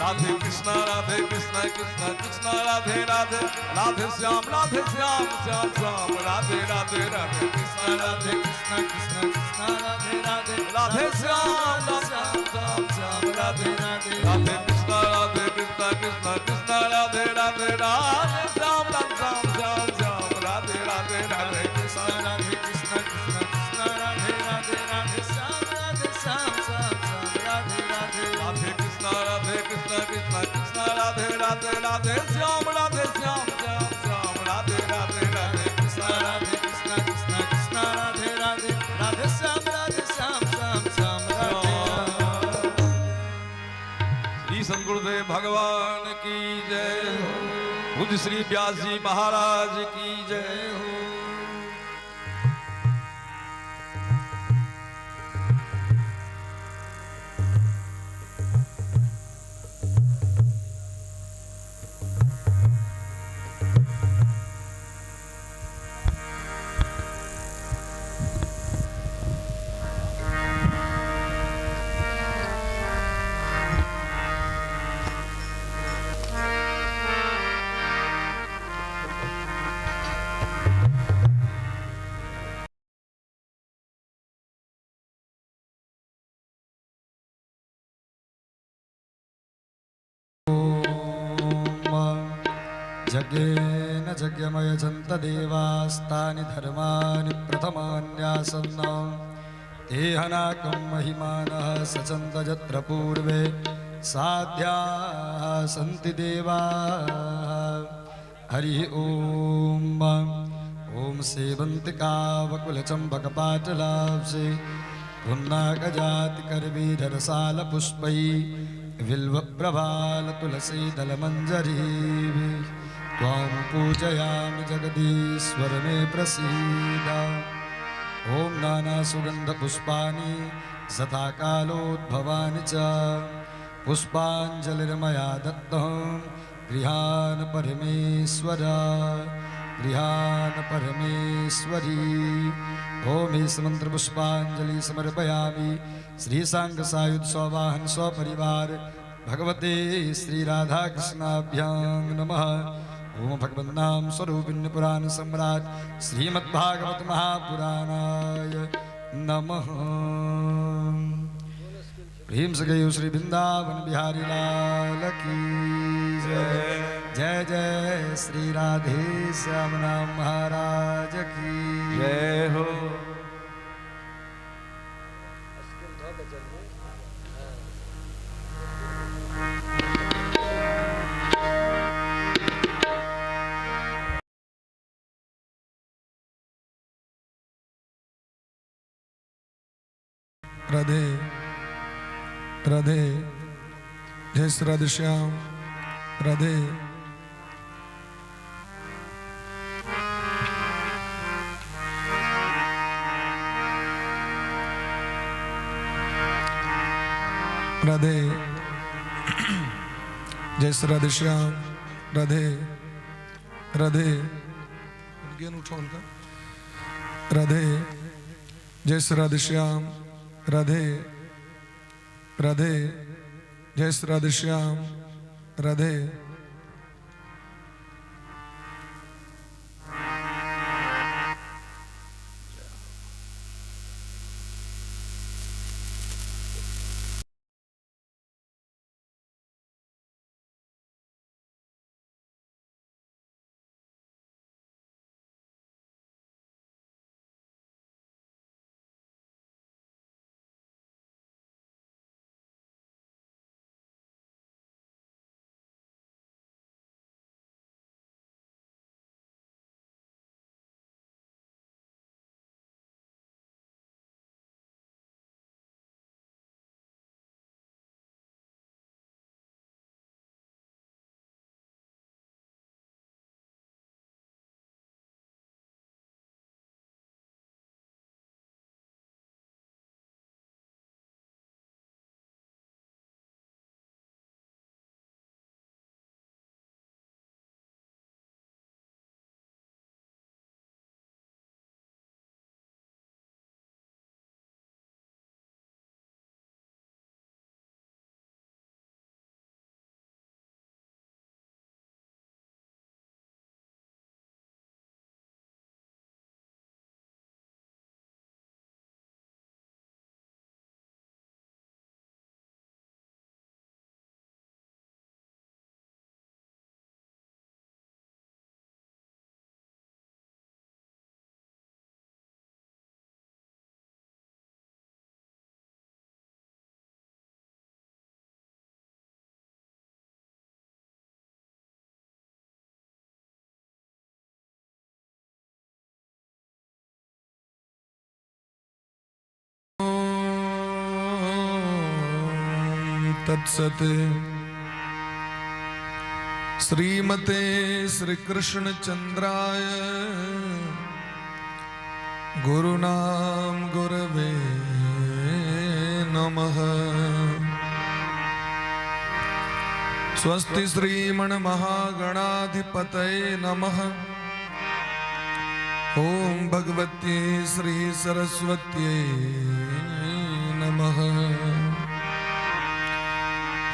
राधे कृष्णा कृष्णा कृष्णा राधे राधे, राधे श्याम श्याम श्याम राधे राधे, राधे कृष्णा कृष्णा कृष्णा राधे राधे, राधे श्याम श्याम श्याम श्याम राधे राधे राधे कृष्णा कृष्णा कृष्णा राधे राधे, राधे श्याम श्याम श्याम श्याम राधे राधे, राधे कृष्णा राधे कृष्णा कृष्णा कृष्णा राधे राधे, राधे श्याम राधे श्याम श्याम श्याम राधे राधे, राधे कृष्णा कृष्णा कृष्णा राधे राधे, राधे श्याम श्याम श्याम राधे राधे, राधे कृष्णा राधे कृष्णा कृष्णा कृष्णा राधे राधे, राधे श्याम राधे श्याम श्याम श्याम राधे। श्री सदगुरुदेव भगवान की जय हो। पूज्य श्री व्यास जी महाराज की जय हो। यज्ञेन यज्ञमयजन्त देवास्तानि धर्माणि प्रथमान्यासन्न तेहनाकं महिमानः सचन्त यत्र पूर्वे साध्याः सन्ति देवाः। हरिः ॐ। ॐ सेवन्तिकावकुलचम्बकपाटलाब्जे पुन्नागजातिकरवीररसालपुष्पैः बिल्वप्रभालतुलसीदलमञ्जरीभिः त्वां पूजयामि जगदीश्वर मे प्रसीद। ॐ नानासुगन्धपुष्पाणि सदाकालोद्भवानि च पुष्पाञ्जलिर्मया दत्तं गृहान् परमेश्वर, गृहान् परमेश्वरी। ॐ मन्त्रपुष्पाञ्जलि समर्पयामि। श्रीसाङ्ग सायुध सवाहन सपरिवार भगवते श्री राधाकृष्णाभ्यां नमः। ॐ भगवन्नाम स्वरूपिण्य पुराण सम्राट श्रीमद्भागवत महापुराणाय नमः। प्रेम से गयो श्री वृंदावन बिहारी लाल की जय। जय जय श्री राधे श्याम नाम महाराज की जय हो। राधे राधे, जय श्री राधे श्याम राधे। राधे, जय श्री राधे श्याम राधे राधे। गेन उठाओ हल्का। राधे, जय श्री राधे श्याम राधे राधे, जय श्री राधे श्याम राधे। तत्सत। श्रीमते श्री कृष्ण चंद्राय गुरुनाम गुरवे नमः। स्वस्ति श्रीमण महागणाधिपतये नमः। ॐ भगवत्यै श्री सरस्वत्यै नमः।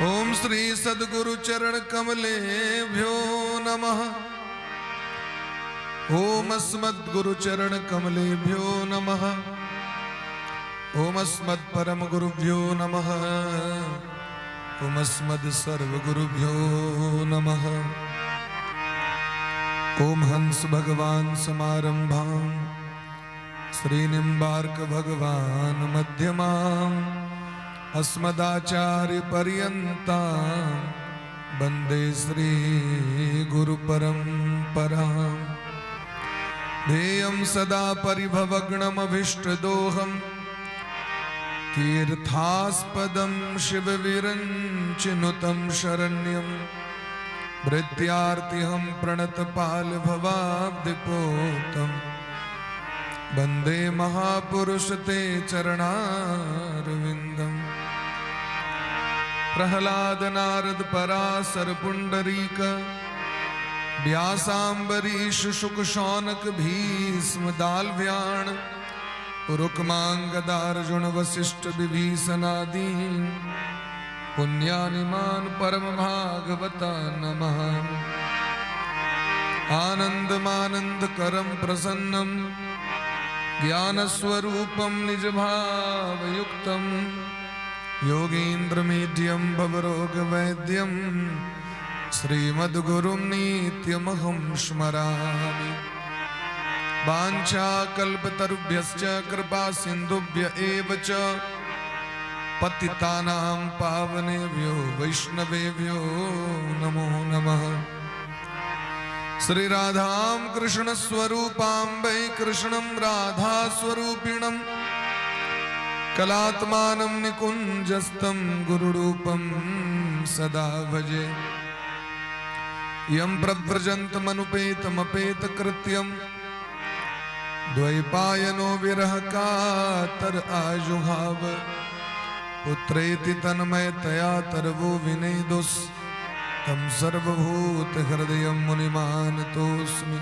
ॐ श्री सद्गुरु चरण कमलेभ्यो नमः। ॐ अस्मद्गुरु चरण कमलेभ्यो नमः। ॐ अस्मत्परम गुरुभ्यो नमः। ॐ अस्मद् सर्वगुरुभ्यो नमः। ॐ हंस भगवान समारंभां श्री निम्बार्क भगवान मध्यमां अस्मदाचार्य पर्यन्तां वंदे श्री गुरु परंपरां। ध्येयं सदा परिभवग्नमभीष्टदोहं तीर्थास्पदं शिवविरञ्चिनुतं शरण्यं भृत्यार्तिहं प्रणतपालभवाब्धिपोतं वन्दे महापुरुष ते चरणारविन्दम्। प्रहलाद नारद पराशर पुंडरीक व्यासाम्बरीश शुक शौनक भीष्म दालव्याण रुक्मांगदार्जुन वशिष्ठ विभीषणादीन् पुण्यानिमान परम भागवता नमः। आनंदमानंद करम प्रसन्नम ज्ञानस्वरूपं निजभावयुक्तं योगीन्द्रमीड्यं भवरोगवैद्यं श्रीमद्गुरुं नित्यमहं स्मरामि। वाञ्छाकल्पतरुभ्यश्च कृपा सिन्धुभ्य एव च पतितानां पावनेभ्यो वैष्णवेभ्यो नमो नमः। श्री राधां कृष्ण स्वरूपां वै कृष्णं राधा स्वरूपिणं कलात्मानं निकुञ्जस्तं गुरुरूपं सदा भजे। यं प्रव्रजन्तमनुपेतमपेतकृत्यं द्वैपायनो विरह कातर आजुहाव पुत्रेति तन्मयतया तरवो विनेदुस् तं सर्वभूत हृदयं मुनिमानतोऽस्मि।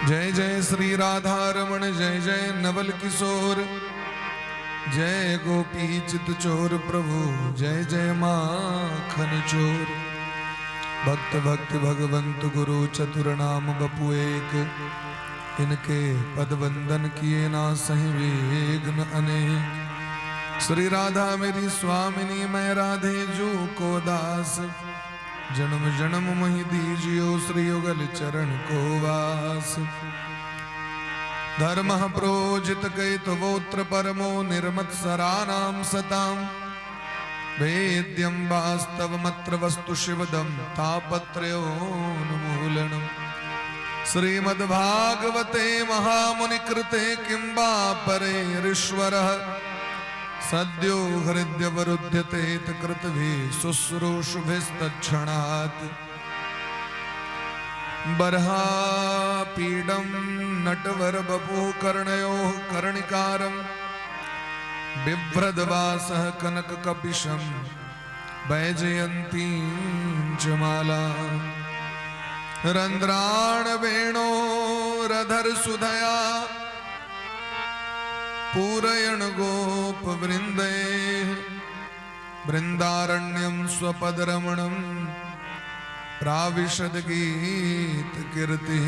जय जय श्री राधा रमण जय जय नवल किशोर जय गोपी चित चोर प्रभु जय जय माखन चोर। भक्त भक्त भगवंत गुरु चतुर नाम बपु एक, इनके पद वंदन किए ना सही विघ्न अनेक। श्री राधा मेरी स्वामिनी, मैं राधे जू को दास, जन्म जन्म मोहि दीजियो श्री युगल चरण को वास। धर्म प्रोजित कैतवोत्र परमो निर्मत्सराणां सतां वेद्यं वास्तवमत्र वस्तु शिवदं तापत्रयोन्मूलनम्। श्रीमद्भागवते महामुनिकृते किं वा परेरीश्वरः सद्यो हृद्यवरुध्यते कृतभिः शुश्रूषुभिस्तत्क्षणात्। बर्हापीडं नटवर बपुः कर्णयोः कर्णिकारं बिभ्रद्वासः कनककपिशं वैजयन्तीं च माला। रन्ध्राण वेणोरधर सुधया पूरयण गोपवृन्दे वृन्दारण्यं स्वपदरमणं प्राविशद गीत कीर्तिः।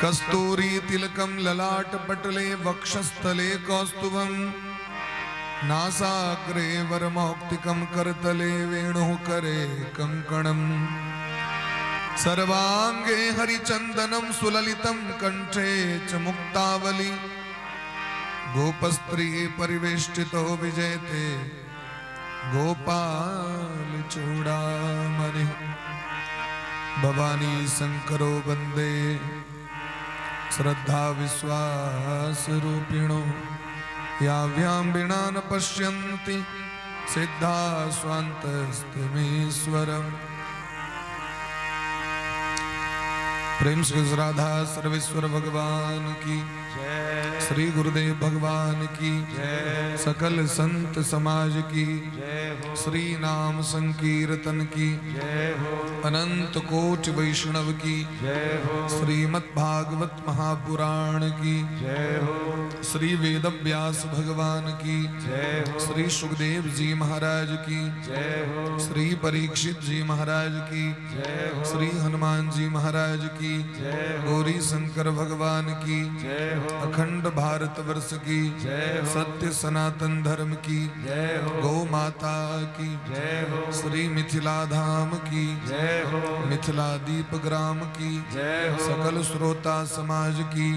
कस्तूरी तिलकं ललाट पटले वक्षस्थले कौस्तुभं नासाग्रे वरमौक्तिकं करतले वेणुः करे कंकणम्। सर्वांगे हरिचंदनं सुललितं कंठे च मुक्तावली गोपस्त्री परिवेष्टितो विजयते गोपाल चूड़ामणि। भवानी शंकरो वंदे श्रद्धा विश्वास रूपिणो। याभ्यां विना न पश्यन्ति सिद्धा स्वान्तस्तिमीश्वरम्। प्रेम से राधा सर्वेश्वर भगवान की, श्री गुरुदेव भगवान की, सकल संत समाज की, श्री नाम संकीर्तन की, अनंत कोटि वैष्णव की, श्रीमद् भागवत महापुराण की, श्री वेद व्यास भगवान की, श्री सुखदेव जी महाराज की, श्री परीक्षित जी महाराज की, श्री हनुमान जी महाराज की, गौरी शंकर भगवान की, अखंड भारत वर्ष की, सत्य सनातन धर्म की, गौ माता की, श्री मिथिला धाम की, मिथिला दीप ग्राम की, सकल श्रोता समाज की,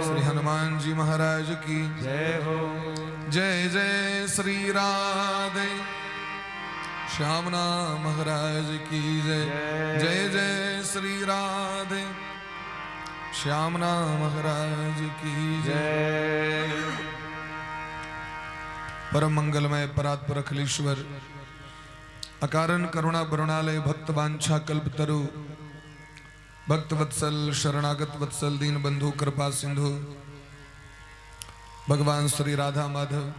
श्री हनुमान जी महाराज की जय। जय श्री राधे श्याम नाम महाराज की जय। जय जय श्री राधे श्याम नाम महाराज की जय। परम मंगलमय परात्पर अखिलेश्वर अकारण करुणा बरुणालय भक्त वांछा कल्प तरु भक्त वत्सल शरणागत वत्सल दीन बंधु कृपा सिंधु भगवान श्री राधा माधव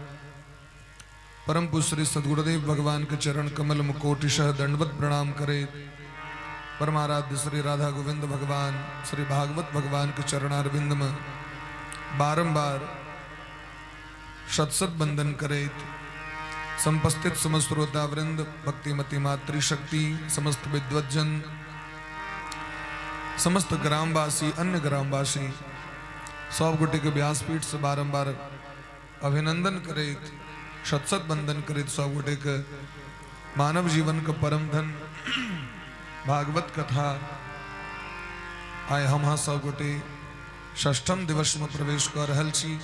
परम पूज्य श्री सदगुरुदेव भगवान के चरण कमल में कोटिशः दंडवत प्रणाम करे, परमाराध्य श्री राधा गोविंद भगवान, श्री भागवत भगवान के चरणारविंद में बारंबार शत शत वंदन करे, समुपस्थित समस्त श्रोता वृंद, भक्तिमती मातृशक्ति, समस्त विद्वज्जन, समस्त ग्रामवासी, अन्य ग्रामवासी, सब गोटे के व्यासपीठ से बारंबार अभिनंदन करैत, शत शत वंदन करैत, सब गोटे के मानव जीवन के परम धन भागवत कथा आइ हम अहाँ सब गोटे षष्ठम दिवस में प्रवेश कऽ रहल छी।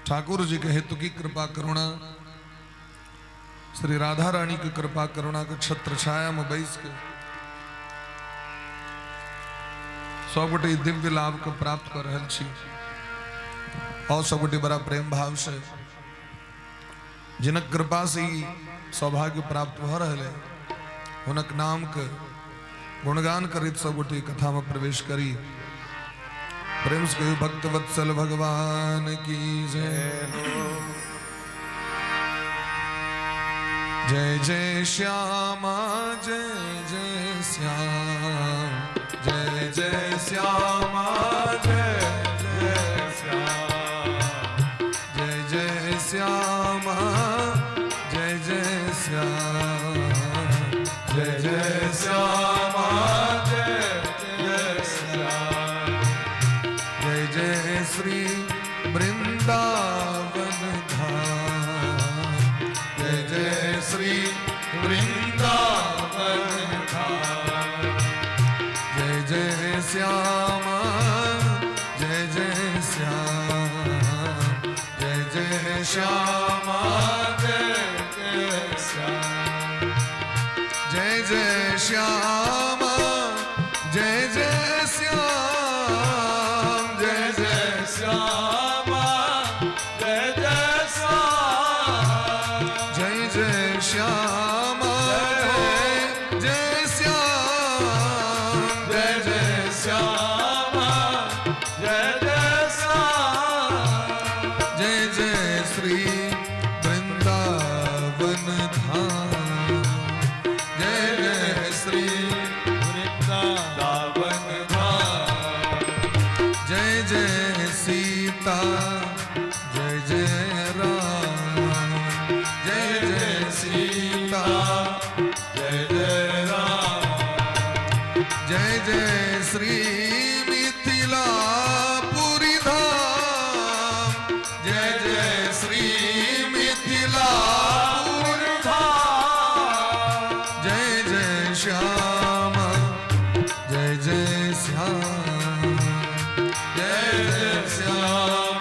ठाकुर जी के हेतु की कृपा करुणा, श्री राधा रानी के कृपा करुणा के छत्र छाया में बैस के सब गोटे दिव्य लाभ के प्राप्त कर रहल छी और सब गोटे बड़ा प्रेम भाव से जिनक कृपा से ही सौभाग्य प्राप्त भऽ रहल है, हुनक नाम के गुणगान करैत सब गोटे कथा में प्रवेश करी। प्रेम से कहियो भक्त वत्सल भगवान की जय। जय जय श्यामा जय जय श्याम, जय जय श्यामा जय जय श्याम, जय जय श्यामा जय जय श्याम, जय जय श्यामा जय जय श्याम, जय जय श्री वृंदावन धाम, जय जय श्री वृंदावन धाम, जय जय श्यामा जय जय श्याम, जय जय श्यामा जय जय श्याम, जय जय श्यामा जय जय श्याम, जय जय श्यामा जय जय श्याम, जय जय श्यामा जय जय श्याम, जय जय श्यामा जय जय श्याम, जय जय श्री वृंदावन धाम, जय जय श्री वृंदावन धाम, जय जय सीता जय जय राम, जय जय सीता जय जय राम, जय जय श्री मिथिलापुरी धाम, जय जय श्री मिथिलापुरी धाम, जय जय श्याम जय जय श्याम, जय जय श्याम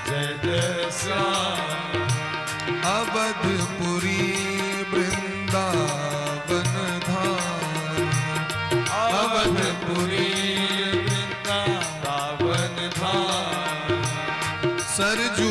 जय जय श्याम, अवधपुरी वृंदावन धाम, अवधपुरी वृंदावन धाम, सरजू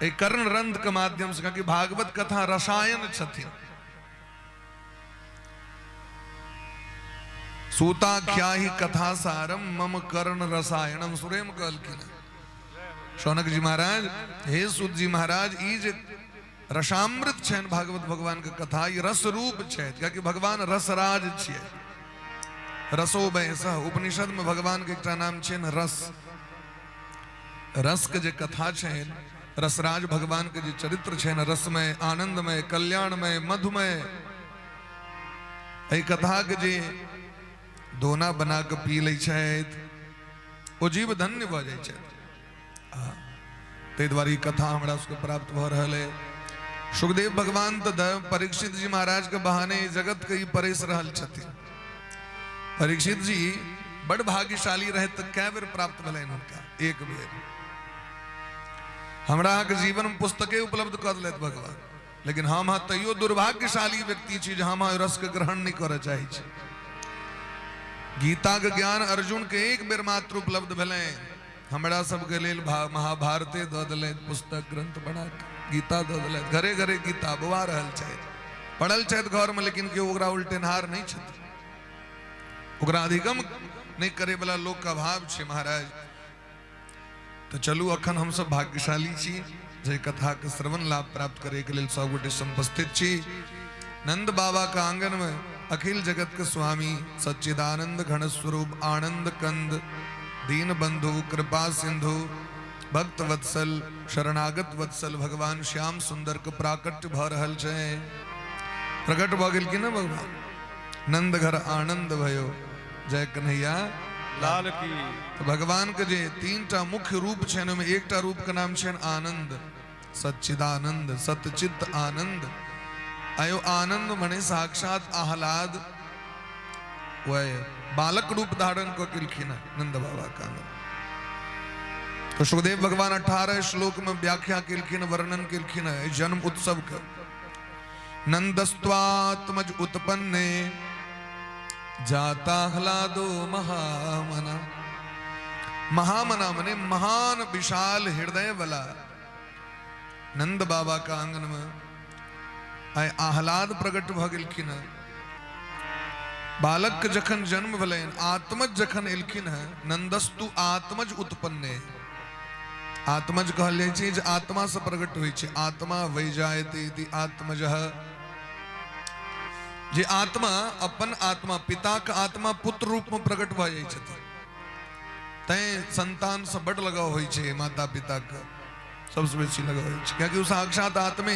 एहि कर्ण रंध के माध्यम से, कियाकि भागवत कथा रसायन छथिन। सूताख्याही कथा सारम मम कर्ण रसायनम, सुरेम कहलखिन शौनक जी महाराज, हे सूत जी महाराज, ई जे रसामृत छनि भागवत भगवान के कथा, ई रस रूप छै, कियाकि भगवान रसराज छियै। रसो वैस, उपनिषद में भगवान के एकटा नाम छनि रस। रस के जे कथा छनि, रसराज भगवान के जे चरित्र छनि, रसमय, आनंदमय, कल्याणमय, मधुमय, एहि कथा के जे दोना बना के पी लै छथि ओ जीव धन्य भऽ जाइ छथि। ताहि दुआरे ई कथा हमरा सबके प्राप्त भऽ रहल है। सुखदेव भगवान तऽ परीक्षित जी महाराज के बहाने जगत के ई परसि रहल छथिन। परीक्षित जी बड़ भाग्यशाली रहे तऽ कै बेर प्राप्त भेलनि हुनका? एक बेर। हमरा अहाँके जीवन में पुस्तके उपलब्ध कऽ देलथि भगवान, लेकिन हम अहाँ तैयो दुर्भाग्यशाली व्यक्ति छी जे हम अहाँ रस के ग्रहण नहीं करऽ चाहै छी। गीता के ज्ञान अर्जुन के एक बेर मात्र उपलब्ध भेलनि, हमरा सबके लेल महाभारते दऽ देलथि, पुस्तक ग्रंथ बना के गीता दऽ देलथि। घरे घरे गीता बौआ रहल छथि, पढ़ल छथि घरमे, लेकिन केओ ओकरा उल्टेनहार नहि छथि, ओकरा अधिगम नहि करे वाला लोक के अभाव छै महाराज। तऽ चलू अखन हमसब भाग्यशाली छी जे कथा के श्रवण लाभ प्राप्त करे के लेल सब गोटे समुपस्थित छी। नंद बाबा के आंगन में अखिल जगत के स्वामी सच्चिदानंद घन स्वरूप आनंद कंद दीन बंधु कृपा सिंधु भक्त वत्सल शरणागत वत्सल भगवान श्याम सुंदर के प्राकट्य भ रहल छै। प्रकट भ गेलखिन ने भगवान। नंद घर आनंद भयो जय कन्हैया लाल की। तो भगवान के जे तीन टा मुख्य रूप छनि ओहिमे एकटा रूप के नाम छनि आनंद, सच्चिदानंद, सतचित आनंद। आयो आनंद मने साक्षात आह्लाद, वह बालक रूप धारण को केलखिन नंद बाबा का। तो सुखदेव भगवान 18 श्लोक में व्याख्या केलखिन, वर्णन केलखिन जन्म उत्सव के। नंदस्त्वात्मज उत्पन्ने जाताह्लादो महामना। महामना मने महान विशाल हृदय वाला नंद बाबा का आंगन में आइ आह्लाद प्रकट भ गेलखिन। बालक के जखन जन्म भेलनि, आत्मज जखन एलखिन हैं, नंदस्तु आत्मज उत्पन्ने। आत्मज कहल जाइ छै जे आत्मा से प्रकट होइ छै। आत्मा वै जायते इति आत्मजः। जे आत्मा अपन आत्मा पिता के आत्मा पुत्र रूप में प्रकट भऽ जाइ छथिन, तैं संतान से बड लगाव होइ छै माता पिता के, सबसे बेसी लगाव होइ छै, कियाकि ओ साक्षात आत्मे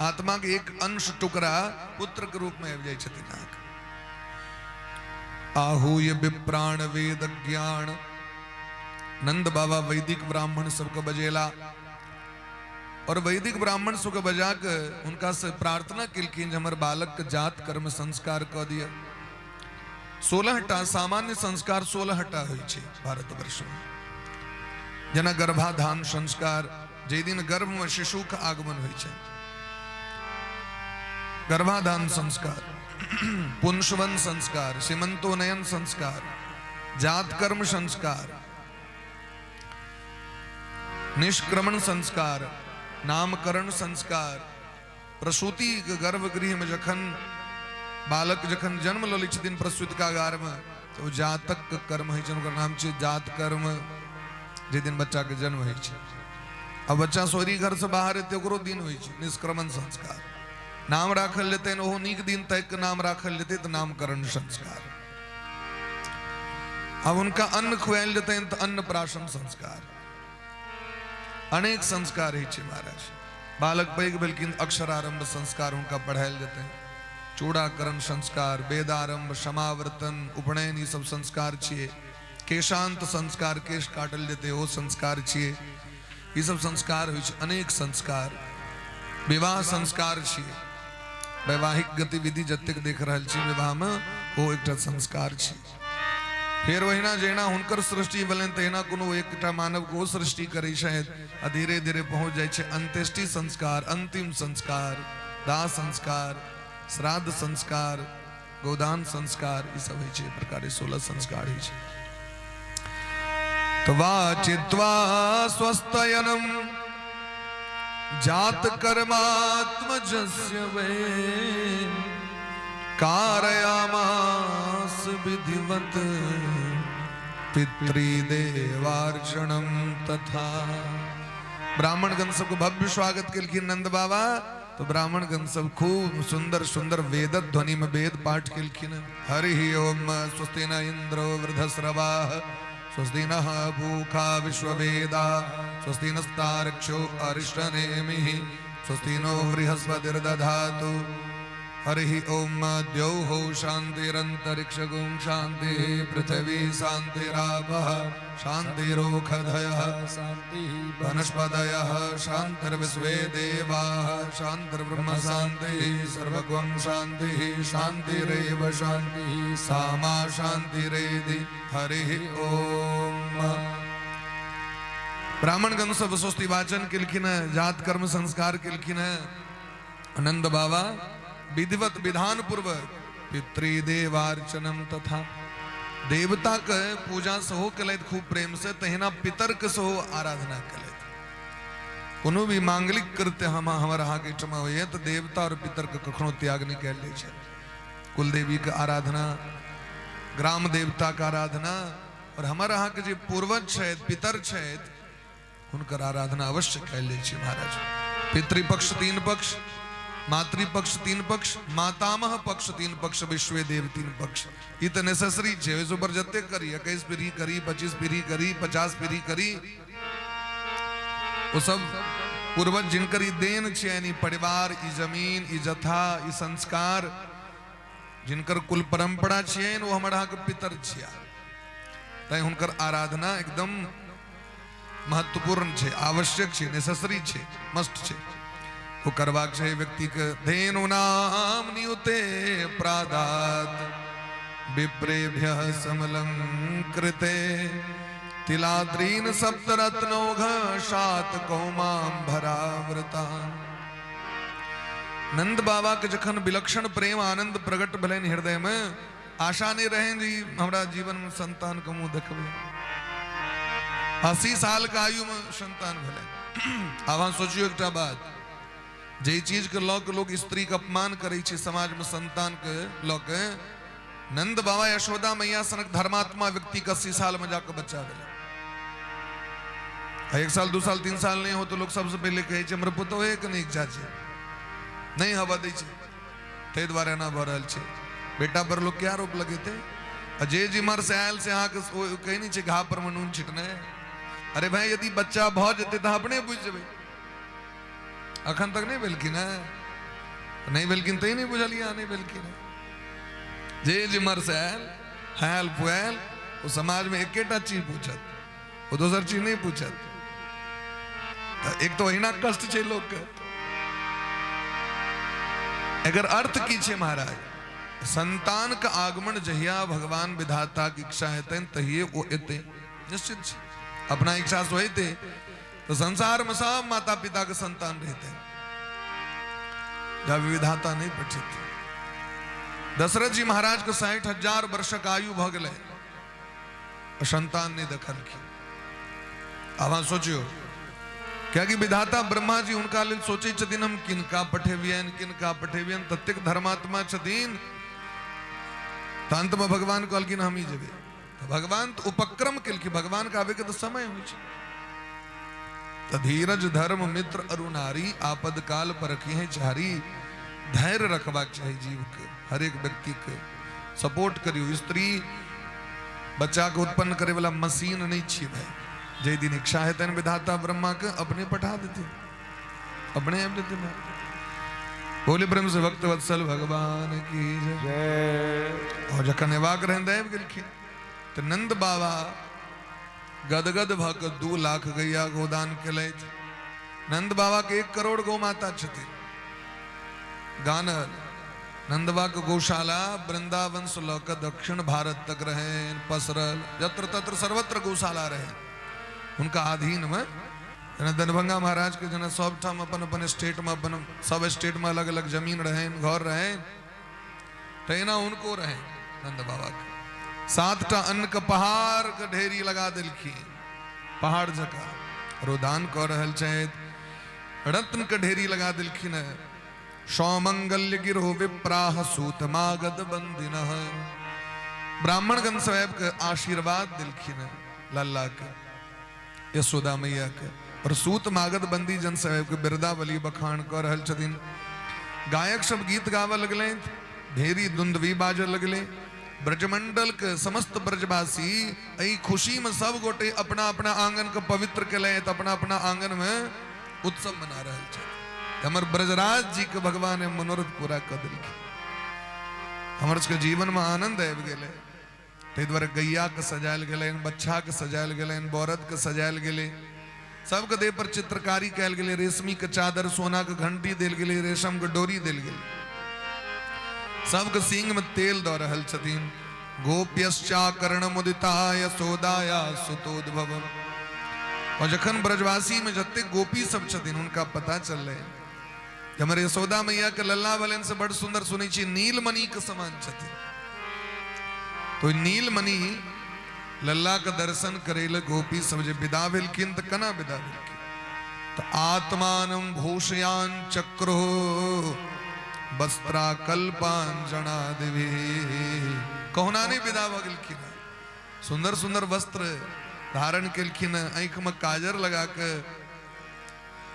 आत्मा के एक अंश टुकड़ा पुत्र के रूप में आबि जाइ छथिन अहाँके। आहूय विप्राण वेद ज्ञान। नंद बाबा वैदिक ब्राह्मण सबके बजेला और वैदिक ब्राह्मण सबके बजा के हुनका से प्रार्थना केलखिन जे हमर बालक के जात कर्म संस्कार कऽ दिअ। 16 टा सामान्य संस्कार 16 टा होइ छै भारतवर्ष में, जेना गर्भाधान संस्कार, जाहि दिन गर्भ में शिशु के आगमन होइ छै गर्भाधान संस्कार, पुंसवन संस्कार, सीमंतोनयन संस्कार, जात कर्म संस्कार, निष्क्रमण संस्कार, नामकरण संस्कार, प्रसूति गर्भगृह में जखन बालक जखन जन्म लऽ लै छथिन प्रसूतिकागार में तऽ ओ जातक के कर्म होइ छै, ओकर नाम छै जात कर्म, जाहि दिन बच्चा के जन्म होइ छै। आ बच्चा सोहरी घर से बाहर एतै ओकरो दिन होइ छै निष्क्रमण संस्कार। नाम राखल जेतनि ओहो नीक दिन ताकि कऽ नाम राखल जेतै तऽ नामकरण संस्कार। आब हुनका अन्न खुआयल जेतनि तऽ अन्नप्राशन संस्कार। अनेक संस्कार होइ छै महाराज। बालक पैघ भेलखिन अक्षरारंभ संस्कार हुनका पढ़ायल जेतनि, चूड़ाकरण संस्कार, वेदारंभ, समावर्तन, उपनयन, ई सब संस्कार छियै। केशांत संस्कार, केश काटल जेतै ओ संस्कार छियै। ई सब संस्कार होइ छै, अनेक संस्कार। विवाह संस्कार छियै, वैवाहिक गतिविधि जतेक देख रहल छी विवाहमे ओ एकटा संस्कार छी। फेर ओहिना जहिना हुनकर सृष्टि भेलनि तहिना कोनो एकटा मानव के ओ सृष्टि करै छथि आ धीरे धीरे पहुँच जाइ छै अंत्येष्टि संस्कार, अंतिम संस्कार, दाह संस्कार, श्राद्ध संस्कार, गोदान संस्कार, ई सब होइ छै। एहि प्रकारे 16 संस्कार होइ छै। तऽ वाचित्वा स्वस्तयनम जात कर्मात्मजस्य वै कारयामास विधिवत पितृदेवार्चनम तथा। ब्राह्मणगण सबको भव्य स्वागत केलखिन नंद बाबा। तो ब्राह्मणगण सब खूब सुंदर सुंदर वेद ध्वनि में वेद पाठ केलखिन। हरि ओम स्वस्ति न इंद्रो वृद्धस्रवाः स्वस्ति नः भूखा विश्ववेदा स्वस्ति नस्तार्क्ष्यो अरिष्टनेमिः स्वस्ति नो बृहस्पतिर्दधातु। हरिः ॐ द्यौः शान्तिरन्तरिक्षगुं शान्तिः पृथिवी शान्तिरापः शान्तिरोषधयः शान्तिः वनस्पतयः शान्तिर्विश्वे देवाः शान्तिर्ब्रह्म शान्तिः सर्वगुं शान्तिः शान्तिरेव शान्तिः सामा शान्तिरेधि। हरिः ॐ। ब्राह्मणगण सब स्वस्ति वाचन केलखिन, जात कर्म संस्कार केलखिन। नंद बाबा विधिवत विधान पूर्वक पितृदेवार्चनम तथा देवता के पूजा सेहो केलथि खूब प्रेम से, तहिना पितर के सेहो आराधना केलथि। कोनो भी मांगलिक कृत्य हम हमर अहाँके एहिठमा होइए तऽ देवता और पितर के कखनो त्याग नहि कयल जाइ छै। कुलदेवी के आराधना, ग्राम देवता के आराधना और हमर अहाँके जे पूर्वज छथि, पितर छथि, हुनकर आराधना अवश्य कयल जाइ छै महाराज। पितृपक्ष तीन पक्ष, मातृपक्ष तीन पक्ष, मातामह पक्ष तीन पक्ष, विश्व देव तीन पक्ष। ई तऽ नेसेसरी छै। ओहिसँ ऊपर जते करी, 21 पीढ़ी करी, 25 पीढ़ी करी, 50 पीढ़ी करी, ओ सब पूर्वज जिनकर ई देन छियनि, ई परिवार, ई जमीन, ई जथा, ई संस्कार, जिनकर कुल परंपरा छियनि, ओ हमर अहाँके पितर छिया। तैं हुनकर आराधना एकदम महत्वपूर्ण छै, आवश्यक छै, नेसेसरी छै, मस्ट छै, ओ करबाक छै व्यक्तिके। धेनु नाम नियुते प्रादात विप्रेभ्य समलंकृते तिलाद्रीन सप्तरत्नौघ सात कौमाम्भरावृता। नंद बाबा के जखन विलक्षण प्रेम आनंद प्रकट भेलनि हृदय में, आशा नहीं रहनि जे हमरा जीवन में संतान के मुंह देखबै। 80 साल के आयु में संतान भेलै। आब अहाँ सोचियौ एकटा बात, जे चीज के लऽ के लोग स्त्री के अपमान करै छै समाज में, संतान के लऽ के, नंद बाबा यशोदा मैया सनक धर्मात्मा व्यक्ति के 80 साल में जाके बच्चा भेलै। आ 1 साल, 2 साल, 3 साल नहि हो तऽ लोग सबसँ पहिले कहै छै हमर पुतोहे के नहि इच्छा छै, नहि हवा दै छै, ताहि दुआरे एना भऽ रहल छै। बेटा पर लोग क्या आरोप लगेतै? आ जे जिम्हर से आयल से अहाँके कहै नहि छै घाव पर मे नून छिटने। अरे भाई, यदि बच्चा भऽ जेतै तऽ अहाँ अपने बुझि जेबै। अखन तक नहि भेलखिन हेँ, नहि भेलखिन तैं नहि बुझलियै अहाँ नहि भेलखिन हेँ। जे जिम्हर से आयल हायल पुआयल, ओ समाजमे एकेटा चीज पूछत, ओ दोसर चीज नहि पूछत। तऽ एक तऽ ओहिना कष्ट छै लोकके। एकर अर्थ की छै महाराज? संतान के आगमन जहिया भगवान विधाता के इच्छा हेतनि तहिये ओ एतै, निश्चित छै। अपना इच्छा से होइतै तऽ संसार में सब माता पिता के संतान रहते, जब विधाता नहीं पठित। दशरथ जी महाराज के 60,000 वर्षक आयु भऽ गेलै, संतान नहीं देखलखिन। आब अहाँ सोचियौ, कियाकि विधाता ब्रह्मा जी हुनका लेल सोचै छथिन हम किनका पठेबियनि, किनका पठेबियनि, ततेक धर्मात्मा छथिन। तऽ अंतमे भगवान कहलखिन हम ही जेबै। तऽ भगवान तऽ उपक्रम केलखिन, भगवान के आबैके तऽ समय होइ छै। तऽ धीरज धर्म मित्र अरु नारी आपद काल पर रखी चारी। धैर्य रखबाक चाही जीवके, हरेक व्यक्तिके सपोर्ट करियौ। स्त्री बच्चाके उत्पन्न करे वाला मशीन नहीं छियै भाई। जाहि दिन इच्छा हेतनि विधाता ब्रह्मा के अपने पठा देथिन, अपने आबि जेथिन। बोले प्रेम से भक्त वत्सल भगवान की जय। और जखन एबाक रहनि तऽ आबि गेलखिन। तऽ नंद बाबा गदगद भऽ कऽ 2 लाख गैया गोदान केलथि। नंद बाबा के 1 करोड़ गौ माता छथिन गानल। नंद बाबा के गौशाला वृंदावन से लऽ कऽ दक्षिण भारत तक रहनि पसरल, यत्र तत्र सर्वत्र गौशाला रहे हुनका अधीन में। जेना दरभंगा महाराज के जेना सब ठाम अपन अपन स्टेट में, अपन सब स्टेट में अलग अलग जमीन रहनि, घर रहनि, तहिना हुनको रहनि नंद बाबा के। 7टा अन्न के पहाड़ के ढेरी लगा देलखिन, पहाड़ जकाँ। और ओ दान कऽ रहल छथि। रत्न के ढेरी लगा देलखिन है। सौमंगल्य गिरो विप्राह सूत मागध बंदिन, ब्राह्मणगण सब आबि के आशीर्वाद देलखिन है लल्ला के, यशोदा मैया के। और सूत मागध बंदी जन सब आबि के बिरदावली बखान कऽ रहल छथिन। गायक सब गीत गाबऽ लगलनि, ढेरी दुंदवी बाजऽ लगलै। ब्रजमंडल के समस्त ब्रजवासी एहि खुशी में सब गोटे अपना अपना आंगन के पवित्र केलथि, अपना अपना आंगन में उत्सव मना रहल छथि। हमर ब्रजराज जी के भगवान मनोरथ पूरा कऽ देलखिन, हमर सबके जीवन में आनंद आबि गेलै। ताहि दुआरे गैया के सजायल गेलनि, बच्छा के सजायल गेलनि, बरद के सजायल गेलै, सबके देह पर चित्रकारी कयल गेलै, रेशमी के चादर, सोना के घंटी देल गेलै, रेशम के डोरी देल गेलै, सबके सींग में तेल दऽ रहल छथिन। गोप्यश्चाकर्ण मुदिता यशोदाया सुतोद्भव। और जखन ब्रजवासी में जतेक गोपी सब छथिन हुनका पता चललै जे हमर यशोदा मैया के लल्ला भेलनि से बड़ सुंदर, सुनै छी नीलमणि के समान छथिन। तो नीलमणि लल्ला के दर्शन करे ले गोपी सब जे विदा भेलखिन तऽ केना विदा भेलखिन? तऽ आत्मानं भूषयान चक्रो वस्त्रा कल्पांजना देवी, कहुना नहि विदा भऽ गेलखिन, सुंदर सुंदर वस्त्र धारण केलखिन, आँखि में काजर लगा के,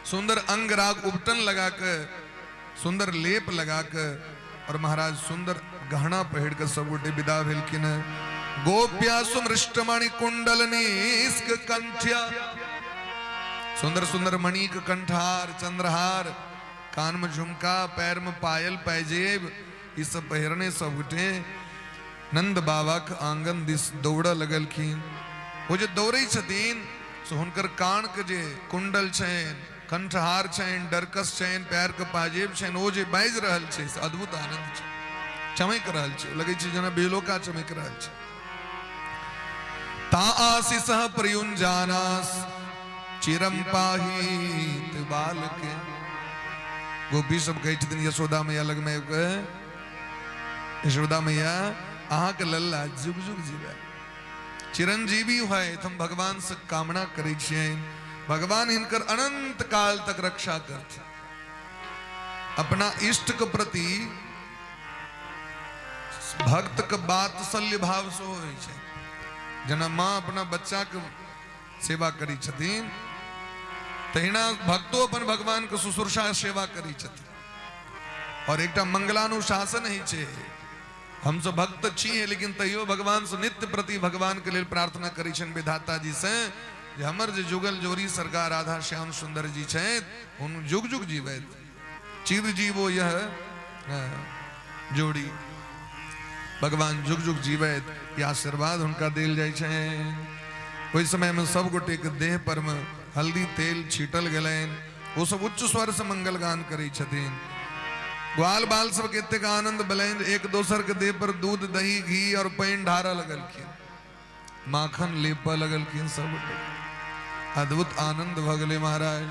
सुंदर अंगराग उपटन लगा के, सुंदर लेप लगा के, और महाराज सुंदर गहना पहिर के सब गोटे विदा भेलखिन। गोप्या सुमृष्टमणि कुंडल निष्क कंठ्या, सुंदर सुंदर मणि के कंठहार, चंद्रहार, कान में झुमका, पैर में पायल पैजेब, ई सब पहिरने सब गोटे नंद बाबा के आंगन दिस दौड़ऽ लगलखिन। ओ जे दौड़ै छथिन से हुनकर कान के जे कुंडल छनि, कंठहार छनि, डरकस छनि, पैर के पाजेब छनि, ओ जे बाजि रहल छै से अद्भुत आनंद छै, चमकि रहल छै, लगै छै जेना बेलोका चमकि रहल छै। ता आशीष प्रयुंजानास चिरम पाहित बालके। गोपी सब कहै छथिन यशोदा मैया लगमे आबि कऽ, यशोदा मैया अहाँके लल्ला जुग जुग जीवे, चिरंजीवी होय, हम भगवान से कामना करै छियनि, भगवान हिनकर अनंत काल तक रक्षा करथिन। अपना इष्ट के प्रति भक्त के वात्सल्य भाव सेहो होइ छै। जेना माँ अपना बच्चा के सेवा करै छथिन तहिना भक्तो अपन भगवान के शुश्रूषा सेवा करै छथिन। और एकटा मंगलानुशासन होइ छै, हम सब भक्त छी लेकिन तैयो भगवान से नित्य प्रति भगवान के लेल प्रार्थना करै छनि विधाता जी से जे हमर जे जुगल जोड़ी सरकार राधा श्याम सुंदर जी छथि हुन जुग जुग जीवैत, चिर जीवो यह जोड़ी, भगवान जुग जुग जीवैत, ई आशीर्वाद हुनका देल जाइ छनि। ओहि समय में सब गोटे के देह पर में हल्दी तेल छीटल गेलनि, ओ सब उच्च स्वर से मंगल गान करै छथिन। ग्वाल बाल सबके एतेक आनंद भेलनि एक दोसर के देह पर दूध दही घी और पानि ढारऽ लगलखिन, माखन लेपऽ लगलखिन सब गोटे, अद्भुत आनंद भऽ गेलै महाराज।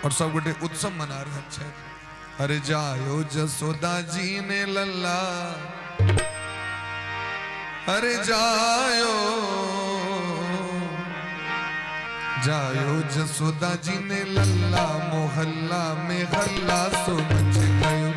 और सब गोटे उत्सव मना रहल छथि। अरे जायो जसोदा जी ने लल्ला, अरे जायो जायो जसोदा जी ने लल्ला, मोहल्ला में हल्ला सो मच गयो।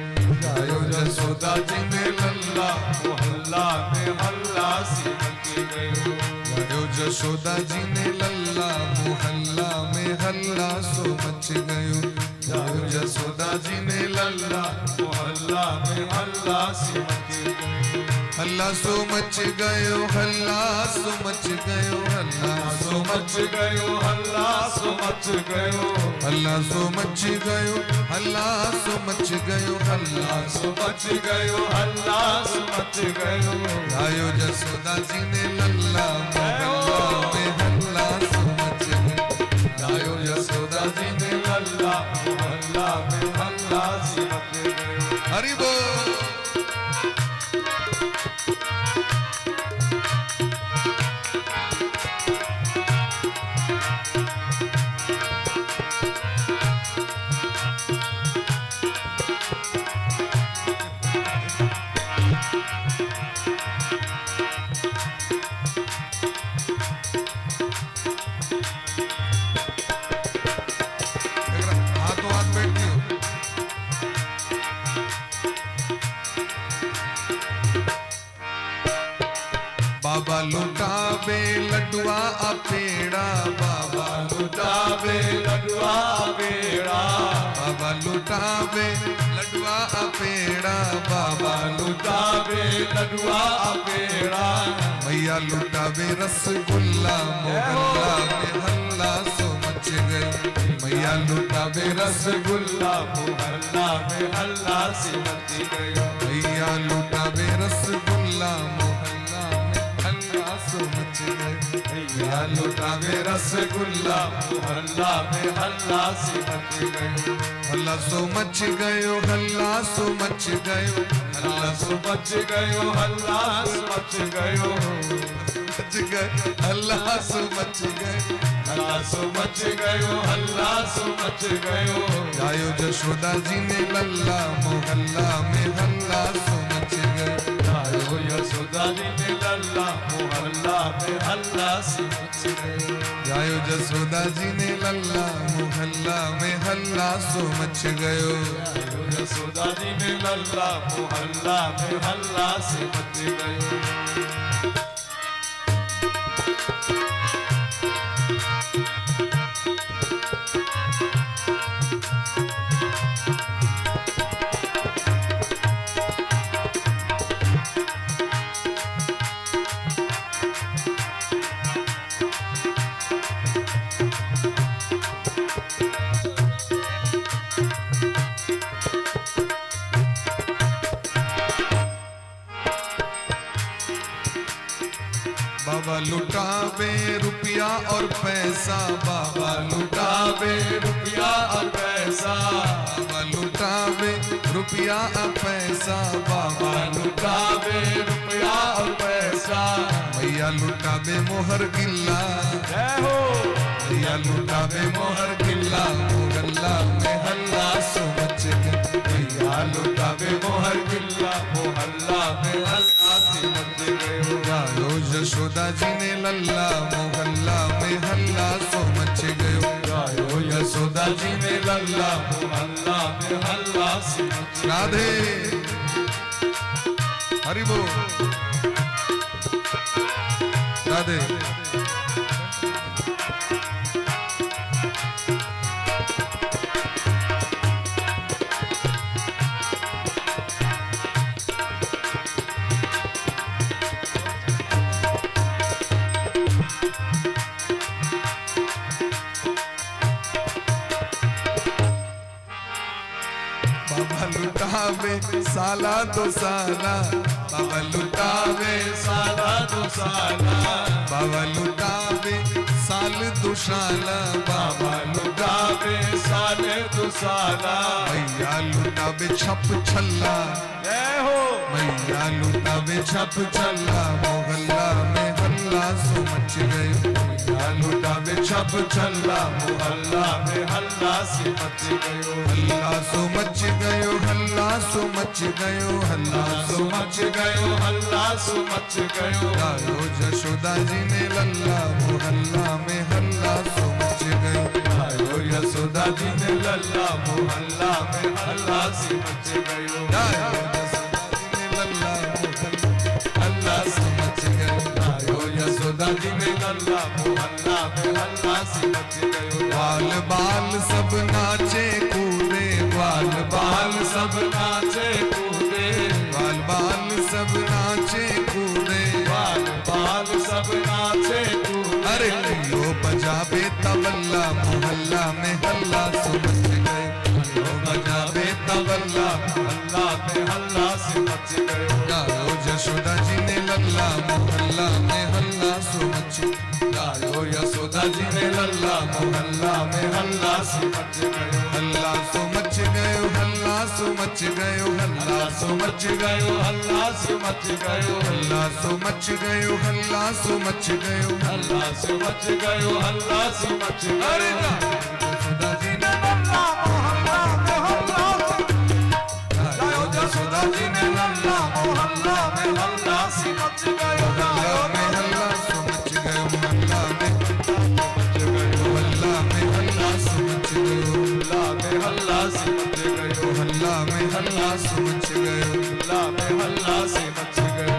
जायो जसोदा जी ने लल्ला, मोहल्ला में हल्ला सी मच गयो। जायो जसोदा जी ने लल्ला, मोहल्ला में हल्ला सो मच गयो। जायो जसोदा जी ने लल्ला, मोहल्ला में हल्ला सी मच गयो। हल्ला सो मच गयो, हल्ला सो मच गयो, हल्ला सो मच गयो, हल्ला सो मच गयो, हल्ला सो मच गयो, हल्ला सो मच गयो, हल्ला सो मच गयो, हल्ला सो मच गयो। आयो जसोदा जी ने लल्ला, मोहल्ला में हल्ला सो मच गयो। आयो जसोदा जी ने लल्ला, मोहल्ला में हल्ला सी मच गयो। हरि बोल। पेड़ा, बाबा लुटावे लडुआ पेड़ा, बाबा लुटावे लडुआ पेड़ा, बाबा लुटावे लडुआ पेड़ा। मैया लुटावे रसगुल्ला, मोहल्ला में हल्ला सो मच गयो। मैया लुटावे रसगुल्ला मोहल्ला में हल्ला से मच गयो। मैया लुटावे रसगुल्ला, मोहल्ला में हल्ला सो मच गयो। मैया लुटावे रसगुल्ला मोहल्ला में हल्ला से मच गयो। हल्ला सो मच गयो, हल्ला सो मच गयो, हल्ला सो मच गयो, हल्ला सो मच गयो, मच गयो, हल्ला सो मच गयो, हल्ला सो मच गयो, हल्ला सो मच गयो। गायो जशोदा जी ने लल्ला, मोहल्ला में हल्ला सो मच गयो। गायो यशोदा जी ने लल्ला, मोहल्ला में हल्ला से मच गयो। गायो जशोदा जी ने लल्ला, मोहल्ला में हल्ला सो मच गयो। गायो यशोदा जी ने लल्ला, मोहल्ला में हल्ला से मच गयो। बाबा लुटावे रुपया और पैसा, बाबा लुटावे रुपया और पैसा, बाबा लुटावे रुपया और पैसा, बाबा लुटावे रुपया और पैसा। मैया लुटावे मोहर गिल्ला, जय हो। मैया लुटावे मोहर गिल्ला, मोहल्ला में हल्ला सो मच गयो। मैया लुटावे मोहर गिल्ला, मोहल्ला में हल्ला से मच गयो। गायो यशोदा जी ने लल्ला, मोहल्ला में हल्ला सो मच गयो। गायो यशोदा जी ने लल्ला, मोहल्ला में हल्ला से मच गयो। राधे हरि बोल, राधे। बाबा लुटावे साला दो साला, बाबा लुटावे साला दो साला, बाबा लुटावे साल दुशाला, बाबा बाबा लुटावे साले दो साला। मैया लुटावे छप छल्ला, जय हो। मैया लुटावे छप छल्ला, मोहल्ला में हल्ला सो मच गयो। मैया लुटावे छप छल्ला, मोहल्ला में हल्ला से मच गयो। हल्ला सो मच गयो, हल्ला सो मच गयो, हल्ला सो सो मच गयो, हल्ला सो मच गयो। गायो यशोदा जी ने लल्ला, मोहल्ला में हल्ला सो मच गयो। गायो यशोदा जी ने लल्ला, मोहल्ला में हल्ला से मच गयो। गायो यशोदा जी ने लल्ला, मोहल्ला हल्ला सो मच गयो। गायो यशोदा जी ने लल्ला, मोहल्ला में हल्ला से मच गयो। बाल बाल सब नाचे कूदे, बाल बाल सब नाचे कूदे, बाल बाल सब नाचे कूदे, बाल बाल सब नाचे कूदे। अरे लियो बजावे तबला, मोहल्ला में हल्ला सो मच गयो। यो बजावे तबला, हल्ला में हल्ला से मच गयो। गायो यशोदा जी ने लल्ला, मोहल्ला में हल्ला सो मच गायो यशोदा जी ने लल्ला, मोहल्ला में हल्ला से मच गयो। हल्ला सो मच गयो, हल्ला सो मच गयो, हल्ला हल्ला सो मच गयो, हल्ला से मच गयो। हल्ला सो मच गयो, हल्ला सो मच गयो, हल्ला से मच गयो, हल्ला से मच अरे गयो। यशोदा जी ने लल्ला मोहल्ला में हल्ला गायो यशोदा जी ने लल्ला, मोहल्ला में हल्ला से मच गयो। मोहल्ला में हल्ला सो मच गयो, मोहल्ला में मोहल्ला में हल्ला सो मच गयो, हल्ला में हल्ला से मच गयो। मोहल्ला में हल्ला सो मच गयो। हल्ला में हल्ला से मच गयो।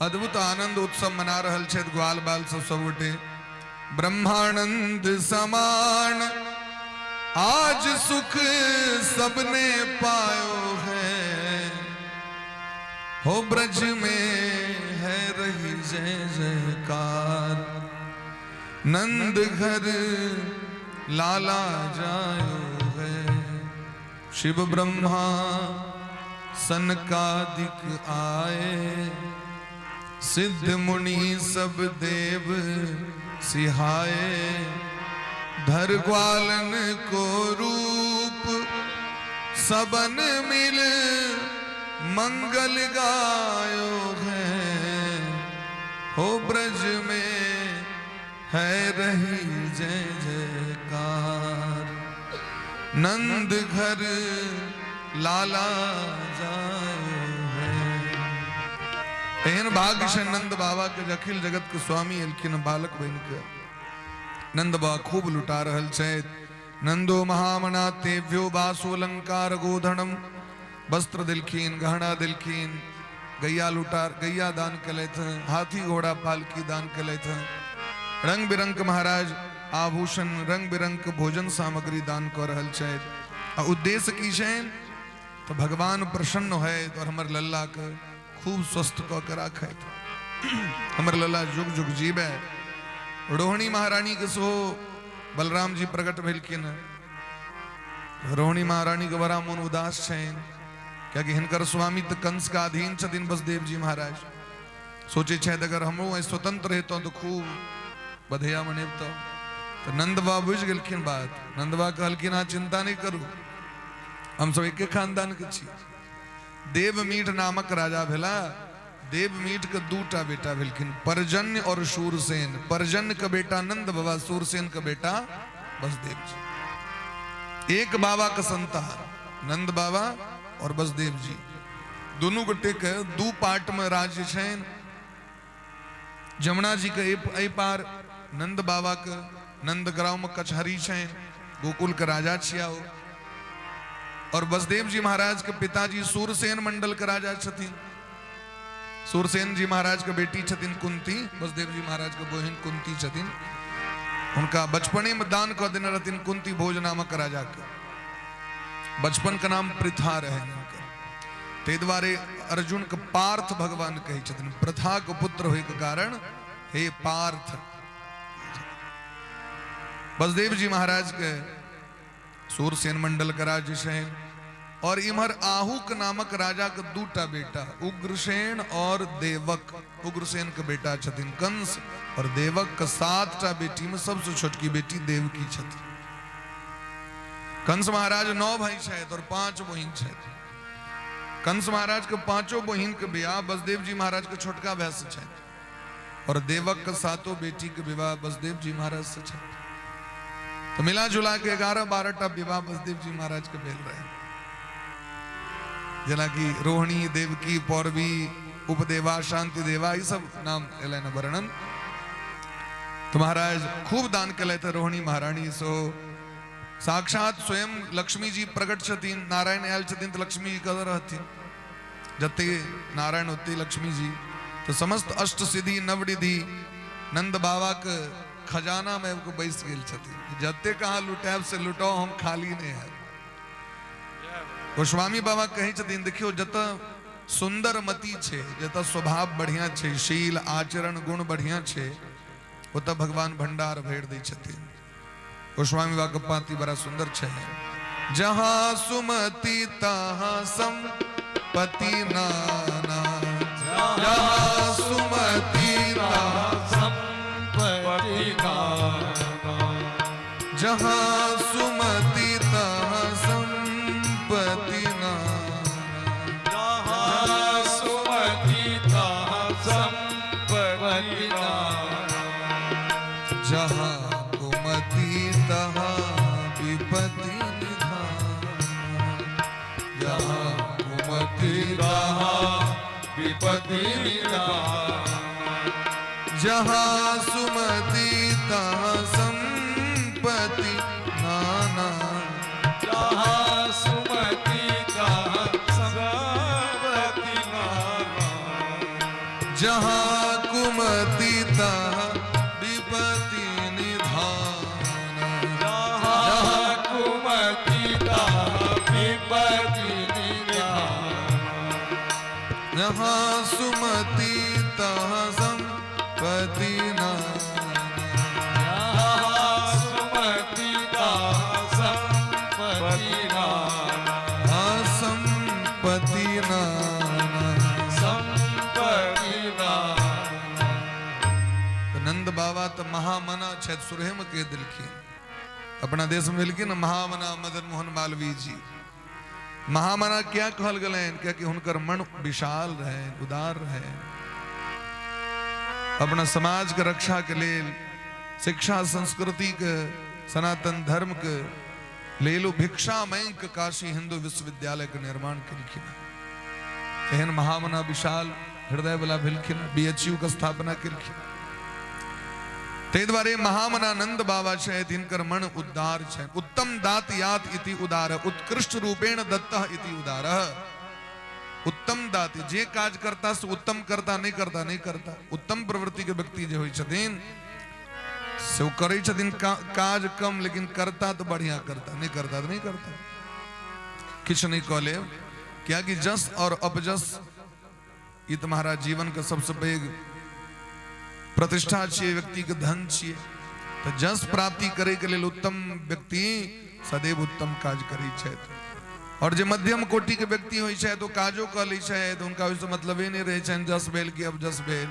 अद्भुत आनंद उत्सव मना रहल छथि ग्वाल बाल सब सबगोटे। ब्रह्मानंद समान आज सुख सबने पायो है, हो ब्रज में है रही जय जयकार, नंद घर लाला जायो है। शिव ब्रह्मा सनकादिक आए, सिद्ध मुनि सब देव सिहाए, धर ग्वालन को रूप सबन मिल मंगल गायो है, हो ब्रज में है रही जय जयकार, नंद घर लाला जायो है। एहन भाग्य से नंद बाबा के अखिल जगत के स्वामी एलखिन बालक बन के नंद बाबा खूब लुटा रहल छथि। नंदो महामना तेभ्यो वासोलंकार गोधनम, वस्त्र दिलखिन, गहना दिलखिन, गैया लुटा गैया दान केलथि, हाथी घोड़ा पालकी दान केलथि, रंग बिरंग के महाराज आभूषण, रंग बिरंग के भोजन सामग्री दान कऽ रहल छथि। आ उद्देश्य की छनि तऽ भगवान प्रसन्न होइत और हमर लल्ला के खूब स्वस्थ कऽ के राखथि, हमर लल्ला जुग जुग जीवे। रोहिणी महारानी के सेहो बलराम जी प्रकट भेलखिन। रोहिणी महारानी के बड़ा मोन उदास छनि, कियाकि हिनकर स्वामी तऽ कंस के अधीन छथिन बसदेव जी महाराज। सोचे छथि अगर हमहूँ आइ स्वतंत्र हेतहुँ तऽ खूब बधैया मनेबतहुँ। तऽ नंदबा बुझि गेलखिन बात। नंदबा कहलखिन अहाँ चिंता नहि करू, हमसब एके खानदान के छी। देवमीठ नामक राजा भेला, देवमीठ के दूटा बेटा भेलखिन, परजन्य और शूरसेन। परजन्य के बेटा नंद बाबा, शूरसेन के बेटा बसदेव जी। एक बाबा के संतान नंद बाबा और बसदेव जी, दुनू गोटे के दू पार्ट में राज्य छनि। जमुना जी के एहि पार नंद बाबा के नंदग्राम में कचहरी छनि, गोकुल के राजा छिया ओ। और बसदेव जी महाराज के पिताजी सूरसेन मंडल के राजा छथिन। सूरसेन जी महाराज के बेटी छथिन कुंती, बसदेव जी महाराज के बहिन कुंती छथिन। हुनका बचपने में दान कऽ देने रहथिन कुंती भोज नामक राजा के। बचपन के नाम पृथा रहे हुनकर, ताहि दुआरे अर्जुन के पार्थ भगवान कहै छथिन। प्रथा के पुत्र होय के कारण हे पार्थ। बसदेव जी महाराज के सूरसेन मंडल के राज्य छनि। और इम्हर आहुक नामक राजा के दूटा बेटा उग्रसेन और देवक। उग्रसेन के बेटा छथिन कंस और देवक के 7टा बेटी में सबसे छोटकी बेटी देवकी छथिन। कंस महाराज 9 भाई छथि और 5 बहिन छथि। कंस महाराज के 5 बहिन के बियाह बसदेव जी महाराज के छोटका भाई से छथि और देवक के 7 बेटी के विवाह बसदेव जी महाराज से छथि। तो मिला जुला के 11-12 टा विवाह बसदेव जी महाराज के भेल रहे, जेना कि रोहिणी, देवकी, पौरवी, उपदेवा, शांति देवा, ई सब नाम एलनि वर्णन। तो महाराज खूब दान केलथि रोहिणी महारानी। सो साक्षात स्वयं लक्ष्मी जी प्रकट छथिन, नारायण आयल छथिन तऽ लक्ष्मी जी कतऽ रहथिन, जते नारायण ओते लक्ष्मी जी। तो समस्त अष्ट सिद्धि नवनिधि नंद बाबा के खजाना में आबि कऽ बैस गेल छथिन। जते कहाँ लुटायब से लुटाओ, हम खाली नहीं है। गोस्वामी बाबा कहै छथिन देखियौ जतऽ सुंदर मति छै, जतऽ स्वभाव बढ़िया छै, शील आचरण गुण बढ़िया छै, ओतऽ भगवान भंडार भरि दै छथिन। गोस्वामी बाबा के पांति बड़ा सुंदर छै। जहां सुमति तहां संपति नाना, जहां सुमति तहां संपति नाना, जहां सुमति तहां संपति नाना, जहां सुमति तहां संपति नाना, जहां कुमति तहां विपति निधान, जहां कुमति तहां विपति निधान, जहां सुमति तहां संपति नाना, जहां सुमति तहां संपति नाना, जहाँ कुमति तहाँ विपति निधान। जहाँ कुमति तहाँ विपति निधान। जहाँ सुमति तहाँ संपति नाना। जहाँ सुमति तहाँ संपति नाना। हाँ, संपति नाना। संपति नाना। तऽ नंद बाबा तऽ महामना छथि, शुरुएमे कहि देलखिन। अपना देशमे भेलखिन महामना मदन मोहन मालवीय जी। महामना क्या कहल गेलनि? कियाकि हुनकर मन विशाल रहनि, उदार रहनि। अपना समाजके रक्षाके लेल, शिक्षा संस्कृतिके, सनातन धर्मके लेल ओ भिक्षा मांगि कऽ काशी हिंदू विश्वविद्यालयके निर्माण केलखिन। एहन महामना विशाल हृदय वाला भेलखिन, बी एच यू के स्थापना केलखिन। ताहि दुआरे महामना नंद बाबा छथि, हिनकर मन उदार छनि। उत्तम दात यात इति उदार, उत्कृष्ट रूपेण दत्त इति उदार। उत्तम दात, जे काज करता से उत्तम करता, नहीं करता नहीं करता। उत्तम प्रवृत्ति के व्यक्ति जे होइ छथिन से ओ करै छथिन काज कम, लेकिन करता तऽ बढ़िया करता, नहीं करता तऽ नहीं करता। किछु नहीं कऽ लेब, कियाकि जस और अपजस ई तऽ महाराज जीवन के सबसे पैघ प्रतिष्ठा छियै, व्यक्ति के धन छियै। तऽ जस प्राप्ति करे के लेल उत्तम व्यक्ति सदैव उत्तम काज करै छथि, और जे मध्यम कोटि के व्यक्ति होइ छथि ओ काजो कऽ लै छथि, हुनका ओहिसँ मतलबे नहि रहै छनि जस भेल कि अपजस भेल।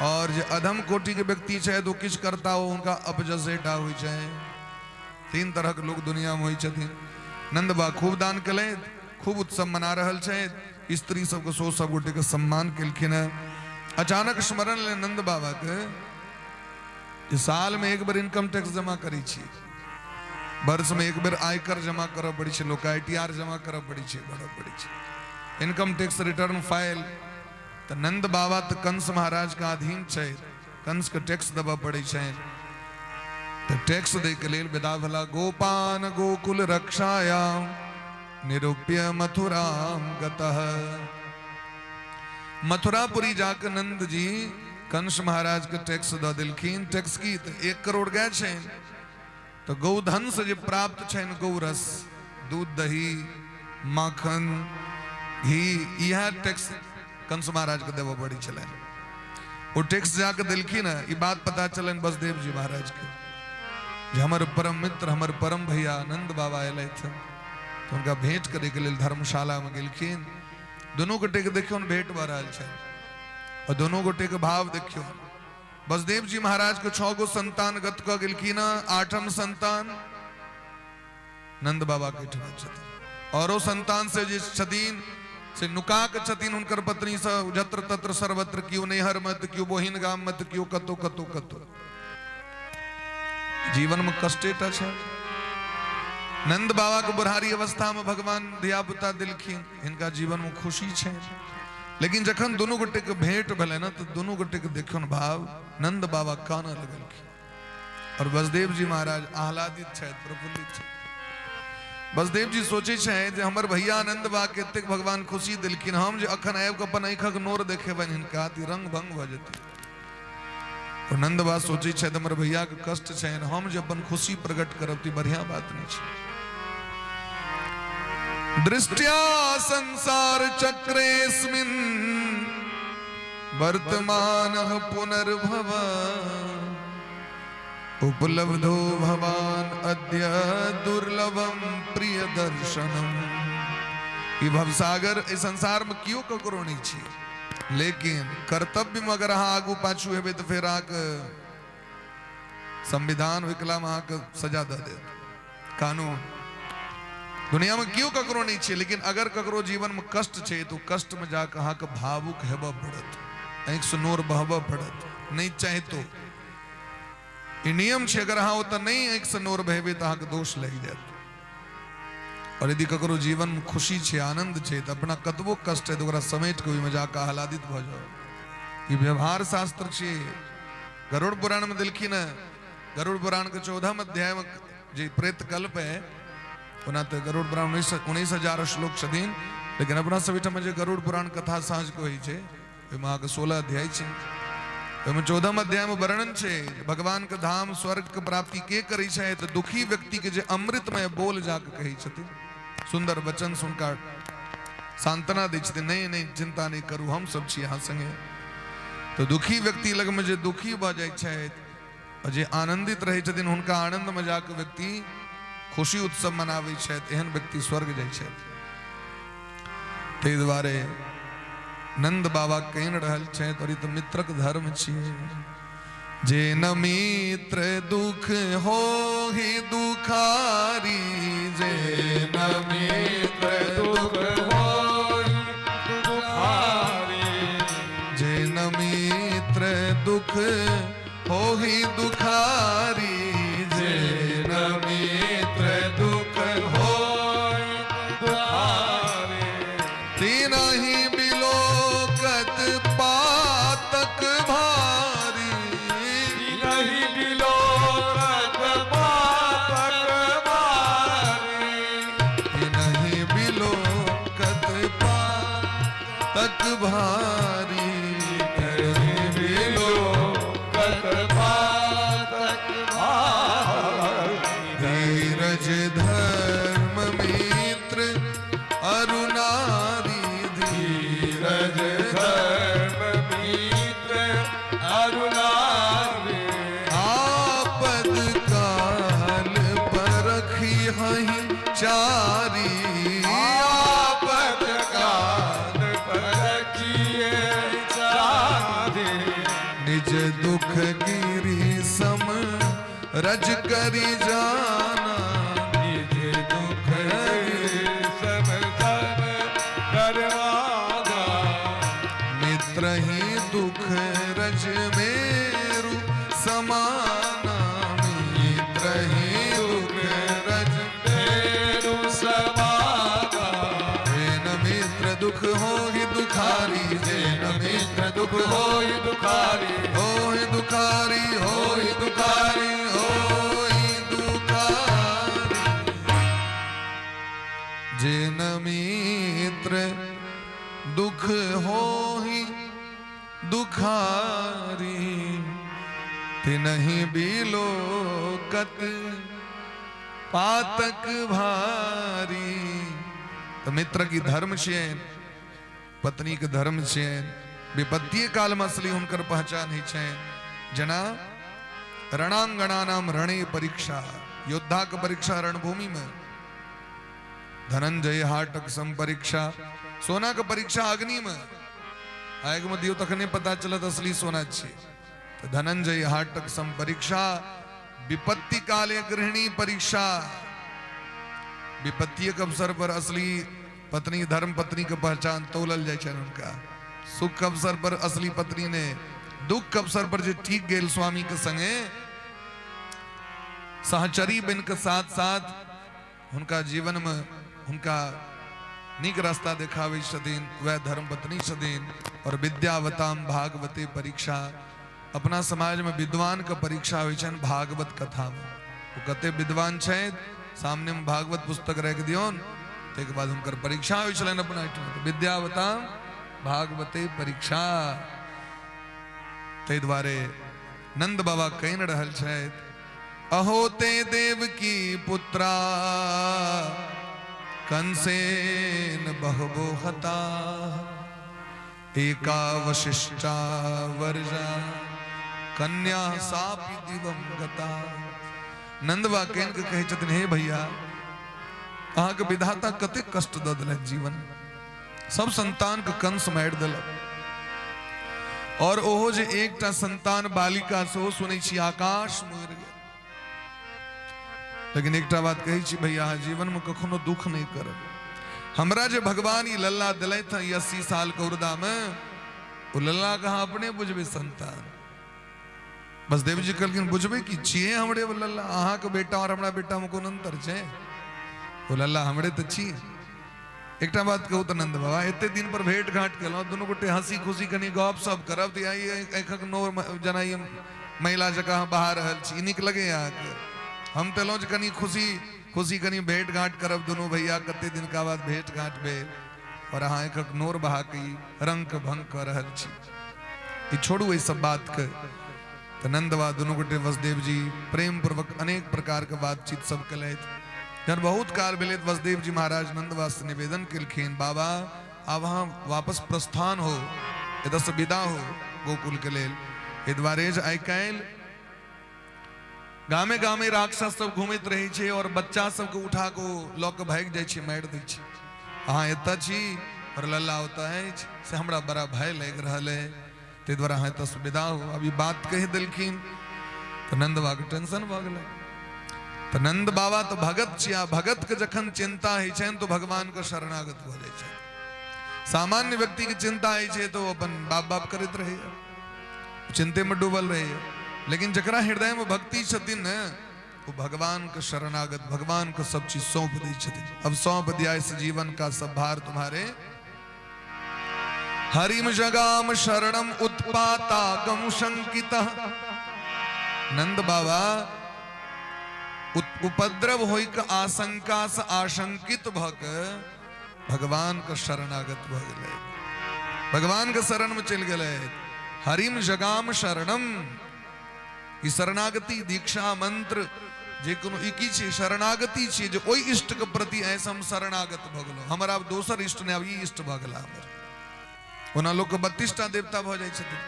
और जे अधम कोटि के व्यक्ति छथि ओ किछु करता, ओ हुनका अपजसेटा होइ छनि। तीन तरहक लोक दुनिया में होइ छथिन। नंद बा खूब दान केलथि, खूब उत्सव मना रहल छथि, स्त्री सबके सो सब गोटे के सम्मान केलखिन हेँ। अचानक स्मरण ले नंद बाबा के जे साल में एक बेर इनकम टैक्स जमा करै छी, वर्ष में एक बेर आयकर जमा करऽ पड़ै छै, लोक I T आर जमा करऽ पड़ै छै, भरऽ पड़ै छै इनकम टैक्स रिटर्न फाइल। तऽ नंद बाबा तऽ कंस महाराज के अधीन छै, कंस के टैक्स देबऽ पड़ै छै। तऽ टैक्स दै के लेल विदा भेला। गोपान गोकुल रक्षायाम निरूप्य मथुराम गतः। मथुरापुरी जाके नंद जी कंस महाराज के टैक्स दऽ देलखिन। टैक्स की? तऽ 1 करोड़ गाय छनि, तऽ गौधन से जे प्राप्त छनि गौरस, दूध, दही, माखन, घी, इएह टैक्स कंस महाराज के देबऽ पड़ै छलनि। ओ टैक्स जाके देलखिन। ई बात पता चलनि वसुदेव जी महाराज के जे हमर परम मित्र, हमर परम भैया नंद बाबा एलथि। तऽ हुनका भेंट करैके लेल धर्मशालामे गेलखिन। दुनू गोटेके देखियौ, भेंट भऽ रहल छै और दुनू गोटेके भाव देखियौ। वसुदेव जी महाराज के 6 गो संतान गत कऽ गेलखिन, आठम संतान नंद बाबा के ठमा छथिन। औरो संतान से जे छथिन से नुका के छथिन हुनकर पत्नी से, जत्र तत्र सर्वत्र, केओ नैहर में तऽ केओ बहिन गाम में तऽ केओ कतौ कतौ कतौ। जीवन में कष्टेटा छै। नंद बाबा के बुढ़ारी अवस्था में भगवान धिया पुता देलखिन, हिनका जीवन में खुशी छै। लेकिन जखन दुनू गोटे के भेंट भेलै ने, तऽ दुनू गोटे के देखियौ भाव, नंद बाबा कानऽ लगलखिन और वसुदेव जी महाराज आह्लादित छथि, प्रफुल्लित छथि। वसुदेव जी सोचै छथि जे हमर भैया नंद बा के एतेक भगवान खुशी देलखिन, हम जे अखन आबि कऽ अपन आँखिक नोर देखेबनि हिनका तऽ रंग भंग भऽ जेतै। और नंद बा सोचै छथि, हमर भैया के कष्ट छनि, हम जे अपन खुशी प्रकट करब तऽ बढ़िया बात नहि छै। दृष्ट्या संसार चक्रेस्मिन् वर्तमानः पुनर्भव उपलब्धो भवान अद्य दुर्लभम प्रिय दर्शनम। ई भवसागर, एहि संसार में केओ ककरो नहि छै, लेकिन कर्तव्य में अगर अहाँ आगू पाछू हेबै तऽ फेर अहाँके संविधान ओहि अहाँके सजा दऽ देत कानून। दुनिया में केओ ककरो नहि छै, लेकिन अगर ककरो जीवन में कष्ट छै तऽ कष्ट में जाके अहाँके भावुक हेबऽ पड़त, आँखि से नोर बहबऽ पड़त, नहि चाहितो। ई नियम छै, अगर अहाँ ओतऽ नहि आँखि से नोर बहेबै तऽ अहाँके दोष लागि जायत। और यदि ककरो जीवन में खुशी छै, आनंद छै, तऽ अपना कतबो कष्ट है तऽ ओकरा समेट के ओहिमे जाके आह्लादित भऽ जाउ। ई व्यवहार शास्त्र छै। गरुड़ पुराण में देलखिन हँ। गरुड़ पुराण के 14म अध्याय में जे प्रेत कल्प है, ओना तऽ गरुड़ पुराण 19,000 श्लोक छथिन, लेकिन अपना सब ओहिठाम जे गरुड़ पुराण कथा साँझ के होइ छै, ओहिमे अहाँके 16 अध्याय छै। ओहिमे 14 अध्यायमे वर्णन छै भगवानके धाम स्वर्गके प्राप्ति के करै छै, तऽ दुखी व्यक्तिके जे अमृतमय बोल जाके कहै छथिन, सुन्दर वचन सुनका सांत्वना दै छथिन, नहीं नहीं चिंता नहीं करू, हम सब छी अहाँ संगे। तऽ दुखी व्यक्ति लगमे जे दुखी भऽ जाइ छथि आओर जे आनंदित रहै छथिन, हुनका आनंदमे जाके व्यक्ति खुशी उत्सव मनाबै छथि, एहन व्यक्ति स्वर्ग जाइ छथि। ताहि दुआरे नंद बाबा कहि रहल छथि, और ई तऽ मित्रक धर्म छियै। जे न मित्र दुख हो ही दुखारी, जे न मित्र दुख हो दुखारी, जे न मित्र दुख हो ही दुखारी, जे न मित्र दुख हो दुखारी, तिनहि बिलोकत पातक भारी, तिनहि बिलोकत पातक भारी, तिनहि बिलोकत पातक भारी, तिनहि बिलोकत पातक भारी। धीरज धर्म मित्र अरुणारी, धीरज धर्म मित्र अरुणारी, आपद काल परखी हहि चारी, आपद काल परखिए चारी, निज दुख गिरी सम रज करी जाना, निज दुख सम सम करवाना, मित्र ही दुख रज मेरु समाना, मित्र ही दुख रज मेरु समाना, जेन मित्र दुख होहि दुखारी, जेन मित्र दुख होई दुखारी, होहि दुखारी, होहि दुखारी, होहि दुखारी। जेन मित्र दुख होहि दुखारी, तिनहि बिलोकत पातक भारी। तऽ मित्र की धर्म छियनि, पत्नी के धर्म छियनि, विपत्तिये काल में असली हुनकर पहचान होइ छनि। जेना रणांगणा नाम रणे परीक्षा, योद्धा के परीक्षा रणभूमि में, धनंजय हाटक सम परीक्षा, सोना के परीक्षा अग्नि में, आगि में दियौ तखने पता चलत असली सोना छियै। तऽ धनंजय हाटक सम परीक्षा, विपत्ति काले गृहिणी परीक्षा, विपत्तिक अवसर पर असली पत्नी धर्म पत्नी के पहचान तौलल जाइ छनि हुनका। सुख के अवसर पर असली पत्नी ने, दुख के अवसर पर जे ठीक गेल स्वामी के संगे सहचरी बन के साथ साथ हुनका जीवन में हुनका नीक रास्ता देखाबै छथिन, वह धर्म पत्नी छथिन। और विद्यावताम भागवते परीक्षा, अपना समाज में विद्वान के परीक्षा होइ छनि भागवत कथा में। ओ कते विद्वान छथि, सामने में भागवत पुस्तक राखि दियौन, ताहिके बाद हुनकर परीक्षा होइ छलनि अपना एहिठाम। विद्यावताम भागवते परीक्षा। ताहि दुआरे नंद बाबा कहि रहल छथि, अहो ते देव की पुत्रा कंसेन बहवो हता, एका वशिष्ठा वर्जा कन्या सापि दिवं गता। नंदबा केन के कहै छथिन, हे भैया, अहाँके विधाता कतेक कष्ट दऽ देलथि जीवन, सब संतान के कंस मारि देलक, और ओहो जे एकटा संतान बालिका सेहो सुनै छी आकाश मरि गेल। लेकिन एकटा बात कहै छी भैया, अहाँ जीवन में कखनो दुख नहीं करब। हमरा जे भगवान ई लल्ला दिलथि हँ 80 साल के उर्दा में, ओ लल्ला के अहाँ अपने बुझबै संतान। बस देव जी कहलखिन, बुझबै कि छियै हमरे ओ लल्ला, अहाँके बेटा और हमरा बेटा में कोन अंतर छै, ओ लल्ला हमरे तऽ छी। एकटा बात कहू तऽ नंद बाबा, एते दिन पर भेंट घाट केलहुँ, दुनू गोटे हंसी खुशी कनि गप सप करब, तऽ आइ आँखिक नोर जेना ई महिला जकाँ अहाँ बहा रहल छी, ई नीक लगैए अहाँके? हम तऽ एलहुँ जे कनि खुशी खुशी कनि भेंट घाट करब दुनू भैया, कते दिनका बाद भेंट घाट भेल। और अहाँ एकक नोर बहा के ई रंग भंग कऽ रहल छी। ई छोड़ू एहि सब बातके। तऽ नंदवा दुनू गोटे वसुदेव जी प्रेम पूर्वक अनेक प्रकार के बातचीत सब केलथि। जहन बहुत काल भेलै तऽ वसुदेव जी महाराज नंदवा से निवेदन केलखिन, बाबा आब अहाँ वापस प्रस्थान हो, एतऽ विदा हो गोकुल के लेल। एहि दुआरे जे आइ काल्हि गामे गामे राक्षस सब घूमैत रहै छै और बच्चा सबके उठा कऽ लऽ कऽ भागि जाइ छै, मारि दै छै। अहाँ एतऽ छी और लल्ला ओतऽ अछि, से हमरा बड़ा भय लागि रहल है, ताहि दुआरे अहाँ एतऽसँ विदा हो। अब ई बात कहि देलखिन तऽ नन्द बाबाके टेंशन भऽ गेलै। तऽ नन्द बाबा तऽ भगत छी, आ भगतके जखन चिन्ता होइ छनि तऽ भगवानके शरणागत भऽ जाइ छथि। सामान्य व्यक्तिके चिन्ता होइ छै तऽ ओ अपन बाप बाप करैत रहैया, चिंते में डूबल रहैया। लेकिन जकरा हृदय में भक्ति छथिन ने, वो भगवान के शरणागत, भगवान के सब चीज सौंप दै छथिन। अब सौंप दिया इस जीवन का सब भार तुम्हारे। हरिम जगाम शरणम उत्पातागम शंकित। नंद बाबा उपद्रव होई के आशंका से आशंकित भ के भगवान के शरणागत भ गेलै, भगवान के शरण में चलि गेलै। हरिम जगाम शरणम, ई शरणागति दीक्षा मंत्र जे कोनो ई की छै, शरणागति छै, जे ओहि इष्ट के प्रति ऐसे हम शरणागत भऽ गेलहुँ, हमर आब दोसर इष्ट नहि, आब ई इष्ट भऽ गेला हमर। ओना लोकके 32 टा देवता भऽ जाइ छथिन।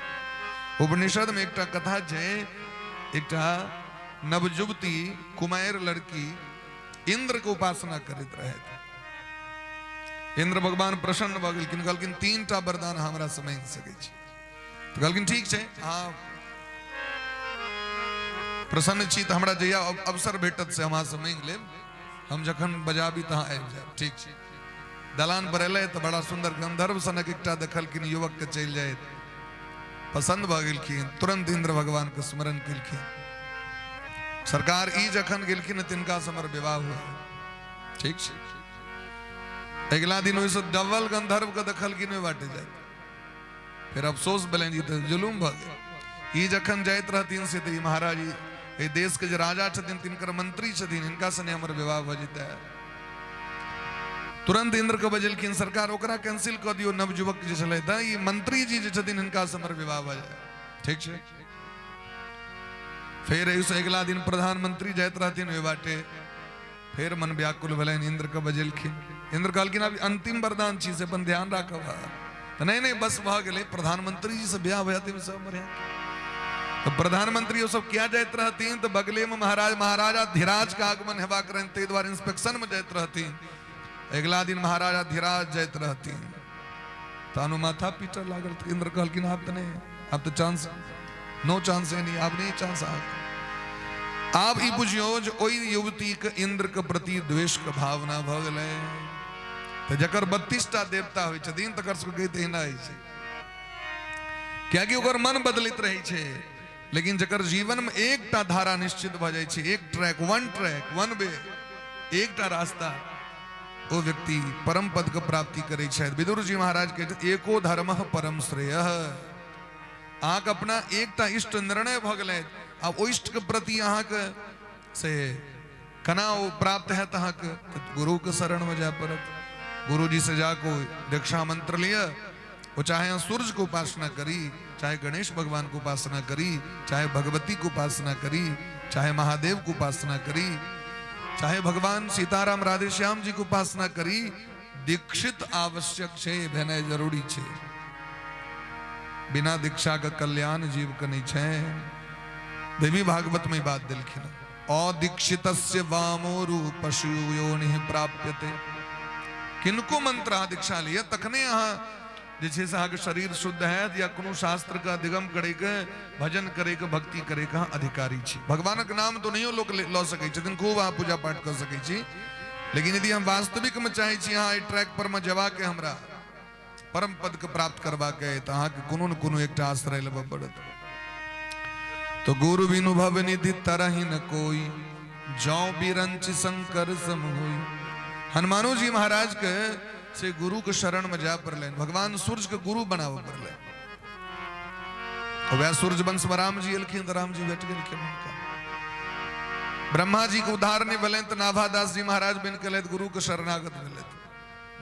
उपनिषद में एकटा कथा छै, एकटा नवयुवती कुमारि लड़की इंद्र के उपासना करैत रहथि। इंद्र भगवान प्रसन्न भऽ गेलखिन, कहलखिन 3 टा वरदान हमरा से मांगि सकै छी। तऽ कहलखिन ठीक छै, अहाँ प्रसन्न छी तऽ हमरा जहिया अवसर भेटत से हम अहाँसँ मांगि लेब, हम जखन बजाबी तऽ अहाँ आबि जायब। ठीक छै। दलान पर एलै तऽ बड़ा सुन्दर गंधर्व सनक एकटा देखलखिन युवक के चलि जाइत, पसन्द भऽ गेलखिन। तुरंत इंद्र भगवान के स्मरण केलखिन, सरकार ई जखन गेलखिन तिनका से हमर विवाह हुआ। ठीक छै। अगिला दिन ओहिसँ डबल गंधर्व के देखलखिन ओहि बाटे जाइत, फेर अफसोस भेलनि जी तऽ जुलूम भऽ गेल। ई जखन जाइत रहथिन से तऽ ई महाराज एहि देश के जे राजा छथिन तिनकर मंत्री छथिन, हिनका सने हमर विवाह भऽ जेतै। तुरंत इंद्र के बजेलखिन, सरकार ओकरा कैंसिल कऽ दियौ, नवयुवक जे छलै तऽ ई मंत्री जी जे छथिन हिनका से हमर विवाह भऽ जाय। ठीक छै। फेर एहिसँ अगिला दिन प्रधानमंत्री जाइत रहथिन ओहि बाटे, फेर मन व्याकुल भेलनि, इंद्र के बजेलखिन। इंद्र कहलखिन आब अंतिम वरदान छी से अपन ध्यान राखब। तऽ नहि नहि बस भऽ गेलै, प्रधानमंत्री जी से ब्याह भऽ जाते सब बढ़िया। तऽ प्रधानमंत्री ओ सब किया जाइत रहथिन तऽ बगले में महाराज महाराजा धीराज के आगमन हेबाक रहनि, ताहि दुआरे इंस्पेक्शन में जाइत रहथिन। अगिला दिन महाराजा धीराज जाइत रहथिन तऽ अनु माथा पीटऽ लागल। तऽ इंद्र कहलखिन आब तऽ नहि, आब तऽ चांस नो चांस है नहीं, आब नहीं चांस। आब आब ई बुझियौ जे ओहि युवती के इंद्र के प्रति द्वेष के भावना भऽ गेलै। तऽ जकर 32 टा देवता होइ छथिन तकर सबके गति एहिना होइ छै, कियाकि ओकर मन बदलैत रहै छै। लेकिन जकर जीवन में एकटा धारा निश्चित भऽ जाइ छै, एक track, one track, one way, एकटा रास्ता, ओ व्यक्ति परम पद के प्राप्ति करै छथि। विदुर जी महाराज कहै छथि एको धर्म परम श्रेय। अहाँके अपना एकटा इष्ट निर्णय भऽ गेलै, आब ओहि इष्ट के प्रति अहाँके से केना ओ प्राप्त हैत अहाँके, तऽ गुरुके शरणमे जाय पड़त। गुरुजी से जाके दीक्षा मंत्र लिअ। वो चाहे अहाँ सूर्य के उपासना करी, चाहे गणेश भगवान के उपासना करी, चाहे भगवती के उपासना करी, चाहे महादेव के उपासना करी, चाहे भगवान सीताराम राधेश्याम जी के उपासना करी, दीक्षित आवश्यक छै, भेनाइ जरूरी छै। बिना दीक्षा के कल्याण जीव के नहीं छै। देवी भागवत में बात दिलखिन, अदीक्षितस्य वामोरु पशु योनि प्राप्यते। किनको मंत्र अहाँ दीक्षा लिअ तखने अहाँ जे छै से अहाँके शरीर शुद्ध हैत या कोनो शास्त्र के अधिगम करैके, भजन करैके, भक्ति करैके अहाँ अधिकारी छी। भगवानक नाम तो नहियो लोक लऽ सकै छथिन, खूब अहाँ पूजा पाठ कऽ सकै छी, लेकिन यदि हम वास्तविक में चाहै छी अहाँ एहि ट्रैक पर मे जेबाके, हमरा परम पद के प्राप्त करबाके अइ, तऽ अहाँके कोनो ने कोनो एकटा आश्रय लेबऽ पड़त। तो गुरु बिनु भव निधि तरहि न कोई, जौ बिरंच शंकर सम होई। हनुमानो जी महाराज के से गुरु के शरण में जाय पड़लनि, भगवान सूर्य के गुरु बनाबऽ पड़लनि। वएह सूर्य वंश में राम जी एलखिन तऽ राम जी भेट गेलखिन हुनका। ब्रह्मा जी के उद्धार नहि भेलनि तऽ नाभादास जी महाराज बनि गेलथि, गुरु के शरणागत भेलथि।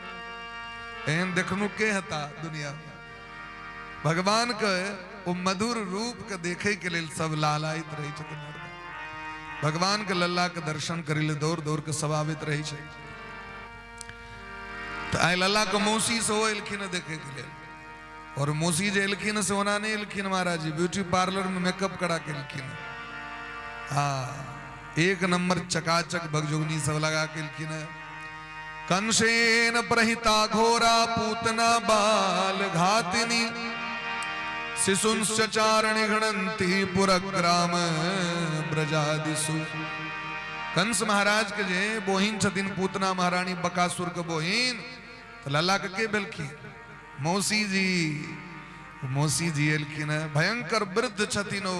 एहन देखनु के हेता दुनिया में। भगवान के ओ मधुर रूप के देखे के लेल सब लालायित रहै छथिन। भगवान के लल्ला के दर्शन करै ले दौड़ दौड़ के सब आबैत रहै छै। तऽ आइ लल्ला के मौसी सेहो एलखिन देखे के लेल। और मौसी जे एलखिन से ओना नहि एलखिन महाराज जी, ब्यूटी पार्लर में मेकअप करा के एलखिन। हाँ, एक नंबर चकाचक भगजोगनी सब लगा के एलखिन। कंसेन प्रहिता घोरा पूतना बाल घातिनी शिशुंश्च चारणि गणंती पुरग्राम ब्रजादिसु। कंस महाराज के जे बोहिन छथिन पूतना महारानी बकासुर के बोहिन, तऽ लल्ला के के भेलखिन? मौसी जी। मौसी जी एलखिन है, भयंकर वृद्ध छथिन ओ,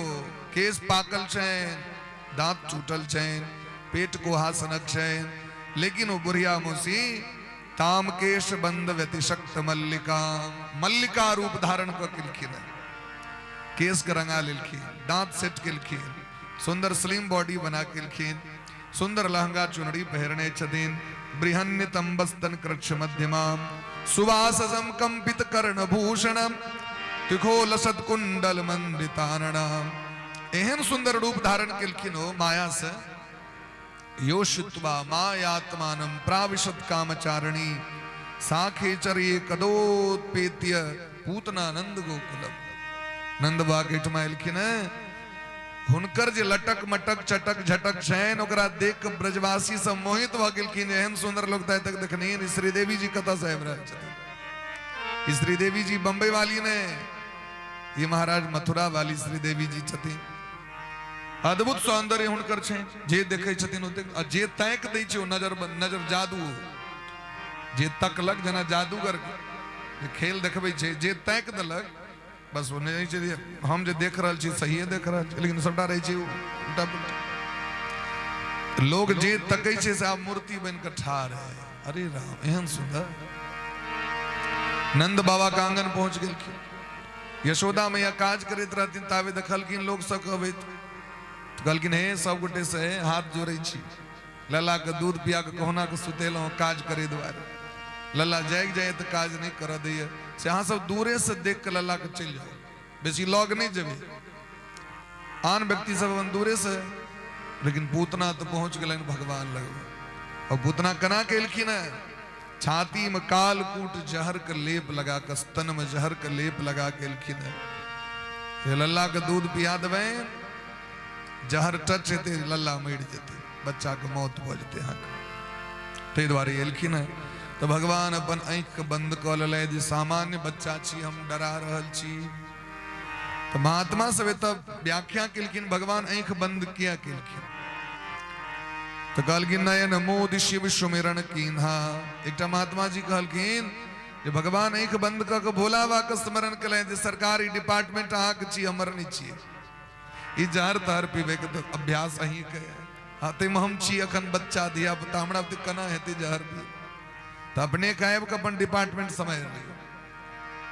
केस पाकल छनि, दांत टूटल छनि, पेट कोहा सनक छनि, लेकिन ओ बुढ़िया मौसी ताम केश बंद व्यतिशक्त मल्लिका, मल्लिका रूप धारण कऽ केलखिन है, केस के रंगा लेलखिन, दांत सेट केलखिन, सुंदर स्लिम बॉडी बना केलखिन, सुंदर लहंगा चुनरी पहिरने छथिन। बृहन्नितंबस्तन कृक्ष मध्यमाम सुवाससम कंपित कर्ण भूषणम तिखोलसत कुंडल मंडितानणाम। एहन सुंदर रूप धारण केलखिन ओ माया से। योषित्वा मायात्मानं प्राविशत कामचारिणी साखेचर्ये कदोत्पेत्य पूतना नंद गोकुलम। नंद बाबा के एहिठमा एलखिन हैं, हुनकर जे लटक मटक चटक झटक छनि ओकरा देख के ब्रजवासी सब मोहित भऽ गेलखिन। एहन सुंदर लोक तऽ आइ तक देखने नहि, श्रीदेवी जी कतऽ से आबि रहल छथिन। श्रीदेवी जी बम्बई वाली ने, ये महाराज मथुरा वाली श्रीदेवी जी छथिन। अद्भुत सौंदर्य हुनकर छनि, जे देखै छथिन ओतेक, आ जे ताकि दै छै ओ नजर नजर जादू, जे तकलक जेना जादूगर जे खेल देखबै छै, जे ताकि देलक बस ओ नहि छै जे हम जे देख रहल छी सहिए देख रहल छी, लेकिन सबटा रहै छै उल्टा पुल्टा। लोग जे तकै छै से आब मूर्ति बनि कऽ ठाढ़ है। अरे राम, एहन सुंदर। नंद बाबा के आंगन पहुंच गेलखिन। यशोदा मैया काज करैत रहथिन ताबे देखलखिन लोग सब अबैत, कहलखिन हे सब गोटे से हाथ जोड़ै छी, लल्ला के दूध पिया के कहुना के सुतेलहुँ काज करे दुआरे, लल्ला जागि जाइए तऽ काज नहि करऽ दैए, से अहाँ सब दूरे से देख के लल्ला के चलि जाउ, बेसी लग नहि जेबै। आन व्यक्ति सब अपन दूरे से, लेकिन पूतना तऽ पहुंच गेलनि भगवान लग। और पूतना केना के एलखिन है? छाती में कालकूट जहर के लेप लगा के, स्तन में जहर के लेप लगा के एलखिन है। लल्ला के दूध पिया देबै, जहर टच हेतै, लल्ला मरि जेतै, बच्चा के मौत भऽ जेतै अहाँके। ताहि दुआरे एलखिन है। तऽ भगवान अपन आँखि के बंद कऽ लेलथि जे सामान्य बच्चा छी हम, डरा रहल छी। तऽ महात्मा सब एतऽ व्याख्या केलखिन भगवान आँखि बंद किया केलखिन। तऽ कहलखिन नयन मोदि शिव सुमिरन कीन्हा। एकटा महात्मा जी कहलखिन जे भगवान आँखि बंद कऽ के भोला बाबा के स्मरण केलनि जे सरकारी डिपार्टमेंट अहाँके छी, हमर नहि छियै। ई जहर तहर पीबैके तऽ अभ्यास अहीँके है, हाँ ताहिमे हम छी अखन बच्चा धिया पुता, हमरा तऽ केना हेतै जहर पी? तऽ अपने के आबि कऽ अपन डिपार्टमेंट सम्हारि लियौ।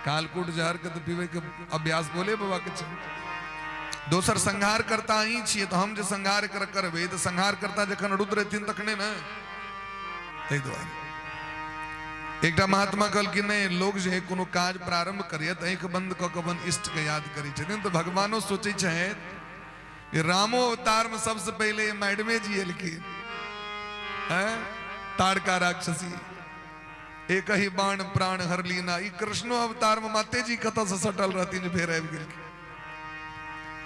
कालकूट जहरके तऽ पीबैके अभ्यास भोले बाबाके छै। दोसर संहार करता अहीं छियै, तऽ हम जे संहार करबै तऽ संहार करता जखन रुद्र हेथिन तखने ने। ताहि दुआरे एकटा महात्मा कहलखिन नहि, लोग जे कोनो काज प्रारंभ करैए तऽ आँखि बंद कऽ के अपन इष्ट के याद करै छथिन, तऽ भगवानो सोचै छथि जे रामो अवतार में सबसे पहिले मैडमे जी एलखिन हैं, तारका राक्षसी एक ही बाण प्राण हर लीना। ई कृष्णो अवतार में माते जी कतऽ से सटल रहथिन जे फेर आबि गेलखिन।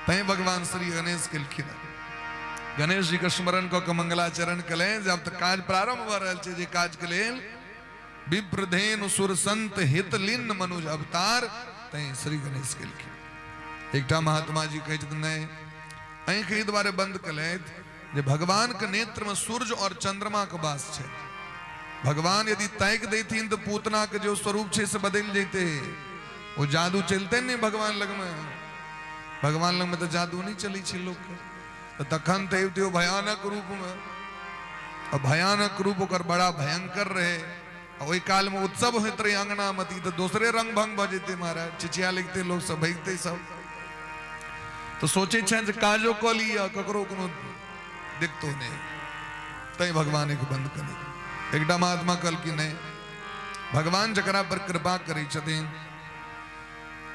तैं भगवान श्री गणेश केलखिन। गणेश जी के स्मरण कऽ के मंगलाचरण केलनि जे आब तऽ काज प्रारंभ भऽ रहल छै, जे काज के लेल विप्रधेनु सुर संत हित लीन मनुज अवतार, तैं श्री गणेश केलखिन। एकटा महात्मा जी कहै छथिन नहि, आँखि एहि दुआरे बंद केलथि जे भगवान के नेत्र में सूर्य और चंद्रमा के वास छै। भगवान यदि ताकि दैथिन तऽ पूतना के जो स्वरूप छै से बदलि जैते, ओ जादू चलते नहि भगवान लगमे, भगवान लगमे तऽ जादू नहि चलै छै लोकके। तऽ तखन तऽ अबिते ओ भयानक रूपमे, आ भयानक रूप ओकर बड़ा भयंकर रहै। आ ओहि कालमे उत्सव होइत रहै अंगनामे, तऽ ई तऽ दोसरे रंग भंग भऽ जेतै महाराज, चिचिया लगितै लोक सब, भगितै सब। तऽ सोचै छनि जे काजो कऽ लिअ, ककरो कोनो दिक्कतो नहि, तैं भगवान एक बंद कऽ देलखिन। एकटा महात्मा कहलखिन नहि, भगवान जकरा पर कृपा करै छथिन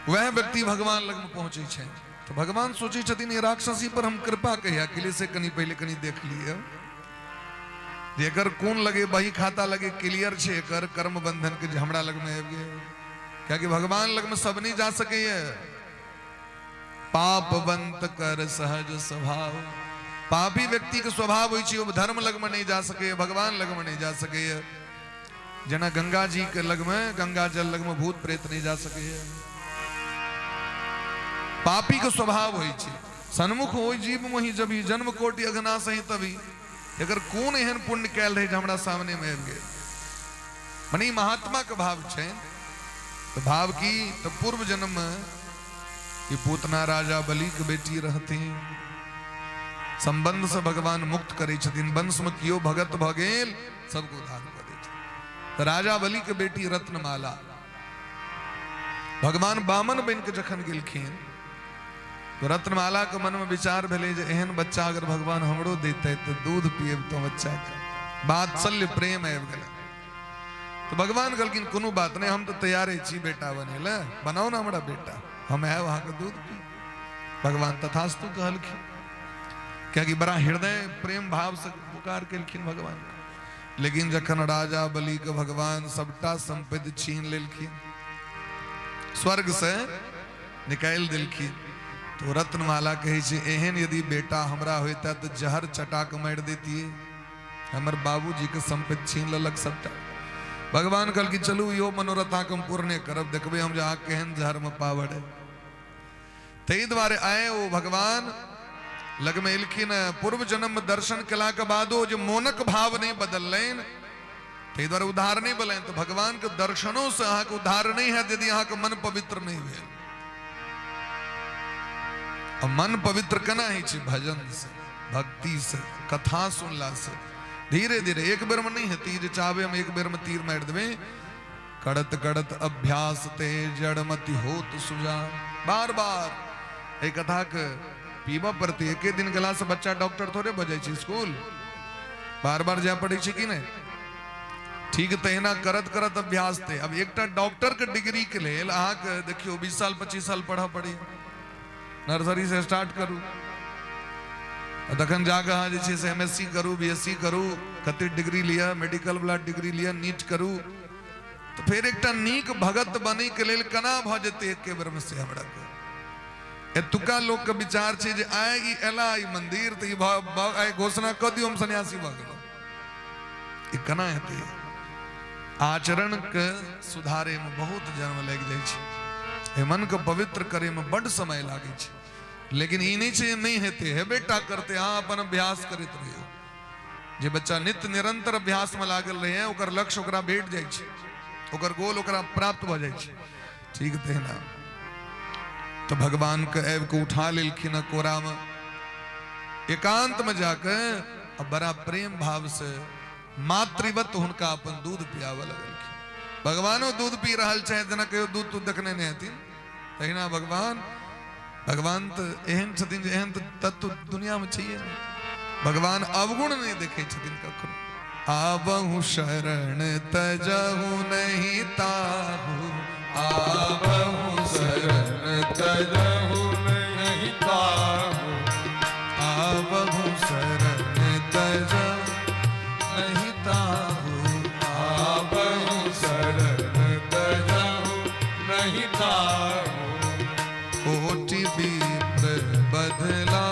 वएह व्यक्ति भगवान लगमे पहुँचै छै। तऽ भगवान सोचै छथिन ई राक्षसी पर हम कृपा कहिया केलियै से कनि पहिले कनि देख लिअ जे एकर कोन लगे बही खाता लगे क्लियर छै एकर कर्म बंधन के जे हमरा लगमे आबि गेल, कियाकि भगवान लगमे सब नहि जा सकैए। पापवंत कर सहज स्वभाव, पापी व्यक्ति के स्वभाव होइ छै ओ धर्म लगमे नहि जा सकैए, भगवान लगमे नहि जा सकैए। जेना गंगा जी के लगमे, गंगा जल लगमे भूत प्रेत नहि जा सकैए। पापी के स्वभाव होइ छै सन्मुख हो जीव मोहि जबी जन्म कोटि अघना सही तभी। एकर कोन एहन पुण्य कयल रहै जे हमरा सामने मे आबि गेल। मने ई महात्मा के भाव छै। तऽ भाव की, तऽ पूर्व जन्म मे ई पूतना राजा बलि के बेटी रहथिन। संबंध से भगवान मुक्त करै छथिन। वंश में कियो भगत भऽ गेल सबके उद्धार कऽ दै छथिन। तऽ राजा बलि के बेटी रत्नमाला भगवान बामन बनि के जखन गेलखिन तो रत्नमाला के मन में विचार भेलै जे एहन बच्चा अगर भगवान हमरो देते तऽ दूध पियबितहुँ बच्चा के। वात्सल्य प्रेम आबि गेलै। तऽ भगवान कहलखिन कोनो बात नहि, हम तऽ तैयारे छी बेटा बनै लए, बनाउ ने हमरा बेटा, हम आयब अहाँके दूध पी। भगवान तथास्तु कहलखिन, कियाकि बड़ा हृदय प्रेम भाव से पुकार केलखिन भगवान। लेकिन जखन राजा बलि के भगवान सबटा संपत्ति छीन लेलखिन, स्वर्ग से निकालि देलखिन, तो रत्नमाला कहै छै एहन यदि बेटा हमरा होइता तऽ जहर चटा के मारि देतियै, हमर बाबूजी के संपत्ति छीन लेलक सबटा। भगवान कहलखिन चलू इहो मनोरथ अहाँके हम पूर्ण करब, देखबै हम जे अहाँ केहन जहर में पावर है। ताहि दुआरे आए ओ भगवान लगमे एलखिन। पूर्व जन्म में दर्शन केला के बादो जे मोनक भाव नहीं बदललनि, ताहि दुआरे उद्धार नहीं भेलनि। तऽ भगवान के दर्शनों से अहाँके उद्धार नहीं हैत यदि अहाँके मन पवित्र नहीं भेल। आ मन पवित्र केना होइ छै? भजन से, भक्ति से, कथा सुनला से। धीरे धीरे, एक बेर में नहीं हेतै जे चाहबै हम एक बेर में तीर मारि देबै। करत करत अभ्यास ते जड़मति होत सुजान। बार बार एहि कथा के पीबऽ पड़तै। एके दिन गेला से बच्चा डॉक्टर थोड़े भऽ जाइ छै स्कूल, बार बार जाय पड़ै छै कि नहि? ठीक तहिना करत करत अभ्यास ते। अब एकटा डॉक्टर के डिग्री के लेल अहाँके देखियौ 20 साल 25 साल पढ़ऽ पड़ै, नर्सरी से स्टार्ट करू आ तखन जाकऽ अहाँ जे छै से एम एस सी करू, बी एस सी करू, कते डिग्री लिअ, मेडिकल वाला डिग्री लिअ, नीट करू, तऽ फेर एकटा नीक भगत बनैके लेल केना भऽ जेतै एके बेरमे से हमरा कहू। एतुका लोकके विचार छै जे आइ ई एला ई मंदिर तऽ ई आइ घोषणा कऽ दियौ हम सन्यासी भऽ गेलहुँ। ई केना हेतै? आचरणके सुधारैमे बहुत जन्म लागि जाइ छै, एहि मनके पवित्र करैमे बड्ड समय लागै छै। लेकिन ई नहि छै नहि हेतै, हेबे टा करतै। अहाँ अपन अभ्यास करैत रहियौ। जे बच्चा नित्य निरंतर अभ्यासमे लागल रहै, ओकर लक्ष्य ओकरा भेट जाइ छै, ओकर गोल ओकरा प्राप्त भऽ जाइ छै। ठीक तहिना तऽ भगवानके आबि कऽ उठा लेलखिन हँ कोरामे, एकांतमे जाकऽ आ बड़ा प्रेम भाव से मातृवत हुनका अपन दूध पियाबऽ लगलखिन। भगवानो दूध पी रहल छथि जेना कहियो दूध तूध देखने नहि हेथिन, तहिना भगवान भगवान तऽ एहन छथिन जे एहन तऽ तत्व दुनियामे छैहे नहि। भगवान अवगुण नहि देखै छथिन कखनो। आबहु शरण तजहु नहीं ताहु, आबहु शरण तजहु नहीं ताहु, आबहु शरण तजहु नहीं ताहु, आबहु शरण तजहु नहीं ताहु। कोटि विप्र बदला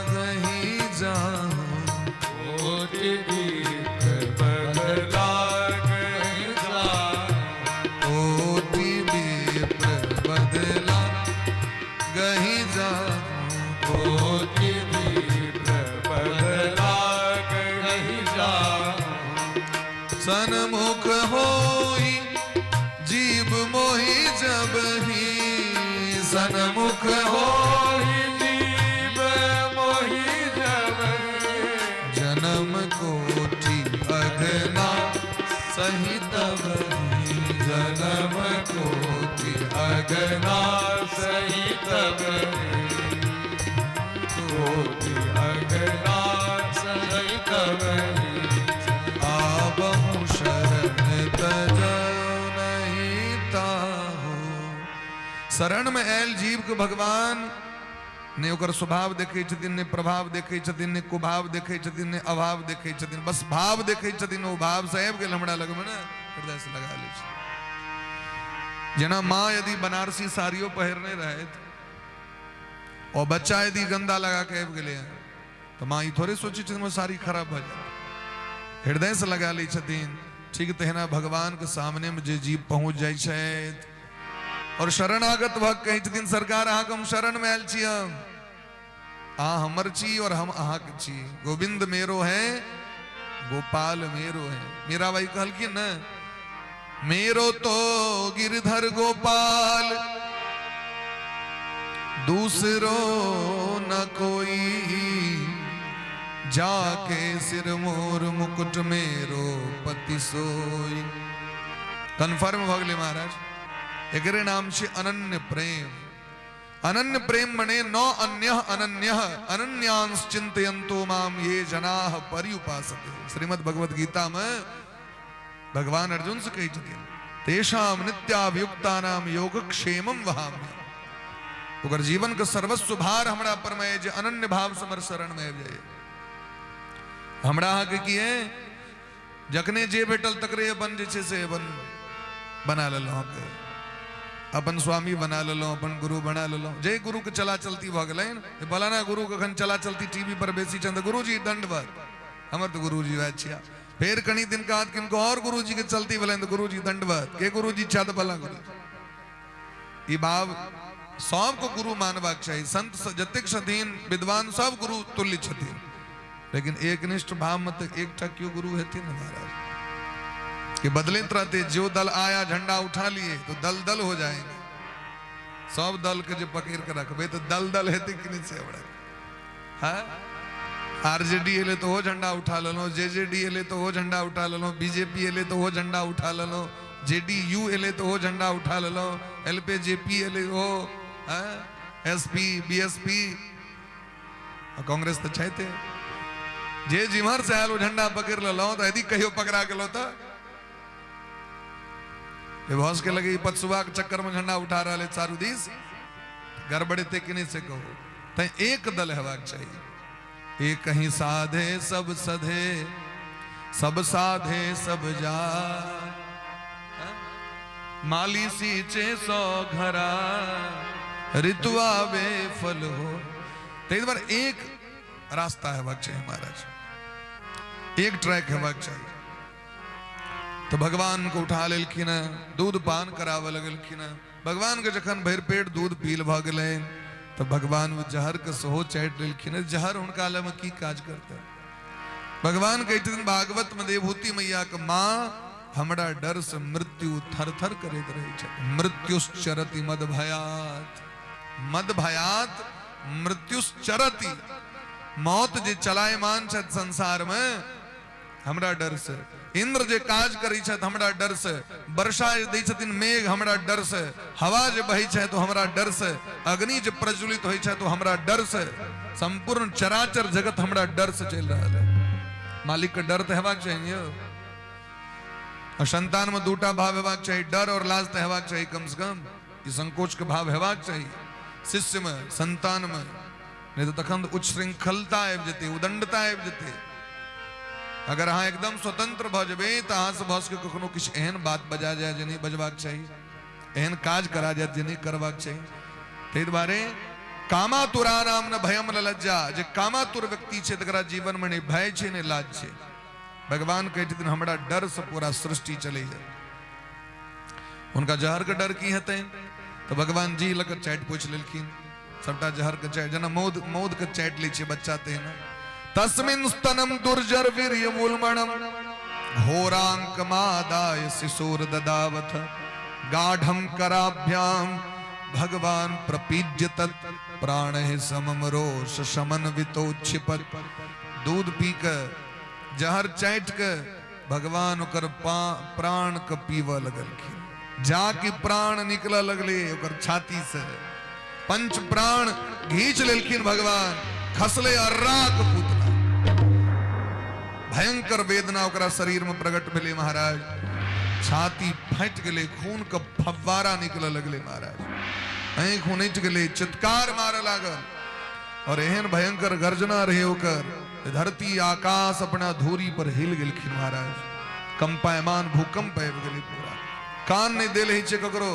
गही जाहु, कोटि विप्र बदला गही जाहु, कोटि विप्र बदला गही जाहु, कोटि विप्र बदला गही जाहु। सन्मुख होई जीव मोहि जब ही, सन्मुख होई जीव मोहि जब, जन्म कोटि अघना सही तब ही, जन्म कोटि अघना सही तब, कोटि अघना सही तब। आबहु शरण तजौ शरणमे आयल जीवके भगवान नहि ओकर स्वभाव देखै छथिन, नहि प्रभाव देखै छथिन, नहि कुभाव देखै छथिन, नहि अभाव देखै छथिन, बस भाव देखै छथिन। ओ भावसँ आबि गेल हमरा लगमे ने, हृदयसँ लगा लै छै। जेना माँ यदि बनारसी साड़ियो पहिरने रहथि और बच्चा यदि गंदा लगा के आबि गेलै हँ, तऽ माँ ई थोड़े सोचै छथिन हमर साड़ी खराब भऽ जायत, हृदयसँ लगा लै छथिन। ठीक तहिना भगवानके सामनेमे जे जीव पहुँच जाइ छथि और शरणागत भऽ कहै छथिन, सरकार अहाँके हम शरणमे आयल छी, हम अहाँ हमर छी और हम अहाँके छी। गोविंद मेरो है गोपाल मेरो है। मीराबाई कहलखिन ने, मेरो तो गिरधर गोपाल दूसरो न कोई, जाके सिर मोर मुकुट मेरो पति सोई। कन्फर्म भऽ गेलै महाराज। एकरे नाम छै अनन्य प्रेम। अनन्य प्रेम मने न अन्य अनन्य अनन्यांश चिंतयंतो माम ये जनाः पर्युपासते। श्रीमद् भगवद गीता में भगवान अर्जुन से कहै छथिन, तेषाम नित्याभियुक्तानाम योगक्षेमम वहाम्य। ओकर जीवन के सर्वस्व भार हमरा पर में जे अनन्य भाव से हमर शरण में आबि जाइए। हमरा अहाँके की है, जखने जे भेटल तकरे अपन जे छै से अपन बना लेलहुँ, अहाँके अपन स्वामी बना लेलहुँ, अपन गुरु बना लेलहुँ। जे गुरुके चला चलती भऽ गेलनि, फलाना गुरु कखन चला चलती टीवी पर बेसी छनि तऽ गुरुजी दण्डवत, हमर तऽ गुरुजी वएह छिया। फेर कनी दिन के बाद किनको और गुरुजी के चलती भेलनि तऽ गुरुजी दण्डवत, के गुरुजी छा तऽ फलाना गुरुजी। ई भाव सबके गुरु मानबाक चाही। संत जतेक छथिन विद्वान सब गुरु तुल्य छथिन, लेकिन एकनिष्ठ भाव में तो एकटा क्यों गुरु हेथिन ने महाराज, कि बदलैत रहते। जो दल आया झंडा उठा लिए तो दल दल हो जाएंगे। सब दल के जे पकड़ के रखबे तो दल दल हेतै कि नहीं से हमरा। हाँ, आरजेडी एलै तऽ ओहो झंडा उठा लेलहुँ, जे जे डी एलै तऽ ओहो झंडा उठा लेलहुँ, बीजेपी एलै तऽ ओहो झंडा उठा लेलहुँ, जे डी यू एलै तऽ ओहो झंडा उठा लेलहुँ, एल पी जे पी एलै ओहो, S P B S P, Congress तऽ छैते। जे जिम्हर से आयल ओ झंडा पकड़ि लेलहुँ, तऽ यदि कहियो पकड़ा गेलहुँ तऽ भऽ सकै लगे ई पछुआ के चक्कर में झंडा उठा रहल है चारू दिस, गड़बड़ेते कि नहीं से कहू। तैं एक दल हेबाक चाही। एक ही साधे सब सधे, सब साधे सब जा, माली सींचे सौ घरा, ऋतु आवे फल हो। ताहि दुआरे एक रास्ता हेबाक चाही महाराज, एक ट्रैक हेबाक चाही। तऽ भगवान के उठा लेलखिन, दूध पान कराबऽ लगलखिन। भगवान के जखन भरि पेट दूध पील भऽ गेलनि तऽ भगवान ओ जहर के सेहो चाटि लेलखिन। जहर हुनका लग की काज करतै? भगवान कहै छथिन भागवत में, देवहूति मैया के माँ, हमरा डर से मृत्यु थर थर करैत रहै छै। मृत्युश्चरति मद भयात, मद भयात मृत्युश्चरति। मौत जे चलायमान छथि संसार में हमरा डर से, इंद्र जे काज करै छथि हमरा डर से, वर्षा जे दै छथिन मेघ हमरा डर से, हवा जे बहै छै तो हमरा डर से, अग्नि जे प्रज्वलित होइ छै तो हमरा डर से, संपूर्ण चराचर जगत हमरा डर से चलि रहल है। मालिक के डर तऽ हेबाक चाही यौ। और संतान में दूटा भाव हेबाक चाही, डर और लाज तऽ हेबाक चाही, कम से कम ई संकोच के भाव हेबाक चाही शिष्य में, संतान में, नहीं तऽ तखन उच्छृंखलता आबि जेतै, उदंडता आबि जेतै। अगर अहाँ एकदम स्वतंत्र भऽ जेबै तऽ अहाँसँ भऽ सकै कखनो किछु एहन बात बजा जाय जे नहि बजबाक चाही, एहन काज करा जायत जे नहि करबाक चाही। ताहि दुआरे कामातुरा नाम न भयम न लज्जा। जे कामातुर व्यक्ति छै तकरा जीवनमे नहि भय छै नहि लाज छै। भगवान कहै छथिन हमरा डरसँ पूरा सृष्टि चलैए। हुनका जहरके डर की हेतनि? तऽ भगवान जी लऽ कऽ चाटि पोछि लेलखिन सबटा जहर के चाटि, जेना मौध मौध के चाटि लै छै बच्चा तहिना। तस्मिन स्तनम दुर्जर वीर्य मूलमणम घोरांक मादाय शिशुर ददावथ गाढ़म कराभ्याम भगवान प्रपीज्य तत् प्राण समम रोष शमन वितोक्षिपत। दूध पी के जहर चाटि के भगवान ओकर प्राण के पीबऽ लगलखिन, जाकि प्राण निकलऽ लगले ओकर छाती से, पंच प्राण घींच लेलखिन भगवान, खसले अर्राक पुतना। भयंकर वेदना ओकरा शरीर में प्रकट भेलै महाराज, छाती फाटि गेलै, खून के फव्वारा निकलऽ लगलै महाराज। आँखि उनटि गेलै, चित्कार मारऽ लागल और एहन भयंकर गर्जना रहे ओकर, धरती आकाश अपना धूरी पर हिल गेलखिन महाराज। कंपायमान भूकंप आबि गेलै, पूरा कान नहि देल होइ छै ककरो।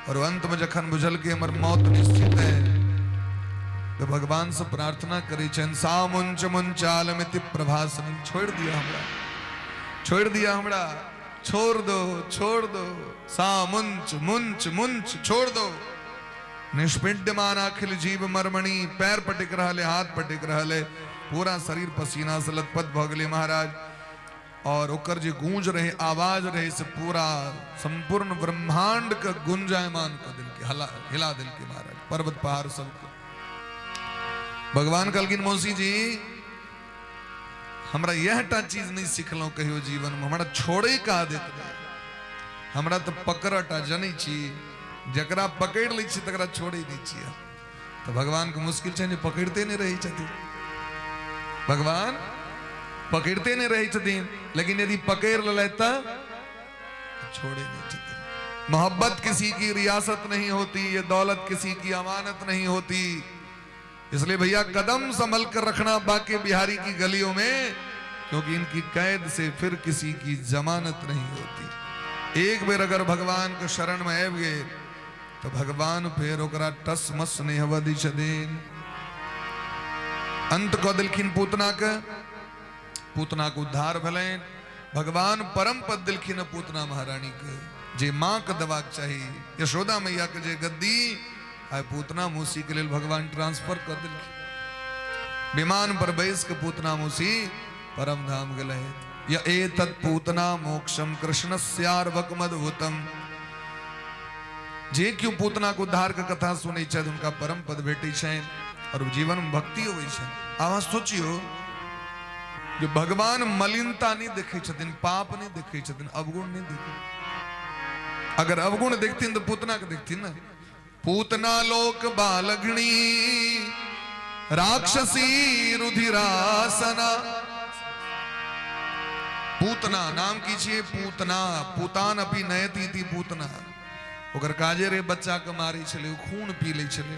और अंत में जखन बुझलकै हमर मौत निश्चित है, तऽ भगवान से प्रार्थना करै छनि, सामुंच मुंचालमिति प्रभासनी, छोड़ि दिअ हमरा, छोड़ि दिअ हमरा, छोड़ दो, छोड़ दो, सामुंच मुंच मुंच, छोड़ दो। निष्पिड्यमान अखिल जीव मरमणि, पैर पटक रहल है, हाथ पटक रहल है, पूरा शरीर पसीना से लथपथ भऽ गेलै महाराज। और ओकर जे गूंज रहे, आवाज रहे, से पूरा संपूर्ण ब्रह्मांड के गुंजायमान कऽ देलकै, हिला देलकै महाराज, पर्वत पहाड़ सबके। भगवान कहलखिन, मौसी जी, हमरा इएह टा चीज नहि सिखलहुँ कहियो जीवन में, हमरा छोड़े के आदत नहि, हमरा तऽ पकड़टा जनै छी, जकरा पकड़ि लै छी तकरा छोड़े नहि छियै। तऽ भगवानके मुश्किल छनि जे पकड़िते नहि रहै छथिन, भगवान पकड़िते नहि रहै छथिन, लेकिन यदि पकड़ि लेलथि तऽ छोड़े नहीं छथिन। मोहब्बत किसी की रियासत नहीं होती, ये दौलत किसी की अमानत नहीं होती। इसलिए भैया कदम संभल कर रखना बाके बिहारी की गलियों में, क्योंकि इनकी कैद से फिर किसी की जमानत नहीं होती। एक बेर अगर भगवान के शरण में आबि गेल तऽ भगवान फेर ओकरा टस मस नहि हेबऽ दै छथिन। अंत कऽ देलखिन पूतना के, पूतना के उद्धार भेलनि, भगवान परम पद देलखिन पूतना महारानी के, जे माँ के देबाक चाही, यशोदा मैया के जे गद्दी, आइ पूतना मौसी के लेल भगवान ट्रांसफर कऽ देलखिन। विमान पर बैस के पूतना मौसी परम धाम गेलै। य एतत् पूतना मोक्षम कृष्णस्यार्भक मद्भुतम, जे क्यों पूतना के उद्धार के कथा सुनै छथि हुनका परम पद भेटै छनि और जीवन में भक्ति अबै छनि। अहाँ सोचियो जे भगवान मलिनता नहि देखै छथिन, पाप नहि देखै छथिन, अवगुण नहि देखै। अगर अवगुण देखथिन तऽ पूतना के देखथिन ने। पूतना लोक बालघ्नी राक्षसी रुधिरासना। पूतना नाम की छियै? पूतना, पूतान अपि नयति इति पूतना। ओकर काजे रे बच्चा के मारै छलै, खून पी लै छलै।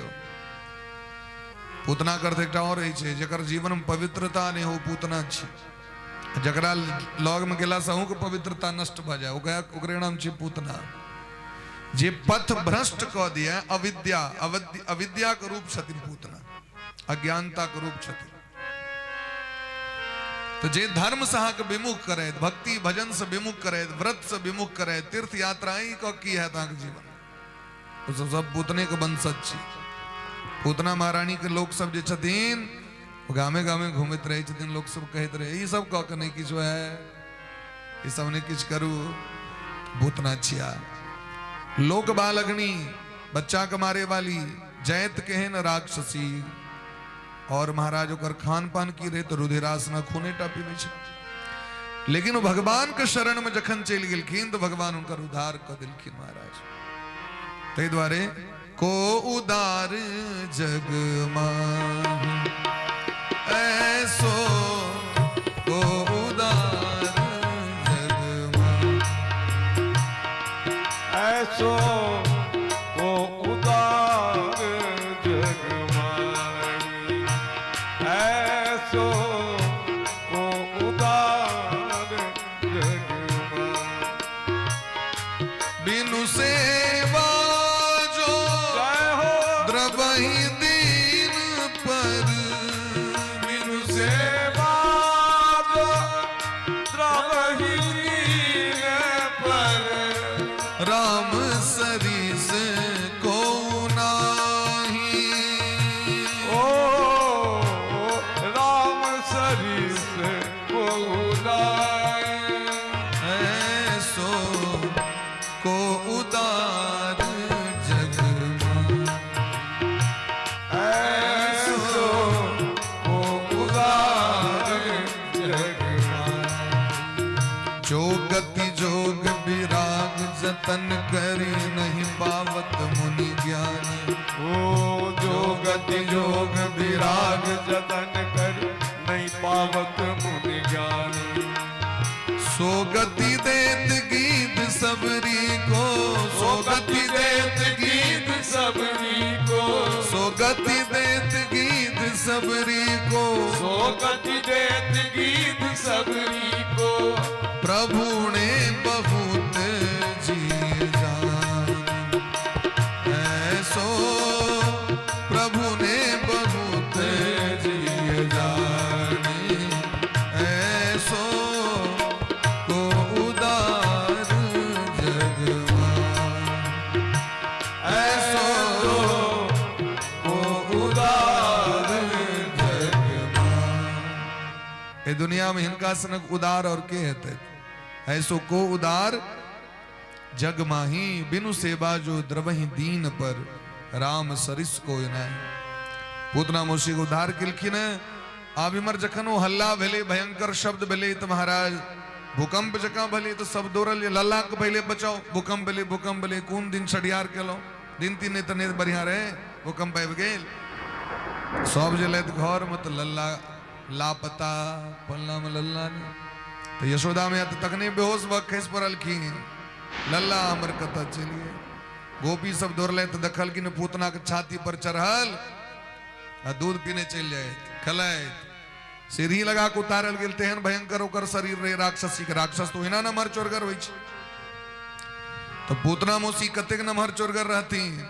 पूतना के अर्थ एकटा और होइ छै, जकर जीवन में पवित्रता नहि हो पूतना छै। जकरा लग में गेला से अहूँके पवित्रता नष्ट भऽ जाय, ओकरा ओकरे नाम छै पूतना। जे पथ भ्रष्ट कऽ दिए, अविद्या, अविद्या के रूप छथिन पूतना, अज्ञानता के रूप छथिन। तो जे धर्म से अहाँके विमुख करे, भक्ति भजन से विमुख करे, व्रत से विमुख करे, तीर्थ यात्रा ही कऽ की हैत अहाँके जीवन, ओ सब सब पूतने के वंशज छी। पूतना महारानी के लोक सब जे छथिन ओ गामे गामे घूमैत रहै छथिन, लोक सब कहैत रहै ई सब कऽ के नहि किछु है, ई सब नहि किछु करू, भूतना छिया। लोक बालग्नि, बच्चा के मारे वाली, जैत केहन राक्षसी। और महाराज ओकर खान पान की रहे तऽ रुधिरासना खूने टा पीबै छै। लेकिन ओ भगवान के शरण में जखन चलि गेलखिन तऽ भगवान हुनकर उद्धार कऽ देलखिन महाराज। ताहि दुआरे को उदार जग माही ऐसो, को उदार जग माही ऐसो, को उदार जग माही ऐसो, को उदार जग माही। बिनु सेवा जो जय हो। द्रवहि दीन पर, बिनु सेवा जो द्रवहि दीन पर, राम सरिस को नाही। ओ राम सरिस को नाही। ऐसो को उदार जग माही। नगरी को। प्रभु ने बहुत जी जान, ऐसो प्रभु ने बहुत जी जानी, ऐसो को उदार जगमान, ऐसो को उदार जगमान। ए दुनिया में हिनका सनक उदार और के हेतै? ऐसो को उदार जग माही, बिनु सेवा जो द्रवहि दीन पर, राम सरिस को नाही। पूतना मौसी के उद्धार केलखिन। आब इमर जखन ओ हल्ला भेलै, भयंकर शब्द भेलै, तऽ महाराज भूकंप जकाँ भेलै, तऽ सब दौड़ल जे लल्ला के पहिले बचाओ। भूकंप भेलै, भूकंप भेलै, कोन दिन छठियार केलहुँ, दिन तीन नहि तऽ नहि बढ़िआँ रहै, भूकंप आबि गेल। सब जे लैत घरमे तऽ लल्ला लापता, पलनामे लल्ला नहि। तऽ यशोदा मैया तऽ तखने बेहोश भऽ खसि पड़लखिन, लल्ला हमर कतऽ चलि गेल? गोपी सब दौड़लै तऽ देखलखिन पूतनाके छाती पर चढ़ल आ दूध पीने चलि जाइत खेलैत। सीढ़ी लगा कऽ उतारल गेल, तेहन भयंकर ओकर शरीर रहे राक्षसी के। राक्षस तऽ ओहिना नमहर चोरगर होइ छै, तऽ पूतना मौसी कतेक नमहर चोरगर रहथिन।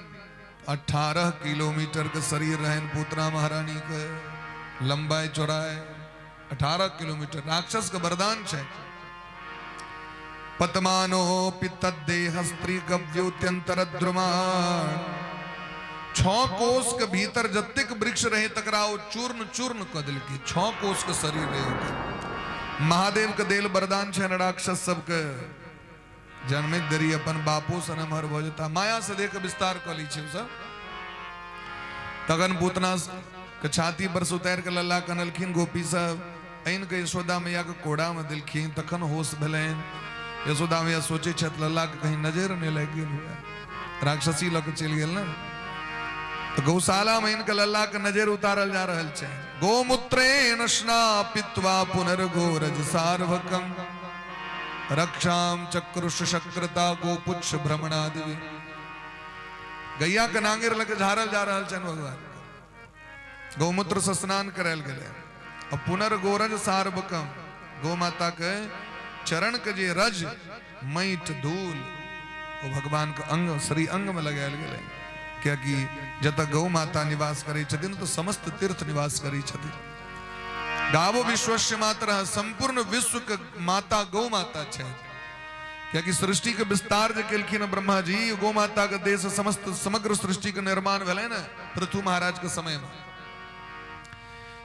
18 किलोमीटर के शरीर रहनि पूतना महारानी के, लंबाई चौड़ाई 18 किलोमीटर। राक्षस के वरदान छै। पतमानो पितदेह स्त्री गव्योत्यंतरद्रुमान, 6 कोस के भीतर जतेक वृक्ष रहे तकरा ओ चूर्ण चूर्ण कऽ देलकै। 6 कोस के शरीर रहे ओकर। महादेव के देल वरदान छनि राक्षस सबके, जन्मैत देरी अपन बापो सँ नमहर भऽ जेता, माया से देख विस्तार कऽ लै छै सब। तखन पूतना के छाती पर से उतारि कऽ लल्ला कनलखिन गोपी सब, आनि कऽ यशोदा मैया के कोड़ा में देलखिन। तखन होश भेलनि। यशोदा मैया सोचै छथि लल्ला के कहीं नजर नहि लागि गेल हुए, राक्षसी लऽ कऽ चलि गेल ने। तऽ गौशाला में आनि कऽ लल्ला के नजर उतारल जा रहल छै। गोमूत्रेण स्नापित्वा पुनर्गोरज सार्वकम रक्षाम चक्रुष शक्रता गोपुच्छ भ्रमणादि। गैया के नांगेर लग झाड़ल जा रहल छनि भगवान, गौमूत्र से स्नान करायल गेलै आ पुनर्गोरज सार्वकम, गौ माता के चरण के जे रज माटि धूल ओ भगवान के अंग श्री अंग में लगायल गेलै, कियाकि जतऽ गौ माता निवास करै छथिन तऽ समस्त तीर्थ निवास करै छथिन। गावो विश्वस्य मात्र, संपूर्ण विश्व के माता गौ माता छै, कियाकि सृष्टि के विस्तार जे केलखिन ब्रह्मा जी, गौ माता के देश समस्त समग्र सृष्टि के निर्माण भेलै ने पृथु महाराज के समय में।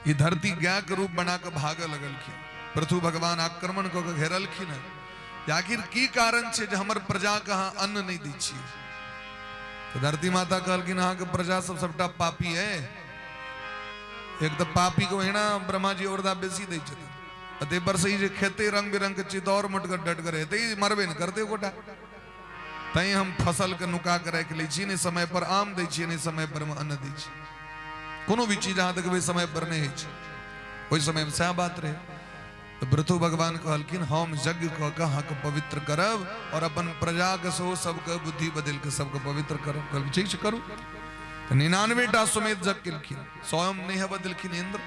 ई धरती गाय के रूप बना के भागे लगलखिन पृथु भगवान, आक्रमण कऽ के घेरलखिन हँ। आखिर की कारण छै जे हमर प्रजा के अहाँ अन्न नहि दै छियै? तऽ धरती माता कहलखिन अहाँके प्रजा सब सबटा पापी है। एक तऽ पापी के ओहिना ब्रह्मा जी औरदा बेसी दै छथिन, आ ताहि पर से ई जे खेते रंग बिरंग के चीज और मोटगर डटगर हेतै, ई मरबे नहि करतै गोटा। तैं हम फसल के नुका के राखि लै छी, नहि समय पर आम दै छियै, नहि समय पर अन्न दै छियै। कोनो भी चीज अहाँ देखबै समय पर नहि होइ छै। ओहि समय मे सएह बात रहै। तऽ पृथु भगवान कहलखिन हम यज्ञ कऽ के अहाँके पवित्र करब और अपन प्रजाके सेहो सबके बुद्धि बदलि के सबके पवित्र करब। कहलखिन ठीक छै करू। तऽ 99 टा सुमेध यज्ञ केलखिन, स्वयं नहि हेबऽ देलखिन इंद्र।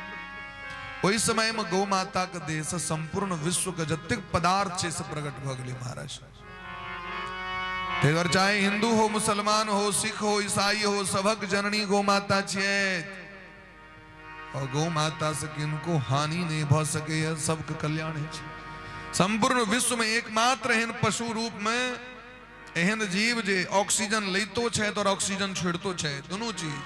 ओहि समय मे गौ माता के देह से संपूर्ण विश्व के जतेक पदार्थ छै से प्रकट भऽ गेलै महाराज। ताहि दुआरे चाहे हिंदू हो, मुसलमान हो, सिख हो, ईसाई हो, सभक जननी गौ माता छियै और गौ माता से किनको हानि नहीं भऽ सकैए, सबके कल्याण होइ छै। संपूर्ण विश्व में एकमात्र एहन पशु रूप में एहन जीव जे ऑक्सीजन लैतो छथि और ऑक्सीजन छोड़ितो छथि, दुनू चीज।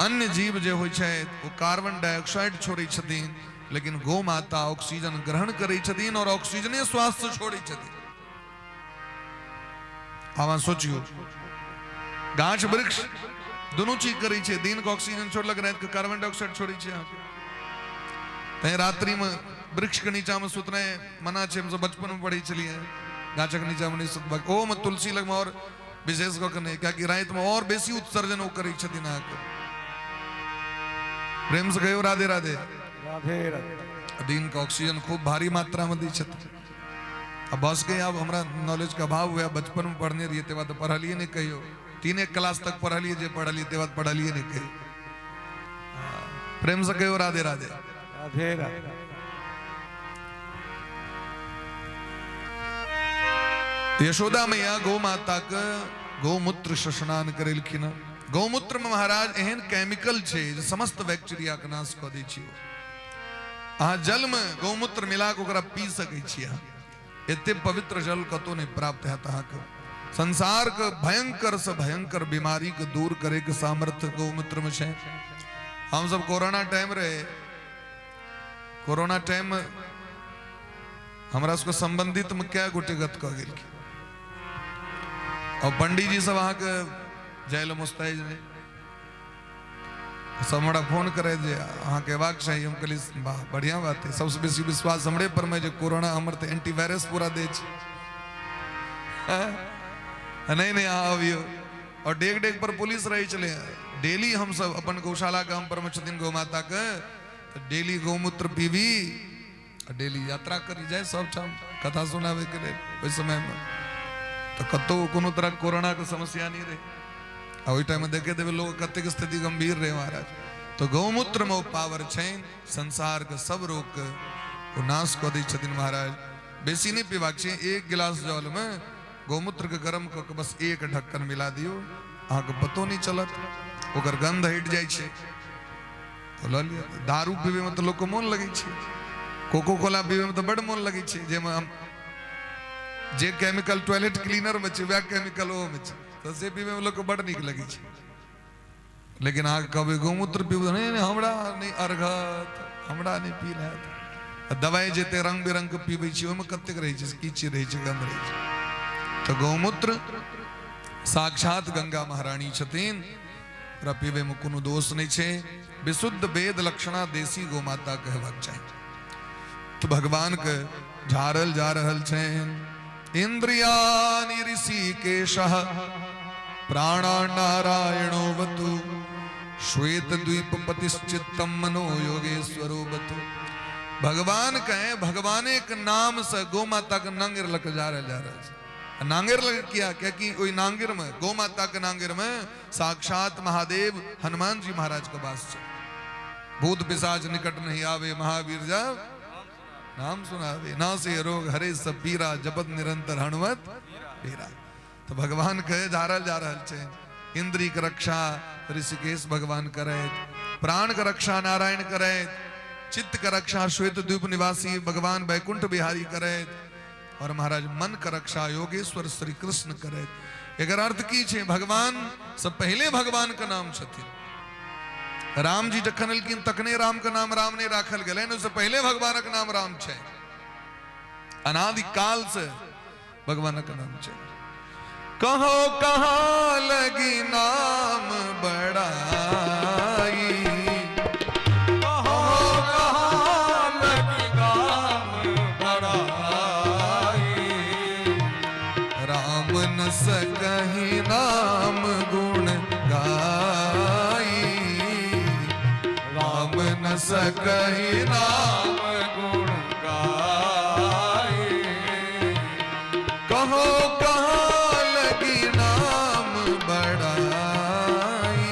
अन्य जीव जे होइ छथि ओ कार्बन डाइऑक्साइड छोड़ै छथिन, लेकिन गौ माता ऑक्सीजन ग्रहण करै छथिन और ऑक्सीजने श्वास से छोड़ै छथिन। आब अहाँ सोचियौ, गाछ वृक्ष दुनू चीज करै छै, दिन के ऑक्सीजन छोड़लक, राति के कार्बन डाइऑक्साइड छोड़ै छै अहाँके। तैं रात्रि में वृक्ष के नीचा में सुतनाइ मना छै। हमसब बचपन में पढ़ै छलियै, गाछक नीचा में नहि सुतबाक, ओहोमे तुलसी लगमे और विशेष कऽ के नहि, कियाकि राति में और बेसी उत्सर्जन ओ करै छथिन अहाँके। प्रेम से कहियौ राधे राधे। राधे राधे। दिन के ऑक्सीजन खूब भारी मात्रा में दै छथिन। अब बस के अब हमरा नॉलेज के अभाव हुआ, बचपन में पढ़ने रहिए, ते बाद पढ़लिए नहीं कहियो, 3 क्लास तक पढ़लिए, जे पढ़लिए ते बाद पढ़लिए नहीं कहियो। प्रेम से कहियो राधे राधे। राधे राधे। यशोदा मैया गौ माता के गौमूत्र से स्नान करेलखिन। गौमूत्र में महाराज एहन केमिकल छै जे समस्त बैक्टीरिया के नाश कऽ दै छै। अहाँ जल में गौमूत्र मिला कऽ ओकरा पी सकै छी अहाँ। एते पवित्र जल कतौ नहि प्राप्त हैत अहाँके। संसार के भयंकर से भयंकर बीमारी के दूर करे के सामर्थ्य गौमूत्र में छै। हम सब कोरोना टाइम रहे, कोरोना टाइम में हमरा सबके संबंधित में कै गोटे गत कऽ गेलखिन और पंडीजी सब अहाँके जाय लए मुस्तैज नहि। सब हमरा फोन करे जे अहाँके अयबाक चाही। हम कहलियै वाह, बढ़िआँ बात है। सबसँ बेसी विश्वास हमरे पर में जे कोरोना हमर तऽ एंटीवायरस पूरा दै छै। नहि नहि, अहाँ अबियौ। और डेग डेग पर पुलिस रहै छलै। डेली हमसब अपन गौशाला गाम पर मे छथिन गौ माता के, तऽ डेली गौमूत्र पीबी आ डेली यात्रा करी जाय सबठाम कथा सुनाबै के लेल। ओहि समयमे तऽ कतहु कोनो तरहक कोरोनाके समस्या नहि रहै आ ओहि टाइममे देखे देबै लोग कतेक स्थिति गंभीर रहै महाराज। तऽ गौमूत्रमे ओ पावर छै, संसारके सब रोगके ओ नाश कऽ दै छथिन महाराज। बेसी नहि पीबाक छै, एक गिलास जलमे गौमूत्रके गरम कऽ के बस एक ढक्कन मिला दियौ, अहाँके पतो नहि चलत, ओकर गंध हटि जाइ छै। तऽ लऽ लिअ। दारू पीबैमे तऽ लोकके मोन लगै छै, कोको कोला पीबैमे तऽ बड्ड मोन लगै छै, जाहिमे हम जे केमिकल टॉयलेट क्लीनरमे छै वएह केमिकल ओहोमे छै, तऽ से पीबैमे लोकके बड्ड नीक लगै छै। लेकिन अहाँके कहबै गौमूत्र पीबू, नहि नहि, हमरा नहि अर्घत, हमरा नहि पील हैत। आ दवाइ जते रंग बिरंग के पीबै छी ओहिमे कतेक रहै छै, की चीज रहै छै, गंध रहै छै। तऽ गौमूत्र साक्षात गंगा महारानी छथिन, ओकरा पीबैमे कोनो दोष नहि छै। विशुद्ध वेद लक्षणा देसी गौ माता कहबाक चाही। तऽ भगवान के झाड़ल जा रहल छनि। इंद्रियानि ऋषिकेश प्राणा नारायणो वतु श्वेत द्वीप पतिश्चित्तम मनो योगेश्वरो बतु। भगवान कहे भगवाने के नाम से गौ माता के नांगेर लग जा रहल जा रहल छै। नांगेर लग किया? कियाकि ओहि नांगेर में, गौ माता के नांगेर में साक्षात महादेव हनुमान जी महाराज के वास छै। भूत पिशाच निकट नहीं आवे, महावीर जब नाम सुनावे, नासे रोग हरे सब पीरा, जपत निरंतर हनुमत पीरा। तो भगवान कहे झारल जा रहल छै। इंद्री के रक्षा ऋषिकेश भगवान करे, प्राण के रक्षा नारायण करे, चित्त के रक्षा श्वेत द्वीप निवासी भगवान वैकुंठ बिहारी करे और महाराज मन के रक्षा योगेश्वर श्री कृष्ण करे। एकर अर्थ की छै? भगवान सब पहले भगवान के नाम छथिन। राम जी जखन एलखिन तखने राम के नाम राम नहीं राखल गेलै, ओहिसँ पहले भगवानक नाम राम छै। अनादि काल से भगवानक नाम छै। कहो कहाँ लगी नाम बड़ाई, कहो कहाँ लगी नाम बड़ाई, राम न सकही नाम गुण गाई, राम न सकही नाम गुण गाई, कहो कहाँ लगी नाम बड़ाई,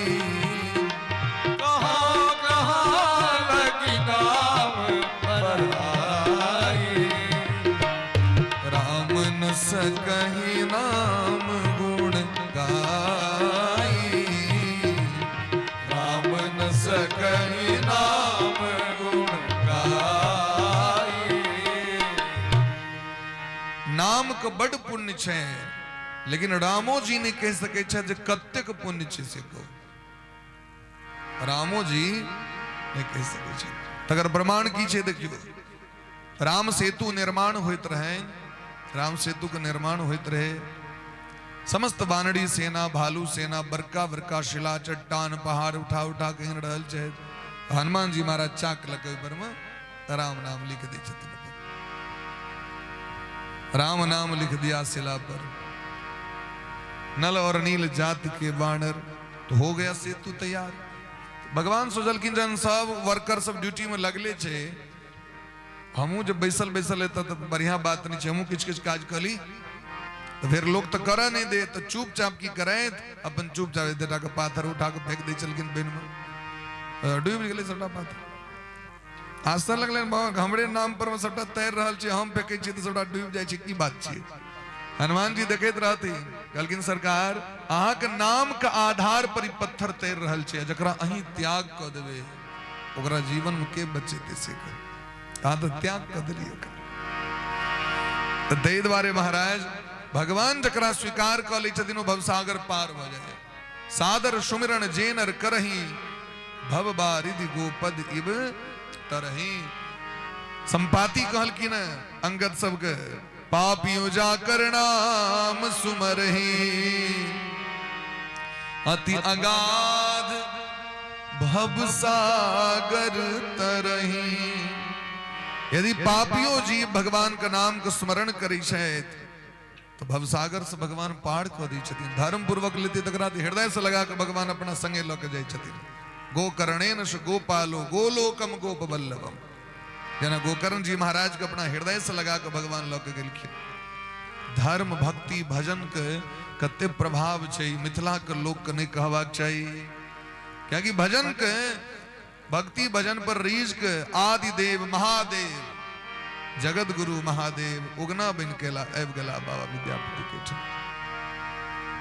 कहो कहाँ लगी नाम बड़ाई, राम न सकही नाम गुण गाई, राम न सकही नाम गुण गाई। नाम के बड पुण्य छै, लेकिन रामो जी नहि कहि सकै छै जे कतेक पुण्य छै से कहू। रामो जी नहि कहि सकै छै। तकर प्रमाण की छै? देखियौ, राम सेतु निर्माण होइत रहै, राम सेतु के निर्माण होइत रहे, समस्त वानरी सेना, भालू सेना बड़का बड़का शिला चट्टान पहाड़ उठा उठा के आनि रहल छै। हनुमान जी महाराज चाक लऽ के ओहि पर मे राम नाम लिख दै छथिन। राम नाम लिख दिया शिला पर, नल और नील जात के बानर, तो हो गया सेतु तैयार। भगवान सोचलखिन जहन सब वर्कर सब ड्यूटी में लगले छै, हमहूँ जब बैसल बैसल एतऽ तऽ बढ़िया बात नहि छै, हमहूँ किछु किछु काज कऽ ली, तऽ फेर लोक तऽ करऽ नहि दे। तऽ चुपचाप की करैत अपन चुपचाप एतेक टाके पाथर उठा कऽ फेंक दै छलखिन पानिमे, डूबि गेलै सबटा पाथर। आश्चर्य लगलनि, बाबा हमरे नाम पर मे सबटा तैर रहल छै, हम फेकै छियै तऽ सबटा डूबि जाइ छै, की बात छियै? हनुमान जी देखैत रहथिन, कहलखिन सरकार अहाँके नाम के आधार पर ई पत्थर तैर रहल छै, जकरा अहीं त्याग कऽ देबै ओकरा जीवन में के बचेतै से कहू। अहाँ तऽ त्याग कऽ देलियै ओकरा। तऽ ताहि दुआरे महाराज भगवान जकरा स्वीकार कऽ लै छथिन ओ भवसागर पार भऽ जाइ। सादर सुमिरन जेनर करही, भव बारिधि गोपद इब तरही। संपाति कहलखिन अंगद सबके, पापियों जाकर नाम सुमरही, अति अगाध भव सागर तरही। यदि पापियों जीव भगवान के नाम के स्मरण करै छथि तऽ भवसागर से भगवान पार कऽ दै छथिन। धर्म पूर्वक लेते तकरा हृदय से लगा कऽ भगवान अपना संगे लऽ के जाइ छथिन। गोकर्णेन से गोपालो गोलोकम गोप वल्लभम, जेना गोकर्ण जी महाराज के अपना हृदय से लगा कऽ भगवान लऽ के गेलखिन। धर्म भक्ति भजन के कते प्रभाव छै मिथिला के लोक के नहीं कहबाक चाही, कियाकि भजन के भक्ति भजन पर रीझ के आदि देव महादेव जगत गुरु महादेव उगना बन के आबि गेला बाबा विद्यापति के ठाम।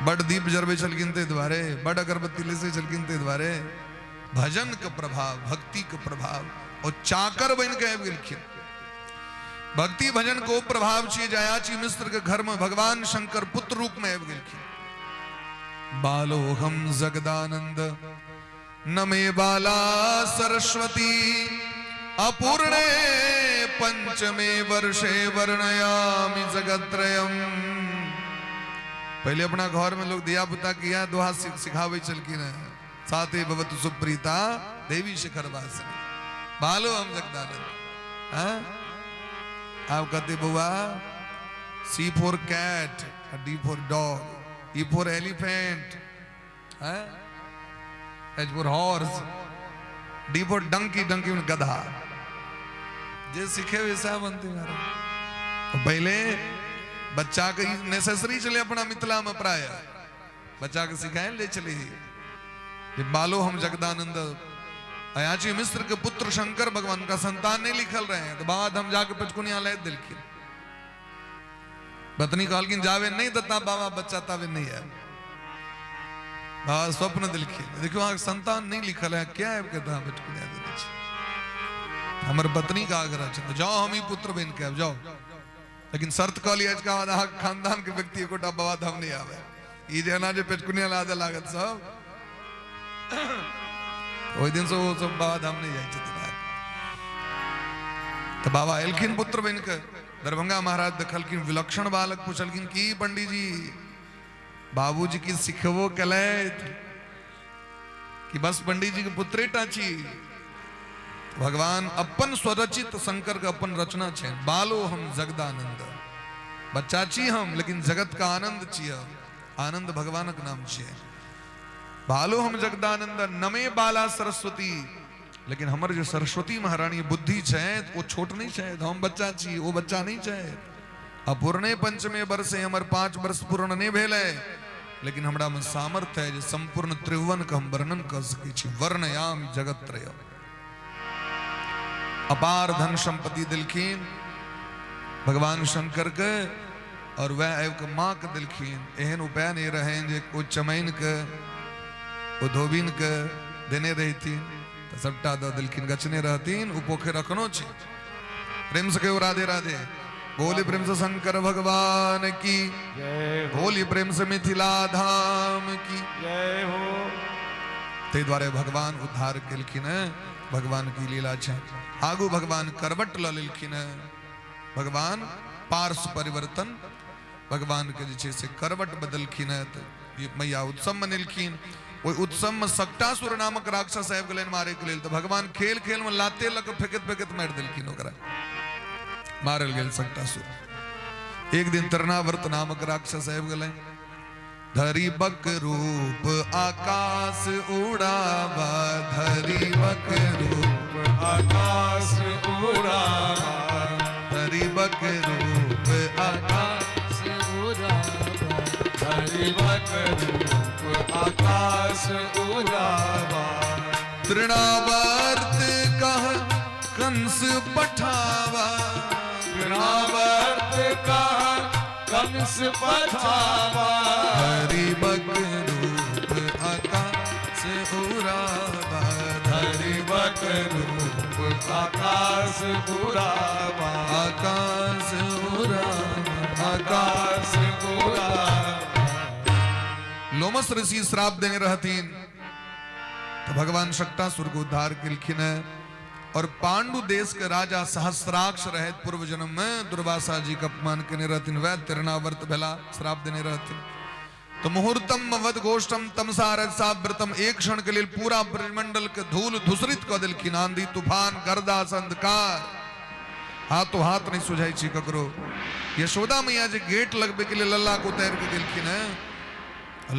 बड दीप जरबै छलखिन ताहि दुआरे, बड अगरबत्ती लेसै छलखिन ताहि दुआरे। भजन के प्रभाव, भक्ति के प्रभाव, और चाकर बन के आबि गेलखिन। भक्ति भजन को प्रभाव छियै जे अयाची मिश्र के घर में भगवान शंकर पुत्र रूप में आबि गेलखिन। बालोहम जगदानंद न मे बाला सरस्वती, अपूर्णे पंचमे वर्षे वर्णयामि जगत्रयम। पहले अपना घर में लोग दिया पुता किया दोहा सिखावे छलखिन हैं, साथे भवतु सुप्रीता देवी शिखर वासिनी बालो हम जगदानंद। हाँ? आप कहते बउआ C for cat, D for dog, E for elephant, H for horse, D for donkey, donkey में गधा। जे सीखे वैसा बनते महाराज। पहले बच्चा के नेसेसरी चले अपना मिथिला में प्राय बच्चा के सिखाए ले चले जे बालो हम जगदानंद। अयाची मिश्र के पुत्र शंकर भगवान का संतान नहीं लिखल रहे हैं, तो बाबा हम जाके पचकुनिया ले दिलखिन। पत्नी कहलखिन जावे नहीं दता बाबा बच्चा तावे नहीं आए। बाबा स्वप्न दिलखिन, देखियो अहाँके संतान नहीं लिखल है, क्या आबि के तहाँ पचकुनिया देने छी। हमर पत्नी का आग्रह छै जाओ हम ही पुत्र बन के आब जाओ, लेकिन शर्त कहलियै आज का बाद अहाँके खानदान के व्यक्ति एकोटा बाबा धाम नहीं आवे। ई जे एना जे पेटकुनिया लादे लागत सब, ओहि दिन से ओ सब बाबा धाम नहीं जाइ छथिन। तऽ बाबा एलखिन पुत्र बनि कऽ दरभंगा महाराज देखलखिन विलक्षण बालक, पुछलखिन की पंडीजी बाबूजी की सिखबो केलथि कि बस पंडीजी के पुत्रे टा छी। भगवान अपन स्वरचित शंकर के अपन रचना छै, बालो हम जगदानंद, बच्चा छी हम लेकिन जगत का आनंद छी हम, आनंद भगवानक नाम छियै। बालो हम जगदानंद नमे बाला सरस्वती, लेकिन हमर जे सरस्वती महारानी बुद्धि छै ओ छोट नहीं छै, हम बच्चा छी ओ बच्चा नहीं छै। अपूर्णे पंचमे वर्षे हमर 5 वर्ष पूर्ण नहीं भेलै, लेकिन हमरा में सामर्थ्य है जे संपूर्ण त्रिभुवन के हम वर्णन कर सकै छी। वर्णयाम जगत त्रय। अपार धन संपत्ति दिलखिन भगवान शंकर के, और वह आबि के माँ के दिलखिन। एहन उपाय नहीं रहे जे कोई चमैन के ओ धोबिन के देने रहथिन तो सबटा दऽ दिलखिन, गछने रहथिन। ओ पोखरि अखनो छै। प्रेम से कहियो राधे राधे, बोली प्रेम से शंकर भगवान की जय, बोली प्रेम से मिथिला धाम की जय हो। ताहि दुआरे भगवान उद्धार केलखिन हैं, भगवान की लीला छै। आगू भगवान करवट लऽ लेलखिन हैं, भगवान पार्श्व परिवर्तन भगवान के जे छै से करवट बदलखिन हैं। तऽ मैया उत्सव मनेलखिन, ओहि उत्सव में शकटासुर नामक राक्षस आबि गेलनि मारे के लेल, तऽ भगवान खेल खेल में लाते लऽ कऽ फेकैत फेकैत मारि देलखिन ओकरा, मारल गेल शकटासुर। एक दिन तृणावर्त नामक राक्षस आबि गेलनि, धरि बक रूप आकाश उड़ावा, धरि बक रूप आकाश उड़ावा, धरि बक रूप आकाश उड़ावा, धरि बक रूप आकाश उड़ावा। तृणावर्त कह कंस पठावा, तृणावर्त कह कंस कंस पठावा। हरि बक रूप आकाश उरावा। हरि बक रूप आकाश उरावा। आकाश उरावा, आकाश आकाश उरावा। लोमस ऋषि श्राप देने रहथिन तो भगवान शक्तासुर को उद्धार केलखिन है। और पांडु देश के राजा सहस्राक्ष रहे पूर्व जन्म में दुर्वासा जी के अपमान केने रहथिन, वह तिरनावर्त भेला श्राप देने रहथिन। तो मुहूर्तम वध गोष्ठम तमसा रजसाव्रतम, एक क्षण के लिए पूरा ब्रजमंडल के धूल धूसरित कऽ देलखिन। आंधी तूफान गर्दा अंधकार, हाथों हाथ नहीं सुझाई छी ककरो। यशोदा मैया जे गेट लगबे के लिए लल्ला को उतार के गेलखिन है,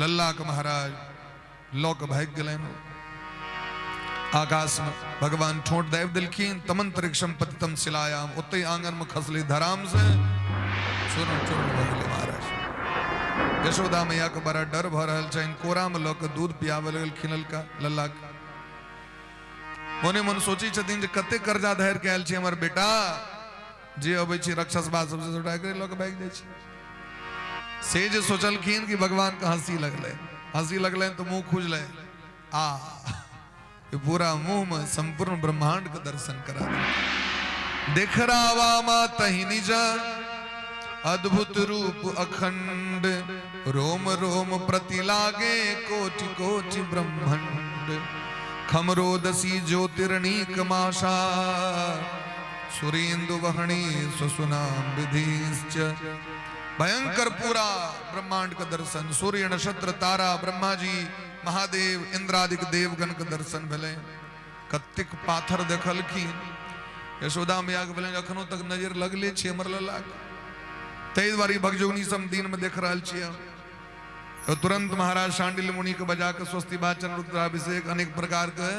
लल्ला के महाराज लऽ के भागि गेलनि आकाश में। भगवान ठोंठ दाबि देलखिन, तमंतरिक्षम पतितम शिलायाम, ओतै आंगन में खसले धराम से चूर्ण चूर्ण भऽ गेलै महाराज। यशोदा मैया के बड़ा डर भऽ रहल छनि, कोरा में लऽ के दूध पियाबऽ लगलखिन ललका लल्ला के। मोने मन सोचै छथिन जे कते कर्जा धरि के आयल छै हमर बेटा, जे अबै छै राक्षस बात सबसे सबटा एकरे लऽ के भागि जाइ छै। से जे सोचलखिन कि भगवान के हंसी लगलै, हंसी लगलनि तऽ मुंह खुजलै, आ ई पूरा मुंह में संपूर्ण ब्रह्मांड के दर्शन करा देलकै। देखरावा मातहि निज अद्भुत रूप अखंड, रोम रोम प्रति लागे कोटि कोटि ब्रह्मांड। खमरोदसी ज्योतिर्णीक माशा, सुरेंदु वहणी सुसुनाम विधिश्च। भयंकर पूरा ब्रह्मांड का दर्शन, सूर्य नक्षत्र तारा ब्रह्मा जी महादेव इंद्रादिक देवगण के दर्शन भेलै। कतेक पाथर देखलखिन। यशोदा मैया के भेलनि अखनो तक नजर लगले छै हमर लल्ला के, ताहि दुआरे ई भगजोगनी सब दिन में देख रहल छियै। तो तुरंत महाराज शांडिल मुनि के बजा के स्वस्ति वाचन रुद्राभिषेक अनेक प्रकार के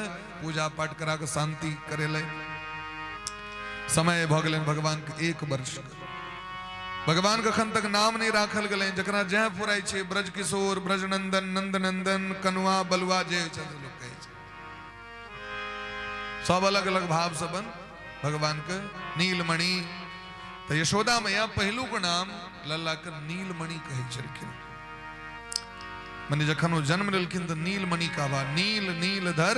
पूजा पाठ करा के शांति करेले। समय भऽ गेलनि भगवान के 1 वर्ष के। भगवान के अखन तक नाम नहीं राखल गेलनि, जकरा जह फुराइ छै ब्रज किशोर ब्रजनंदन नंदनंदन कनुआ बलुआ जे होइ छै से लोक कहै छै। सब अलग अलग भाव से अपन भगवान के नीलमणि। तो यशोदा मैया पहिलुक नाम लल्ला के नीलमणि कहै छलखिन। मने जखन ओ जन्म लेलखिन तऽ नीलमणि काबा, नील नीलधर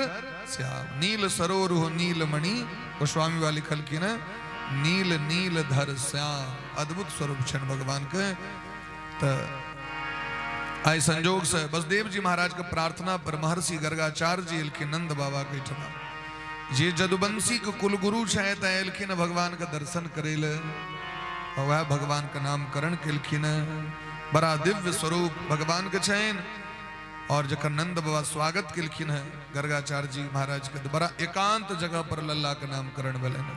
श्याम, नील सरोरुह नीलमणि, गोस्वामी वाली लिखलखिन है नील नीलधर श्याम। अद्भुत स्वरूप छनि भगवान के। तऽ आइ संजोग से बसदेव जी महाराज के प्रार्थना पर महर्षि गर्गाचार्य जी एलखिन नंद बाबा के एहिठमा, जे जदुवंशी के कुलगुरु छथि, तऽ एलखिन भगवान के दर्शन करै लए, वएह भगवान के नामकरण केलखिन। बड़ा दिव्य स्वरूप भगवान के छनि। और जखन नंद बाबा स्वागत केलखिन है गर्गाचार्य जी महाराज के, बड़ा एकांत जगह पर लल्ला के नामकरण भेलनि।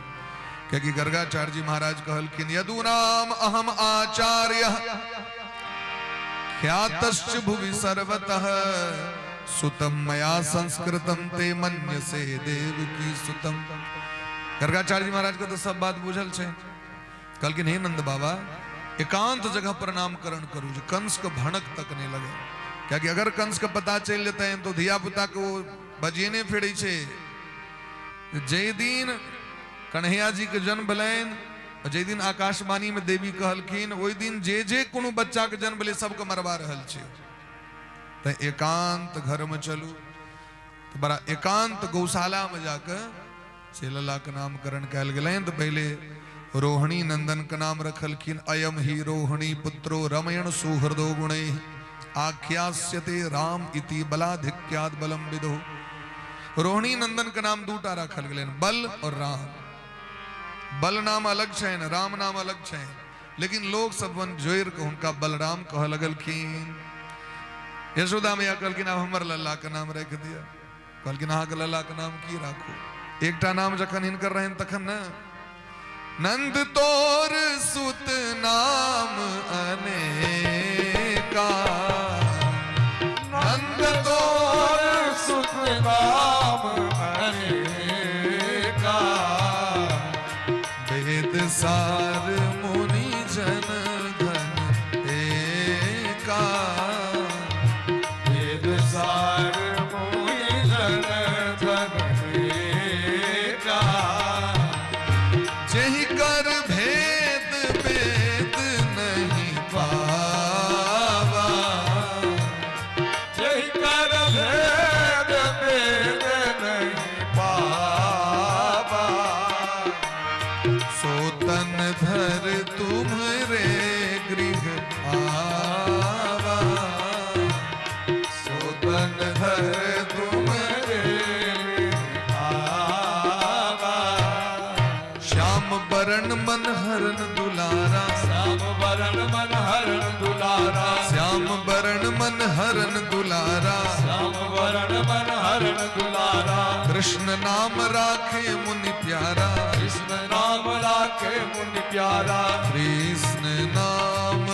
कियाकि गर्गाचार्य जी महाराज कहलखिन यदुनाम अहम आचार्य ख्यातश्च भुवि सर्वतः सुतम मया संस्कृतम ते मन्यसे देव की सुतम। गर्गाचार्य जी महाराज के तो सब बात बुझल छै। कहलखिन हे नंद बाबा, एकांत जगह पर नामकरण करू जे कंस के भनक तक नहीं लगे। कियाकि अगर कंस के पता चलि जेतनि तो धिया पुता के ओ बजेने फिरै छै। जाहि दिन कन्हैया जी के जन्म भेलनि, जाहि दिन आकाशवाणी में देवी कहलखिन, ओहि दिन जे जे कोनो बच्चा के जन्म भेलै सबके मरवा रहल छै। तऽ एकांत घर में चलू, तऽ बड़ा एकांत गौशाला में जाके से लला के नामकरण कयल गेलनि। तऽ पहिले रोहिणी नंदन के नाम रखलखिन, अयम ही रोहिणी पुत्रो रमयण सुहृदो गुणै आख्यास्यते राम इति बलाधिक्याद बलम विदो। रोहिणी नंदन के नाम दूटा राखल गेलनि, बल और राम। बल नाम अलग छनि, राम नाम अलग छनि, लेकिन लोग सब अपन जोड़ि के हुनका बलराम कहऽ लगलखिन। यशोदा मैया कहलखिन आब हमर लल्ला के नाम राखि दिअ। कहलखिन अहाँके लल्ला के नाम की राखू? एकटा नाम जखन हिनकर रहनि तखन ने। नंद तोर सुत नाम अनेका, नंद तोर सुत नाम अनेका, वेद सार मुनि जन घन एका, वेद सार मुनि जन धन एका, जेहि कर भेद भेद नहीं पावा। मन हरण दुलारा। कृष्ण नाम राखे मुनि प्यारा। कृष्ण नाम राखे मुनि प्यारा। कृष्ण नाम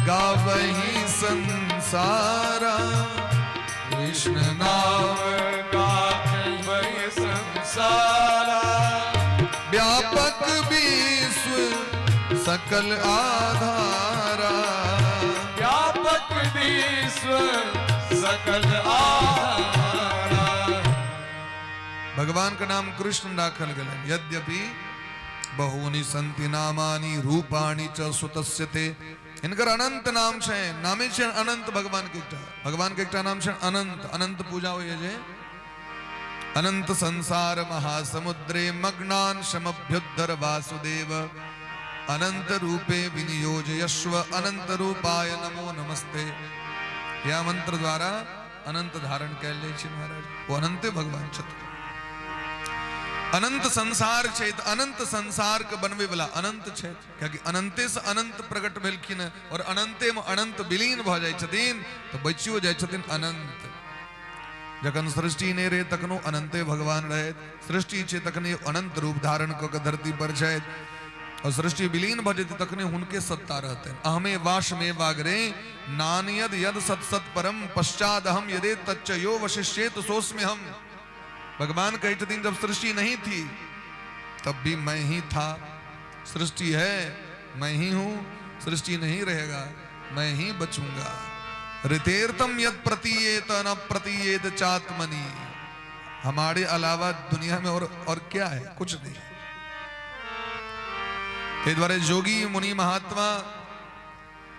गावही संसारा। कृष्ण नाम गावही संसारा। व्यापक विश्व सकल आधारा। व्यापक विश्व सकल आधारा। भगवान का नाम कृष्ण राखल गेलनि। यद्यपि बहूनि संति नामानि रूपाणि च सुतस्य ते, हिनकर अनंत नाम छै, नामे छै अनंत। भगवान के एकटा, भगवान के एकटा नाम छै अनंत। अनंत पूजा होइए जे अनंत संसार महासमुद्रे मग्नान शमभ्युद्धर वासुदेव, अनंत रूपे विनियोजयस्व, अनंत रूपाय नमो नमस्ते। या मंत्र द्वारा अनंत धारण कयल जाइ छै महाराज। ओ अनंते भगवान छथिन। अनंत संसार छै तऽ अनंत संसार के बनबै वाला अनंत छै, कियाकि अनंते से अनंत प्रकट भेलखिन और अनंते में अनंत विलीन भऽ जाइ छथिन तऽ बचियो जाइ छथिन अनंत। जखन सृष्टि नहि रहै तखनो अनंते भगवान रहै, सृष्टि छै तखने अनंत रूप धारण कऽ के धरती पर छथि, और सृष्टि विलीन भऽ जेतै तखने हुनके सत्ता रहतनि। अहमे वास में वागरे नान्यद यद सत सत परम पश्चाद अहम यदे तच्च यो वशिष्येत सोस्म्य हम। भगवान कहै छथिन, जब सृष्टि नहीं थी तब भी मैं ही था, सृष्टि है मैं ही हूं, सृष्टि नहीं रहेगा मैं ही बचूंगा। ऋतेर्थम यद प्रतीयेत न प्रतीयेत चात्मनि, हमारे अलावा दुनिया में और क्या है? कुछ नहीं। ताहि दुआरे जोगी मुनि महात्मा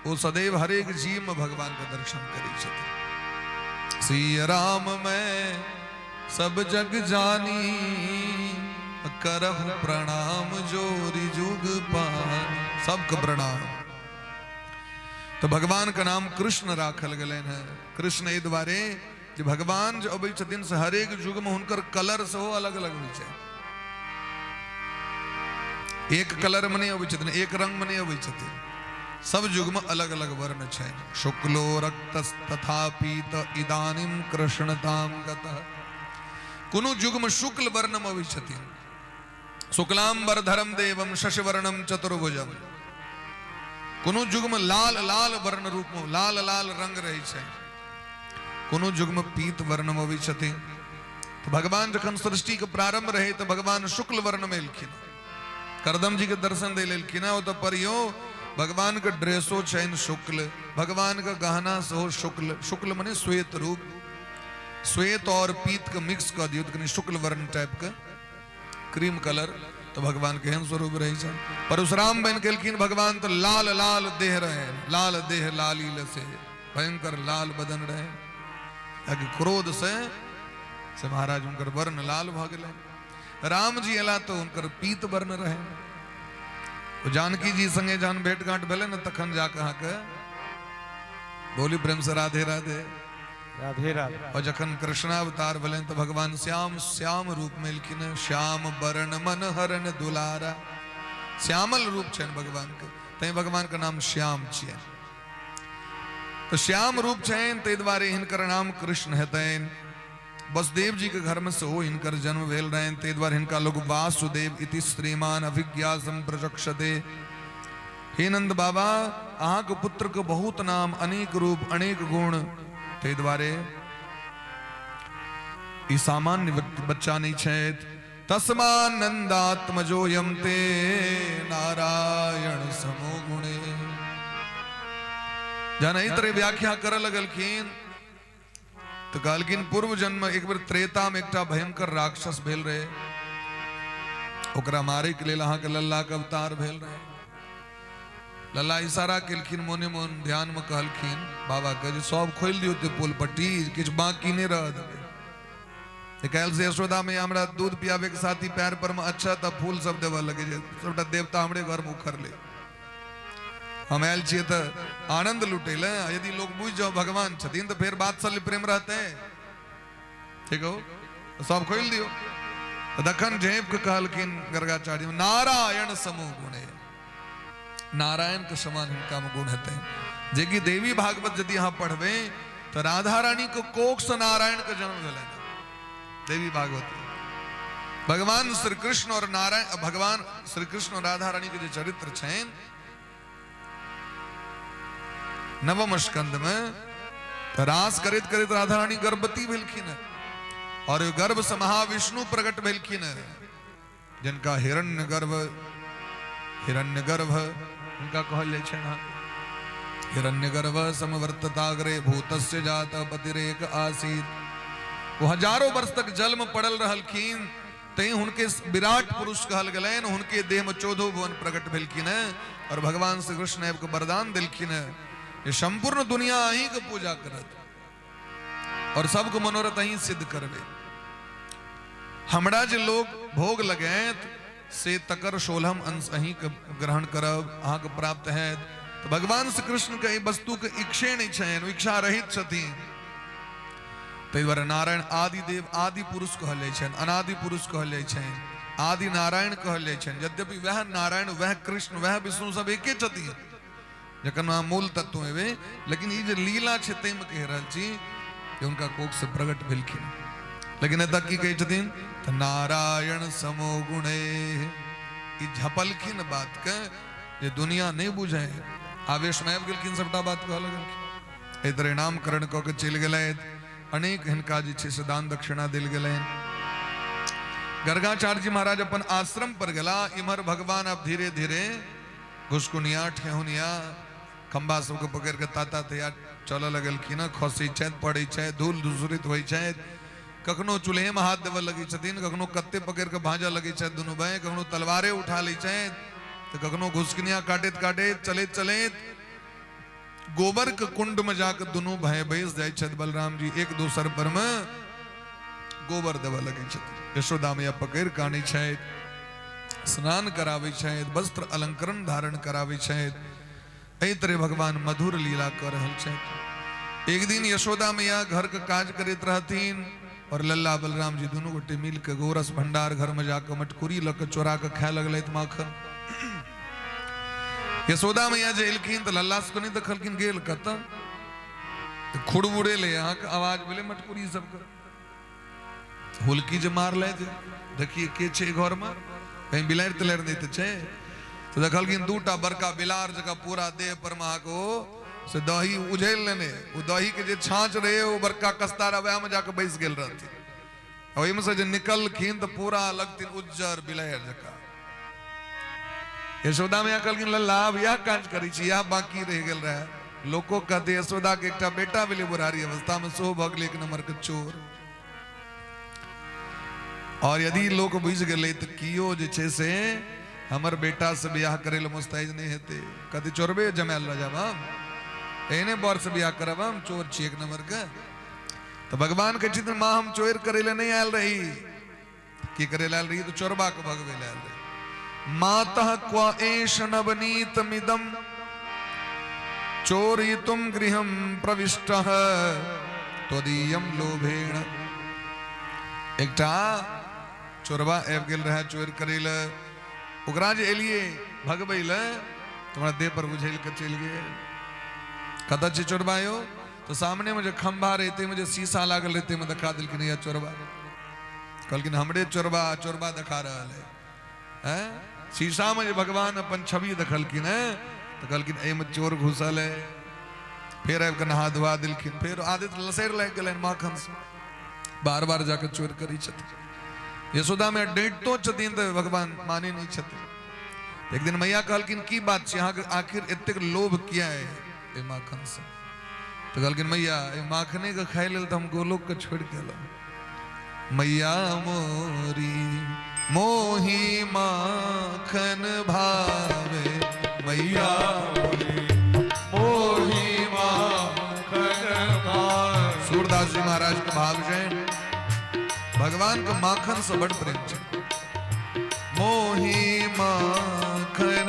ओ सदैव हरेक जीव में भगवान के दर्शन करै छथिन। सिय राम मैं सब जग जानी, करहु प्रणाम जोरी जुग पान। सबके प्रणाम। तो भगवान का नाम कृष्ण राखल गेलनि है। कृष्ण एहि दुआरे जे भगवान जे अबै छथिन से हरेक युग में हुनकर कलर सेहो अलग अलग होइ छै। एक कलर में नहि अबै छथिन, एक रंग में नहि अबै छथिन, सब युग में अलग अलग वर्ण छै। शुक्लो रक्तस्तथा पीत इदानीम कृष्णताम गतः। कोनो युग में शुक्ल वर्ण में अबै छथिन, शुक्लांबरधरम देवम शशिवर्णम चतुर्भुजम। कोनो युग में लाल लाल वर्ण रूप में लाल लाल रंग रहै छै, कोनो युग में पीत वर्ण में अबै छथिन। तऽ भगवान जखन सृष्टि के प्रारंभ रहे तऽ भगवान शुक्ल वर्ण में एलखिन, करदम जी के दर्शन दै लेलखिन। ओ तऽ परियो भगवान के ड्रेसो छनि शुक्ल, भगवान के गहना सेहो शुक्ल। शुक्ल मने श्वेत रूप, श्वेत और पीत के मिक्स कऽ दियौ तऽ कनि शुक्ल वर्ण टाइप के क्रीम कलर, तऽ भगवान के एहन स्वरूप रहै छै। परशुराम बनि गेलखिन भगवान तऽ लाल लाल देह रहे, लाल देह लाली लसे, भयंकर लाल बदन रहे, कियाकि क्रोध से महाराज हुनकर वर्ण लाल भऽ गेलै। राम जी एला तऽ हुनकर पीत वर्ण रहे। ओ जानकी जी संगे जहन भेंट घाट भेलै ने तखन जाके अहाँके बोली प्रेम से राधे राधे। राधे राधे। और जखन कृष्णावतार भेलनि तऽ भगवान श्याम श्याम रूप में एलखिन, श्याम वरण मन हरण दुलारा, श्यामल रूप छनि भगवान के, तैं भगवान के नाम श्याम छियनि। तऽ श्याम रूप छनि ताहि दुआरे हिनकर नाम कृष्ण हेतनि। वसुदेव जी के घर में सेहो हिनकर जन्म भेल रहनि, ताहि दुआरे हिनका लोग वासुदेव इति श्रीमान अभिज्ञा संप्रचक्षते। हे नंद बाबा, अहाँके पुत्र के बहुत नाम, अनेक रूप, अनेक गुण, ताहि दुआरे ई सामान्य व्यक्ति बच्चा नहि छथि। तस्मानंदात्मजोयम ते नारायण समो गुणे। जहन एहि तरह व्याख्या करऽ लगलखिन तऽ कहलखिन पूर्व जन्म एक बेर त्रेता में एकटा भयंकर राक्षस भेल रहे, ओकरा मारे के लेल अहाँके लल्ला के अवतार भेल रहे। लल्ला इशारा केलखिन, मोने मोन ध्यान में कहलखिन बाबा के जे सब खोलि दियौ ते पुल पट्टी, किछु बाकी नहि रह देबै। काल्हि से यशोदा में हमरा दूध पियाबे के साथी पैर पर में अच्छा तऽ फूल सब देबऽ लगे जे सबटा देवता हमरे घर में उखड़ले, हम आयल छियै तऽ आनंद लुटै लए। यदि लोग बुझि जाओ भगवान छथिन तऽ फेर बात्सल्य प्रेम रहतै। ठीक हो, सब खोलि दियौ। तखन झाँपि के कहलखिन गर्गाचार्य, नारायण समूह गुणे, नारायण के समान हिनका में गुण हेतै। जे कि देवी भागवत यदि अहाँ पढ़बै तऽ राधा रानी के कोख से नारायण के जन्म भेलनि। देवी भागवत भगवान श्री कृष्ण और नारायण, भगवान श्री कृष्ण और राधा रानी के जे चरित्र छनि नवम स्कंद में, तऽ रास करैत करैत राधा रानी गर्भवती भेलखिन और गर्भ से महाविष्णु प्रकट भेलखिन, जिनका हिरण्य गर्भ, हिरण्य गर्भ हुनका कहल जाइ छनि। हिरण्य गर्भ समवर्तताग्रे भूतस्य जात पतिरेक आसीत। वो हजारों वर्ष तक जल में पड़ल रहलखिन, तैं हुनके विराट पुरुष कहल गेलनि। हुनके देह में चौदहो भुवन प्रकट भेलखिन और भगवान श्री कृष्ण आबि के वरदान देलखिन जे संपूर्ण दुनिया अहीं के पूजा करत और सबके मनोरथ अहीं सिद्ध करबे। हमरा जे लोग भोग लगैत से तकर 16 अंश अहीं के ग्रहण करब, अहाँके प्राप्त हैत। तऽ भगवान श्री कृष्ण के एहि वस्तु के इच्छे नहि छनि, इच्छा रहित छथिन। ताहि दुआरे नारायण आदि देव आदि पुरुष कहल जाइ छनि, अनादि पुरुष कहल जाइ छनि, आदि नारायण कहल जाइ छनि। यद्यपि वएह नारायण, वएह कृष्ण, वएह विष्णु सब एके छथिन जखन अहाँ मूल तत्व एबै, लेकिन ई जे लीला छै ताहिमे कहि रहल छी जे हुनका कोख से प्रकट भेलखिन। लेकिन एतऽ की कहै छथिन तऽ नारायण समो गुणे। ई झपलखिन बातके जे दुनिया नहि बुझै, आवेशमे आबि गेलखिन, सबटा बात कहऽ लगलखिन। एहि तरह नामकरण कऽ के चलि गेलथि। अनेक हिनका जे छै से दान दक्षिणा देल गेलनि। गर्गाचार्य जी महाराज अपन आश्रम पर गेला। इम्हर भगवान आब धीरे धीरे घुसकुनिया ठेहुनिया खम्बा सबके पकड़ि कऽ ताता तैयार चलऽ लगलखिन। खसै छथि, पड़ै छथि, धूल धूसरित होइ छथि, कखनो चूल्हेमे हाथ देबऽ लगै छथिन, कखनो कत्ते पकड़ि कऽ भाँजऽ लगै छथि दुनू भाय, कखनो तलवारे उठा लै छथि, तऽ कखनो घुसकुनिया काटैत काटैत चलैत चलैत गोबर के कुंड में जाके दुनू भाई बैस जाइ छथि। बलराम जी एक दोसर पर में गोबर देबऽ लगै छथि। यशोदा मैया पकड़ि कऽ आनै छथि, स्नान कराबै छथि, वस्त्र अलंकरण धारण कराबै छथि। एहि तरह भगवान मधुर लीला कऽ रहल छथि। एक दिन यशोदा मैया घर के काज करैत रहथिन और लल्ला बलराम जी दुनू गोटे मिल के गोरस भंडार घर में जाके मटकुरी लऽ के चोरा के खाए लगलथि माखन। यशोदा मैया जे एलखिन तऽ लल्ला सबके नहि देखलखिन, गेल कतऽ तऽ खुड़बुड़ेलै, अहाँके आवाज भेलै मटकुरी सबके। हुलकी जे मारलथि, देखिए के छै घरमे, कहीं बिलाड़ि तिलाड़ि नहि तऽ छै। तऽ देखलखिन दूटा बड़का बिलाड़ जकाँ पूरा देह पर मे अहाँके ओ से दही उझेल लेने, ओ दही के जे छाँछ रहै ओ बड़का कस्तारा वएह मे जाके बैस गेल रहथिन। ओहिमे से जे निकलखिन तऽ पूरा लगथिन उज्जर बिलाड़ि जकाँ। यशोदा मैया कहलखिन लल्ला आब इएह काज करै छी, इएह बाकी रहि गेल रहै। लोको कहते यशोदा के एकटा बेटा भेलै बुढ़ारी अवस्था में, सेहो भऽ गेलै एक नंबर के चोर। और यदि लोक बुझि गेलै तऽ कियो जे छै से हमर बेटा से बियाह करै लए मुस्तैद नहि हेतै। कहतै चोरबे जमायल लऽ जायब हम, एहने बर से बियाह करब हम, चोर छी एक नंबर के। तऽ भगवान कहै छथिन माँ हम चोर करै लए नहि आयल रही। की करे लायल रही? तो चोरबा के भगवे लायल रही। मातः क्व एष नवनीतमिदं चोरयितुं गृहं प्रविष्टः त्वदीयं लोभेण। एकटा चोरबा आबि गेल रहे चोर करै लए, ओकरा जे एलियै भगबै लए हमरा देह पर बुझेल के चलि गेल। कतऽ छै चोरबा यौ? तऽ सामने में जे खम्भा रहै ताहिमे जे शीशा लागल रहै ताहिमे देखा देलखिन यह चोरबा। कहलखिन हमरे चोरबा चोरबा देखा रहल है। हैं शीशा में जे भगवान अपन छवि देखलखिन है तऽ कहलखिन एहिमे चोर घुसल है। फेर आबि कऽ नहा धुआ देलखिन। फेर आदत लसरि लागि गेलनि माखन से, बार बार जाके चोर करै छथिन। यशोदा में डाँटितो छथिन तऽ भगवान माने नहि छथिन। एक दिन मैया कहलखिन की बात छै अहाँके आखिर एतेक लोभ किया है एहि माखन से? तऽ कहलखिन मैया एहि माखने के खाय लेल तऽ हम गोलोक के छोड़ि के एलहुँ। मैया मोरी मोही माखन भावे, मैया मोरी मोही माखन भावे। सूरदास जी महाराज के भाव छै भगवान के माखन से बड़ प्रेम छै। मोही माखन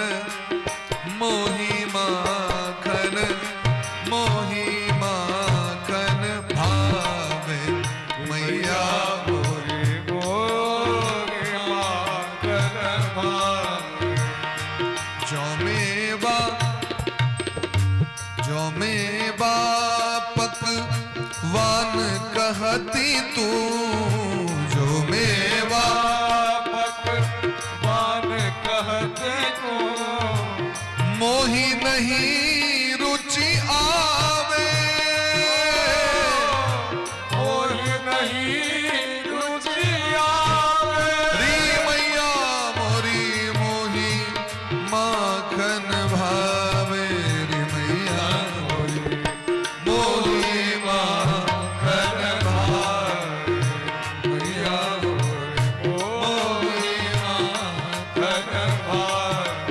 मोही माखन मोही माखन भावे, मैया मोरी मोरी माखन भावे। जो मेवा पक गति तू जो मेवा पकवान कहते को मोहि नहीं रुचि आवे मोहि नहीं रुचि आवे री मैया मोरी मोहि माखन भावे री मैया मोरी मोहि माखन भावे मैया मोरी मोहि माखन भावे।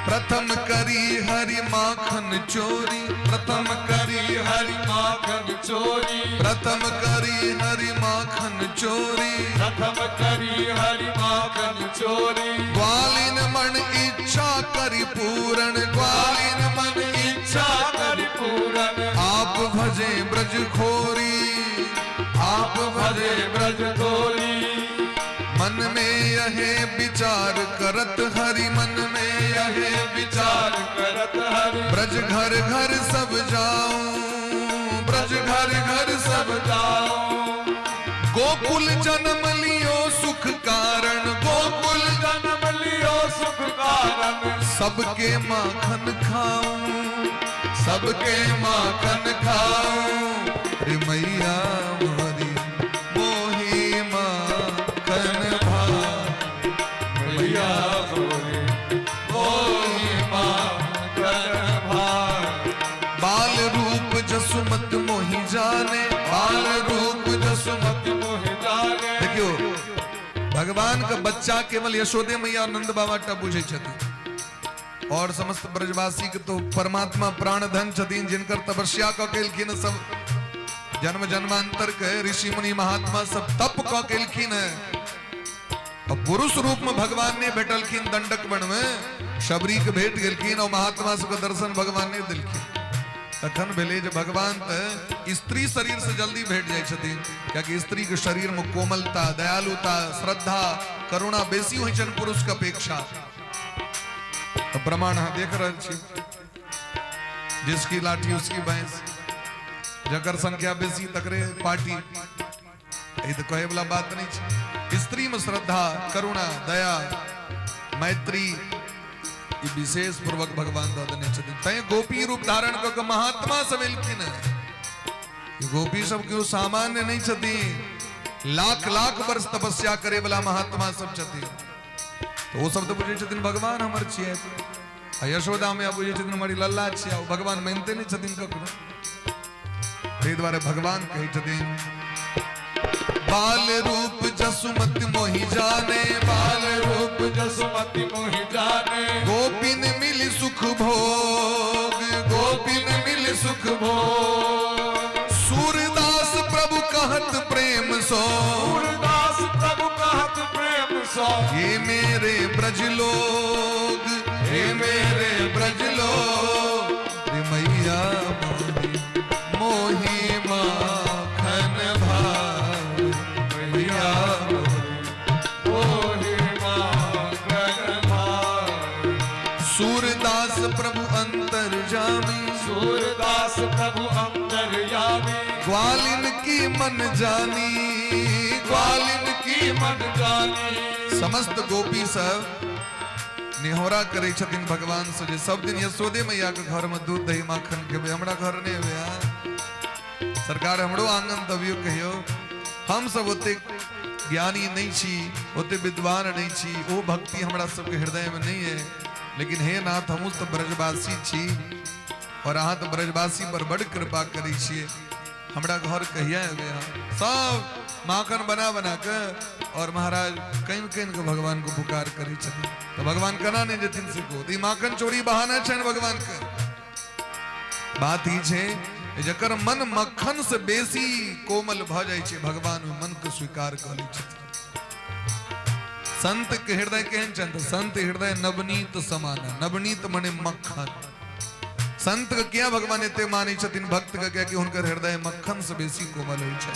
प्रथम करी हरि माखन चोरी प्रथम करी हरि माखन चोरी प्रथम करी हरि माखन चोरी प्रथम करी हरि माखन चोरी ग्वालिन मन इच्छा करी पूरण ग्वालिन मन इच्छा करी पूरन आप भजे ब्रज खोरी आप भजे ब्रज खोरी मन में यहे विचार करत हरि मन में यहे विचार करत हरि ब्रज घर घर सब जाऊं ब्रज घर घर सब जाऊं गोकुल जन्म लियो सुख कारण गोकुल जन्म लियो सुख कारण सबके माखन खाऊं सबके माखन खाऊं रे मैया मोरी मोही माखन भा मैया मोरी मोही माखन भा बाल रूप जसुमत मोहि जाने बाल रूप जसुमत मोहि जाने। देखियो भगवान के बच्चा केवल यशोदे मैया और नंद बाबा टा बुझै छथिन और समस्त ब्रजवासी के तो परमात्मा प्राण धन छथिन जिनकर तपस्या कऽ केलखिन सब जन्म जन्मांतर के ऋषि मुनि महात्मा सब तप कऽ केलखिन है और पुरुष रूप में भगवान ने भेटलखिन दंडक वन में शबरी के भेट गेलखिन और महात्मा सबके दर्शन भगवान ने देलखिन तखन भेलै जे भगवान तऽ स्त्री शरीर से जल्दी भेट जाइ छथिन कियाकि स्त्री के शरीर में कोमलता दयालुता श्रद्धा करुणा बेसी होइ छनि पुरुष के अपेक्षा। तऽ प्रमाण अहाँ देख रहल छी, जिसकी लाठी उसकी भैंस, जकर संख्या बेसी तकरे पार्टी। ई तऽ कहै वाला बात नहि छै। स्त्री में श्रद्धा करुणा दया मैत्री ई विशेष पूर्वक भगवान दऽ देने छथिन, तैं गोपी रूप धारण कऽ के महात्मा सब एलखिन हेँ। ई गोपी सब केओ सामान्य नहि छथिन, लाख लाख वर्ष तपस्या करे वाला महात्मा सब छथिन। तऽ ओ सब तऽ बुझै छथिन भगवान हमर छियै, आ यशोदा मैया बुझै छथिन हमर ई लल्ला छियै, आ ओ भगवान मानिते नहि छथिन ककरो। ताहि दुआरे भगवान कहै छथिन बाल रूप जसुमति मोहि जाने बाल रूप जसुमति मोहि जाने गोपिन मिल सुख भोग गोपिन मिल सुख भोग सूरदास प्रभु कहत प्रेम सो सूरदास प्रभु कहत प्रेम सो ये मेरे ब्रज लोग हे मेरे ब्रज लोग रे मैया मोरी मोहि माखन भावे मैया मोरी मोहि माखन भावे। सूरदास प्रभु अंतर जामी सूरदास प्रभु अंतर्यामी ग्वालिन की मन जानी ग्वालिन की मन जानी। समस्त गोपी सब निहोरा करै छथिन भगवान से जे सब दिन यशोदे मैया के घर में दूध दही माखन खेबै, हमरा घर नहि एबै अहाँ। सरकार हमरो आंगन दबियो कहियो। हम सब ओते ज्ञानी नहीं छी, ओते विद्वान नहीं छी, ओ भक्ति हमरा सबके हृदय में नहीं है, लेकिन हे नाथ हमहूँ तऽ ब्रजवासी छी और अहाँ तऽ ब्रजवासी पर बड़ कृपा करै छियै, हमरा घर कहिया एबै अहाँ। सब माखन बना बना के और महाराज कहीं कहीं के भगवान को पुकार करै छथिन, तऽ भगवान केना नहि जेथिन से कहू। तऽ ई माखन चोरी बहाना छनि भगवान के। बात ई छै जकर मन मक्खन से बेसी कोमल भऽ जाइ छै, भगवान ओहि मन के स्वीकार कऽ लै छथिन। संत के हृदय केहन छनि? तऽ संत हृदय नवनीत समान। नवनीत मने मक्खन। संत के किया भगवान एते मानै छथिन भक्त के? कियाकि हुनकर हृदय मक्खन से बेसी कोमल होइ छै।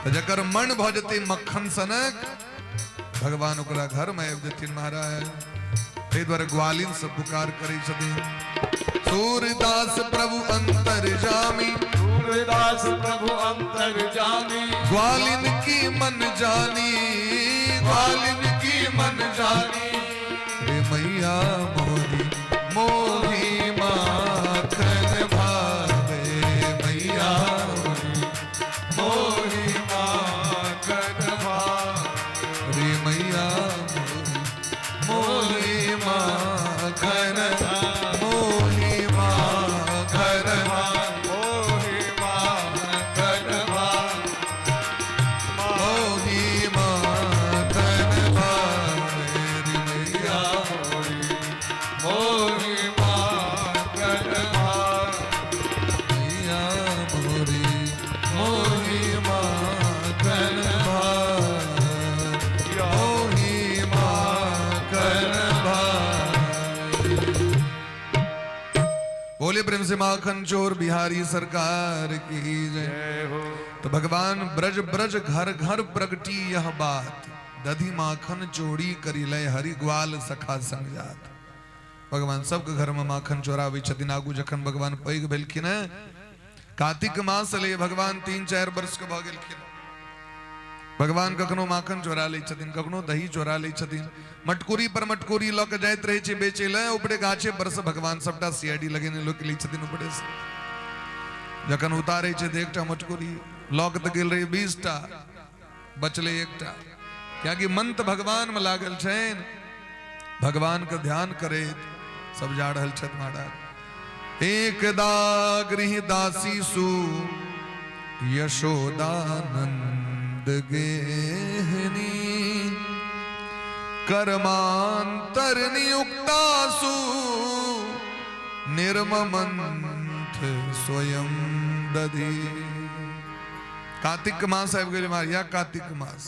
तऽ जकर मन भऽ जेतै मक्खन सनक, भगवान ओकरा घर में आबि जेथिन महाराज। ताहि दुआरे ग्वालिन से पुकार करै छथिन, सूरदास प्रभु अंतर जामी, सूरदास प्रभु अंतर जानी, ग्वालिन की मन जानी, ग्वालिन की मन जानी, रे मैया मोरी मोही माखन भावे, मैया मोरी मोही माखन भावे, रे मैया मोरी मोही माखन, मोही माखन, मोही माखन भावे, मोही माखन भावे, रे मैया मोरी मोही माखन भावे, मैया मोरी मोही माखन भावे, मोही माखन भावे। बोले प्रेम से माखन चोर बिहारी सरकार की जय। जय हो। तो भगवान ब्रज ब्रज घर घर प्रगटी यह बात, दधि माखन चोरी करी लय हरि ग्वाल सखा संग जात। भगवान सबके घर में माखन चोराबै छथिन। आगू जखन भगवान पैघ भेलखिन, कार्तिक मास ले भगवान 3-4 वर्ष के भऽ गेलखिन, भगवान कखनो माखन चोरा लै छथिन, कखनो दही चोरा लै छथिन। मटकुरी पर मटकुरी लऽ के जाइत रहै छै बेचै लए, ऊपरे गाछे पर से भगवान सबटा सीआईडी लगेने लोक लै छथिन। ऊपरे से जखन उतारै छै तऽ एकटा मटकुरी लऽ के तऽ गेल रहै 20टा, बचलै एकटा। कियाकि मन तऽ भगवान में लागल छनि, भगवान के ध्यान करैत सब जा रहल छथि महाराज। एकदा गृह दासी सु यशोदानंद गेहनी, कर्मांतर नियुक्तासु निर्ममंथ स्वयं दधि। कार्तिक मास आबि गेलै महाराज। या कार्तिक मास,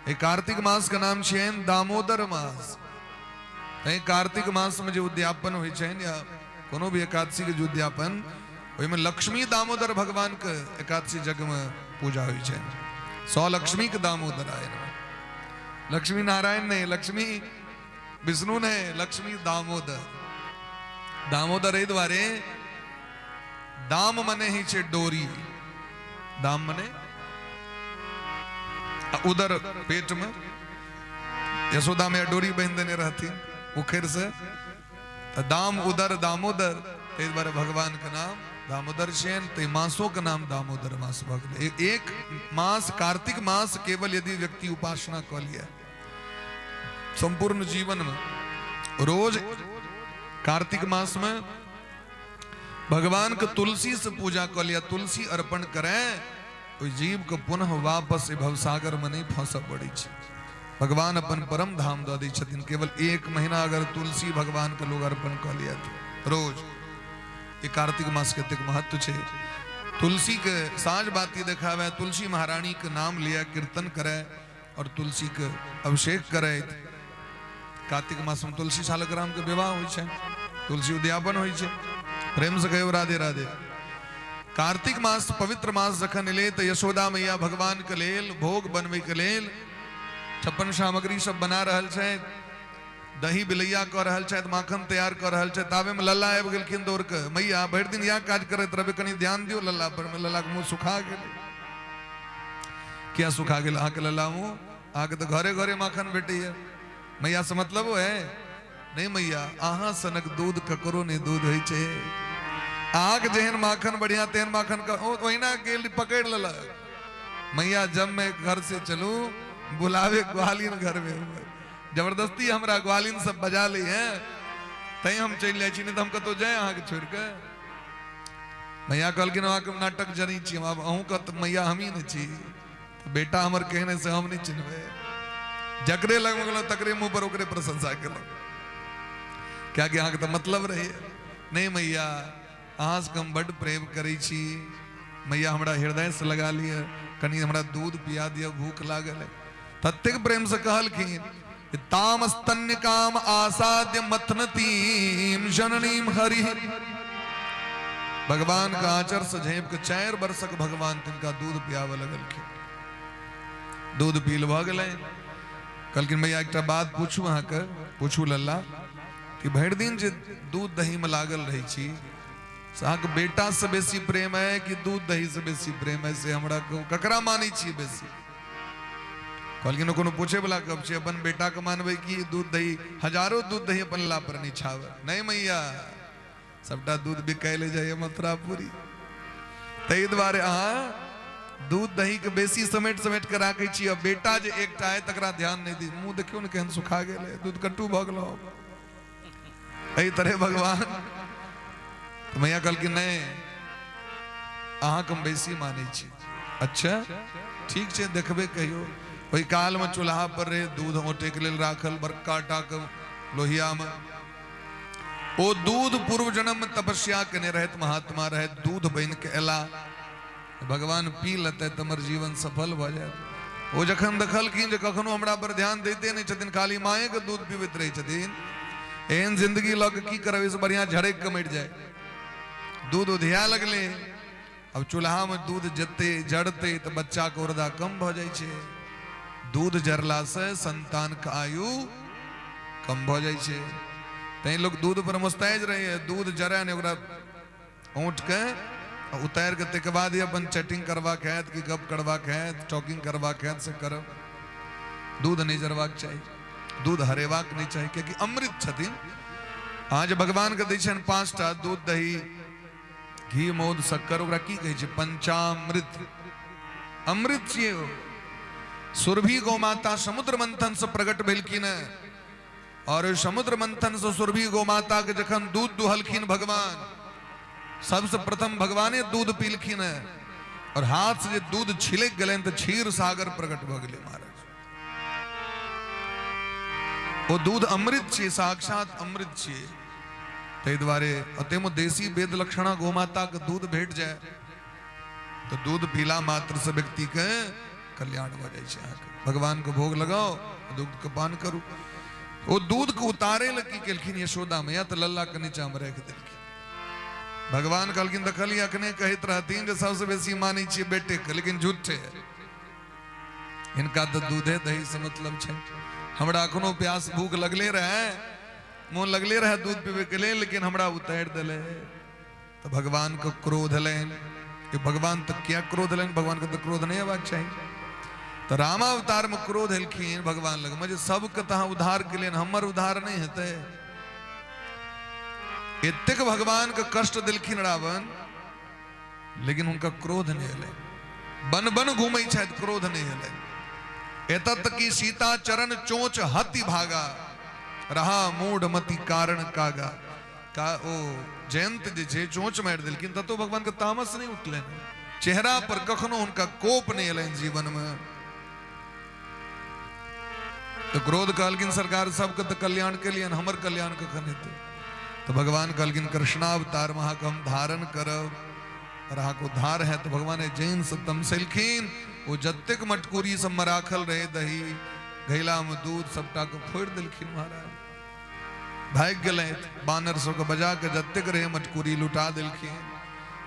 एहि कार्तिक मास के नाम छियनि दामोदर मास। एहि कार्तिक मास में जे उद्यापन होइ छनि या कोनो भी एकादशी के जे उद्यापन, ओहिमे लक्ष्मी दामोदर भगवान के एकादशी यज्ञ में पूजा होइ छनि। 100 लक्ष्मी के दामोदर आय, लक्ष्मी नारायण नहीं, लक्ष्मी विष्णु नहीं, लक्ष्मी दामोदर। दामोदर एहि दुआरे, दाम मने ही छै डोरी, दाम मने आ उदर, पेट में यशोदा में डोरी बांधि देने रहथिन उखड़ से, तऽ दाम उदर दामोदर। ताहि दुआरे भगवान के नाम दामोदर छियनि। तऽ मासो के नाम दामोदर मास भऽ गेलै। एक मास कार्तिक मास केवल यदि व्यक्ति उपासना कऽ लिअ संपूर्ण जीवन में, रोज कार्तिक मास में भगवान के तुलसी से पूजा कऽ लिअ, तुलसी अर्पण करै, ओहि जीव के पुनः वापस एहि भवसागर में नहीं फंसऽ पड़ै छै। भगवान अपन परम धाम दऽ दै छथिन। केवल एक महीना अगर तुलसी भगवान के लोग अर्पण कऽ लिअ रोज, ई कार्तिक मास के एतेक महत्व छै। तुलसी के साँझ बाती देखावे, तुलसी महारानी के नाम लिया कीर्तन करे और तुलसी के अभिषेक करे। कार्तिक मास में तुलसी शालग्राम के विवाह होइ छै, तुलसी उद्यापन होइ छै। प्रेम से कहियो राधे राधे। कार्तिक मास पवित्र मास जखन एलै तऽ यशोदा मैया भगवान के लेल भोग बनबै के लेल 56 सामग्री सब बना रहल छै, दही बिलैया कऽ रहल छथि, माखन तैयार कऽ रहल छथि। ताबे में लल्ला आबि गेलखिन दौड़ के, मैया भरि दिन इएह काज करैत रहबै, कनि ध्यान दियौ लल्ला पर में। लल्ला के मुँह सुखा गेलै। किया सुखा गेल अहाँके लल्ला मुँह? अहाँके तऽ घरे घरे माखन भेटैया। मैया से मतलब है नहीं मैया, अहाँ सनक दूध ककरो नहीं दूध होइ छै, अहाँके जेहन माखन बढ़िया तेहन माखन ओहिना गेल पकड़ि लेलक। मैया जब मैं घर से चलू बुलावे ग्वालिन घर में, जबरदस्ती हमरा ग्वालिन सब बजा ली है तैं हम चलि जाइ छी, नहीं तऽ हम कतहु जाए अहाँके छोड़ि कऽ? मैया कहलखिन अहाँके नाटक जनै छी हम, आब अहूँके तऽ मैया हमही ने छी, बेटा हमर केहन से हम नहीं चिन्हबै। जकरे लगमे गेलहुँ तकरे मुँह पर ओकरे प्रशंसा केलहुँ, कियाकि अहाँके तऽ मतलब रहैए। नहीं मैया, अहाँ सबके हम बड्ड प्रेम करै छी, मैया हमरा हृदयसँ लगा लिअ, कनि हमरा दूध पिया दिअ, भूख लागल है। ततेक प्रेमसँ कहलखिन तामस्तन्य काम आसाद्य मथनतीम जननीम हरि। भगवान के आचर से झाँपि के 4 वर्षक भगवान तिनका दूध पियाबऽ लगलखिन। दूध पील भऽ गेलनि। कहलखिन मैया एकटा बात पूछू अहाँके? पूछू लल्ला। कि भरि दिन जे दूध दही में लागल रहै छी, से अहाँके बेटा से बेसी प्रेम है कि दूध दही से बेसी प्रेम है, से हमरा कहू, ककरा मानै छियै बेसी? कहलखिन कोनो पूछे वाला गप छै? अपन बेटा के मानबै कि दूध दही? हजारो दूध दही अपन ला पर निछावे नहीं मैया, सबटा दूध बिकाय ले जाइए मथुरापुरी। ताहि दुआरे अहाँ दूध दही के बेसी समेट समेट के राखै छी, आ बेटा जे एकटा है तकरा ध्यान नहि दी। मुंह देखियौ ने केहन सुखा गेल है, दूध कट्टू भऽ गेल। एहि तरह भगवान। तऽ मैया कहलखिन नहि, अहाँके हम बेसी मानै छी। अच्छा ठीक छै, देखबै कहियो। ओहि कालमे चूल्हा पर रहे दूध औंटेके लेल राखल बड़का टाके लोहियामे। ओ दूध पूर्व जन्म में तपस्या केने रहत महात्मा रहत, दूध बनि के एला, भगवान पी लेते तऽ हमर जीवन सफल भऽ जायत। ओ जखन देखलखिन जे कखनो हमरा पर ध्यान दैते नहि छथिन, खाली माये के दूध पीबैत रहै छथिन, एहन जिंदगी लऽ के की करब, एहिसँ बढ़िआँ झड़कि के मरि जाय। दूध उधिया लगलै। अब चूल्हामे दूध जते जड़तै तऽ बच्चाके उर्दा कम भऽ जाइ छै। दूध जरलासँ संतानके आयु कम भऽ जाइ छै। तैं लोक दूध पर मुस्तैज रहैए, दूध जरै नहि, ओकरा औंट के उतारि के ताहिके बाद ही अपन चैटिंग करबाक हैत कि गप करबाक हैत, टॉकिंग करबाक हैत, से करब। दूध नहि जरबाक चाही, दूध हरेबाक नहि चाही, कियाकि अमृत छथिन। अहाँ जे भगवानके दै छियनि 5टा दूध दही घी मौध शक्कर, ओकरा की कहै छै? पंचामृत। अमृत छियै ओ। सुरभि गौ माता समुद्र मंथन से प्रकट भेलखिन और ओहि समुद्र मंथन से सुरभि गौ माता के जखन दूध दुहलखिन भगवान, सबसे प्रथम भगवाने दूध पीलखिन और हाथ से जे दूध छिलक गेलनि तऽ क्षीर सागर प्रकट भऽ गेलै महाराज। ओ दूध अमृत छियै, साक्षात अमृत छियै। ताहि दुआरे ओतेमे देशी वेद लक्षणा गौ माता के दूध भेट जाय तऽ दूध पीला मात्र से व्यक्ति के कल्याण भऽ जाइ छै। अहाँके भगवान के भोग लगाओ, दूध के पान करू। ओ दूध के उतारे लए की केलखिन यशोदा मैया? तऽ लल्ला के नीचा मे राखि देलखिन। भगवान कहलखिन देखलियै, अखने कहैत रहथिन जे सबसे बेसी मानै छियै बेटे के, लेकिन झूठे, हिनका तऽ दूधे दही से मतलब छै। हमरा अखनो प्यास भूख लगले रहे, मोन लगले रहे दूध पीबे के लेल, लेकिन हमरा उतारि देले। तऽ भगवान के क्रोध एलनि कि भगवान तऽ किया क्रोध एलनि? भगवान के तऽ क्रोध नहि अयबाक चाही। तऽ रामावतार में क्रोध एलखिन भगवान लगमे जे सबके तऽ अहाँ उद्धार केलियनि, हमर उद्धार नहि हेतै? एतेक भगवान के कष्ट देलखिन रावण, लेकिन हुनका क्रोध नहि एलै। बन बन घूमै छथि, क्रोध नहि एलै। एतऽ तक कि सीता चरण चोच हति भागा, रहा मूढ़ मति कारण कागा। का ओ जयंत जे छै चोच मारि देलखिन, ततो भगवान के तामस नहि उठलनि, चेहरा पर कखनो हुनका कोप नहि एलनि जीवन में। तऽ क्रोध कहलखिन सरकार सबके तऽ कल्याण केलियनि, हमर कल्याण कखन हेतै? तऽ भगवान कहलखिन कृष्णावतार में अहाँके हम धारण करब और अहाँके उद्धार है। तऽ भगवान जैन से तमसेलखिन, ओ जतेक मटकूरी सबमे राखल रहे दही, घैला में दूध, सबटा के फोड़ि देलखिन महाराज। भागि गेलथि, बानर सबके बजा के जतेक रहे मटकूरी लुटा देलखिन,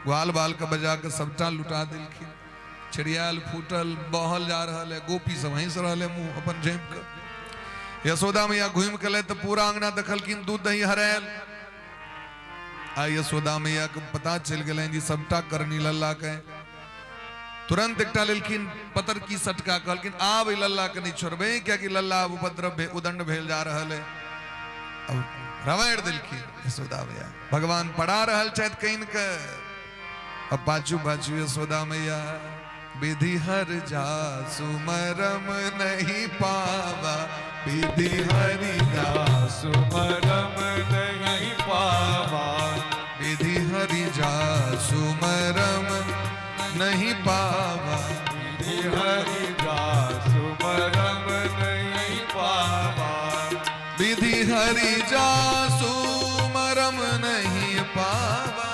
ग्वाल बाल के बजा के सबटा लुटा देलखिन। छिड़ियाल फूटल बहल जा रहल है, गोपी सब हंस रहल है मुंह अपन झाँपि के। यशोदा मैया घूमि के तऽ पूरा अंगना देखलखिन दूध दही हरायल। आ यशोदा मैया के पता चलि गेलनि जे सबटा करनी लल्ला के। तुरंत एकटा लेलखिन पतर की सटका, कहलखिन आब ई लल्ला के नहीं छोड़बै, कियाकि लल्ला आब उपद्रव भे उदंड भेल जा रहल है। अब रवाड़ि देलखिन यशोदा मैया। भगवान पड़ा रहल छथि कनि के, अब पाछू पाछू यशोदा मैया। विधि हर जासु मरम नहीं पावा, विधि हरि जासु मरम नहीं पावा, विधि हरि जासु मरम नहीं पावा, विधि हरि जासु मरम नहीं पावा, विधि हरि जासु मरम नहीं पावा,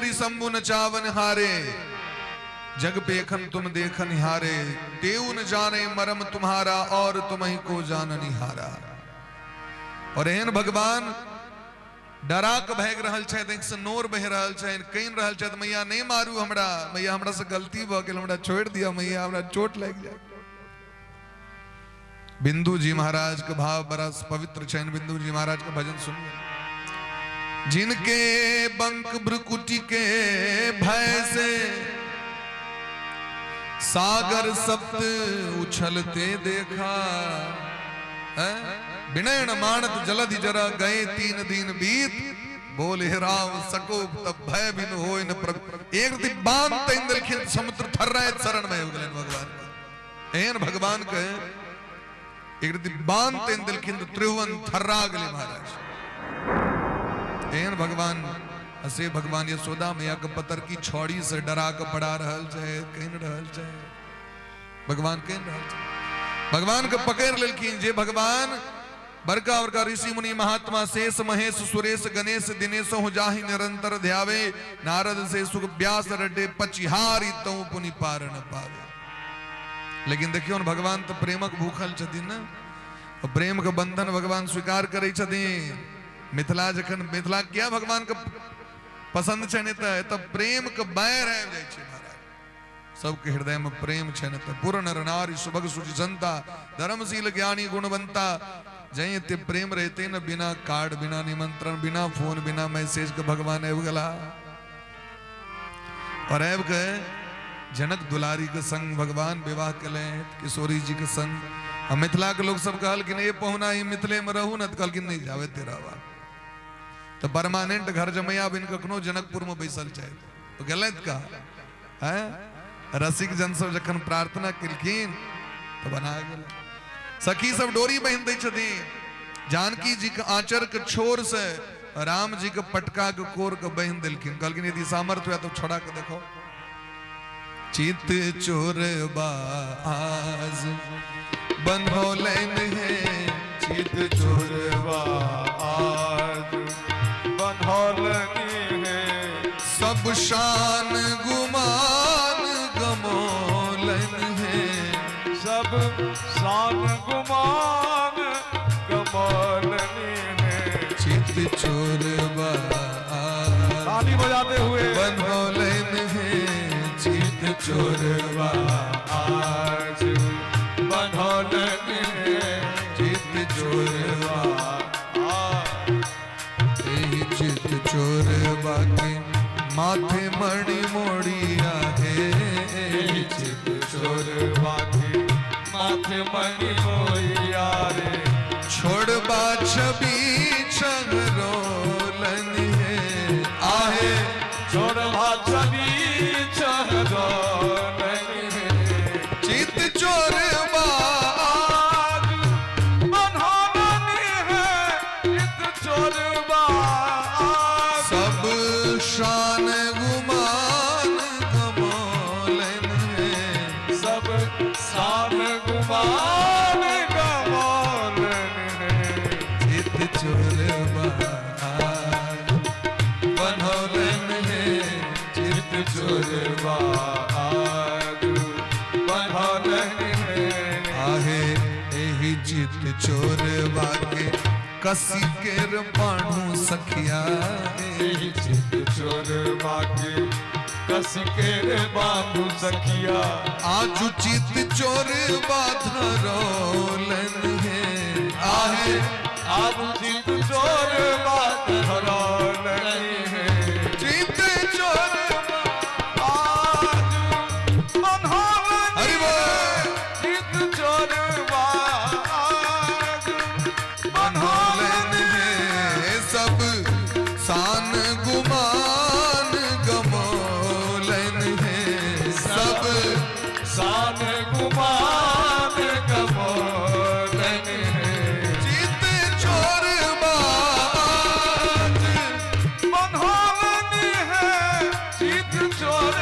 हरि शंभु नचावन हारे, जग पेखन तुम देखन हारे, देव न जाने मरम तुम्हारा, और तुम्ही को जान निहारा। और एहन भगवान डरा के भागि रहल छथि, आँखि से नोर बहि रहल छनि, कानि रहल छथि, मैया नहि मारू हमरा, मैया हमरा से गलती भऽ गेल, हमरा छोड़ि दिअ मैया, हमरा चोट लागि जाय। बिंदु जी महाराज के भाव बड़ा पवित्र छनि। बिंदु जी महाराज के भजन सुनिए। जिनके बंक भ्रुकुटी के भय से सागर सप्त उछलते देखा, विनयन मानत जलधि जरा गए 3 दिन बीत, बोले राम सको तब भय बिनु होय न प्रभु। एक दिन बांध तैन देलखिन, समुद्र थर्राइत शरण में हो गेलनि भगवान। एहन भगवान के एक दिन बांध तैन देलखिन तऽ त्रिभुवन थर्रा गेलै महाराज। एहन भगवान से भगवान यशोदा मैया के पतर की छौड़ी से डरा के पड़ा रहल छै, कानि रहल छै भगवान, कानि रहल छै भगवान के पकड़ लेलखिन। जे भगवान बड़का बड़का ऋषि मुनि महात्मा शेष महेश सुरेश गणेश दिनेश हो जाहि निरंतर ध्यावे, नारद से सुख व्यास रटे पचिहारी तौ पुनि पार न पावे। लेकिन देखियौ ने भगवान तऽ प्रेमक भूखल छथिन ने, प्रेम के बंधन भगवान स्वीकार करै छथिन। मिथिला जखन मिथिला किया भगवान के पसंद छै ने, तऽ एतऽ प्रेम के बैर आबि जाइ छै महाराज। सबके हृदय में प्रेम छै ने, तऽ पुर नर नारी सुभग सुचि संता, धर्मशील ज्ञानी गुणवंता। जै एते प्रेम रहते ने, बिना कार्ड बिना निमंत्रण बिना फोन बिना मैसेज के भगवान आबि गेला और आबि के जनक दुलारी के संग भगवान विवाह केलनि, किशोरी जी के संग। आ मिथिला के लोग सब कहलखिन ए पहुना ई मिथिले में रहू ने, तऽ कहलखिन नहीं जावे तेरा बाप। तऽ परमानेंट घर जमैया बनि कखनो जनकपुर में बैसल छथि, तो गेलथि का हैं? रसिक जन सब जखन प्रार्थना केलखिन तऽ बना गेल। सखी सब डोरी बान्हि दै छथिन, जानकी जी के आंचर के छोर से राम जी के पटका के कोर के बान्हि देलखिन। कहलखिन यदि सामर्थ्य हुए तो छोड़ा के देखो। चित चोर बाज बन्होलैन हे, चित चोर बाज बन्होलनि हे, सब शान गुमान गमोलैन हे, सब शान गुमान गमोलनि हे। चित चोर बाज ताली बजाते हुए बन्होलैन हे, चित चोर आज बन्होलनि हे, चित चोर एहि चित चोर बाके माथे मणि मोड़िया हे, एहि चित चोर बाके माथे मणि मोड़िया रे, छोड़बा छवि चंगरोलन हे, आहे छोड़बा छवि चंगरोलन हे, चित चोर आज बन्होलनि हे, चित चोर बाज सब शान गुमान गमोलन हे, सब शान गुमान गमोलन हे, चित चोर बाज बन्होलन हे, चित चोर बाज बन्होलन हे। आहे एहि चित चोर बाके कसी केर बाणू सखिया, एहि चित चोर बाके कस केर बांधू सखिया, आजु चित चोर बाधरोलन हे, आहे आजु चित चोर बाधरोलन हे, चित चोर आज बन्होलन हरि बोल। चित चोर बाज बन्होलन हे, सब शान गुमान गमोलन हे, सब शान गुमान गमोलन हे, चित चोर बाज बन्होलन हे, चित चोर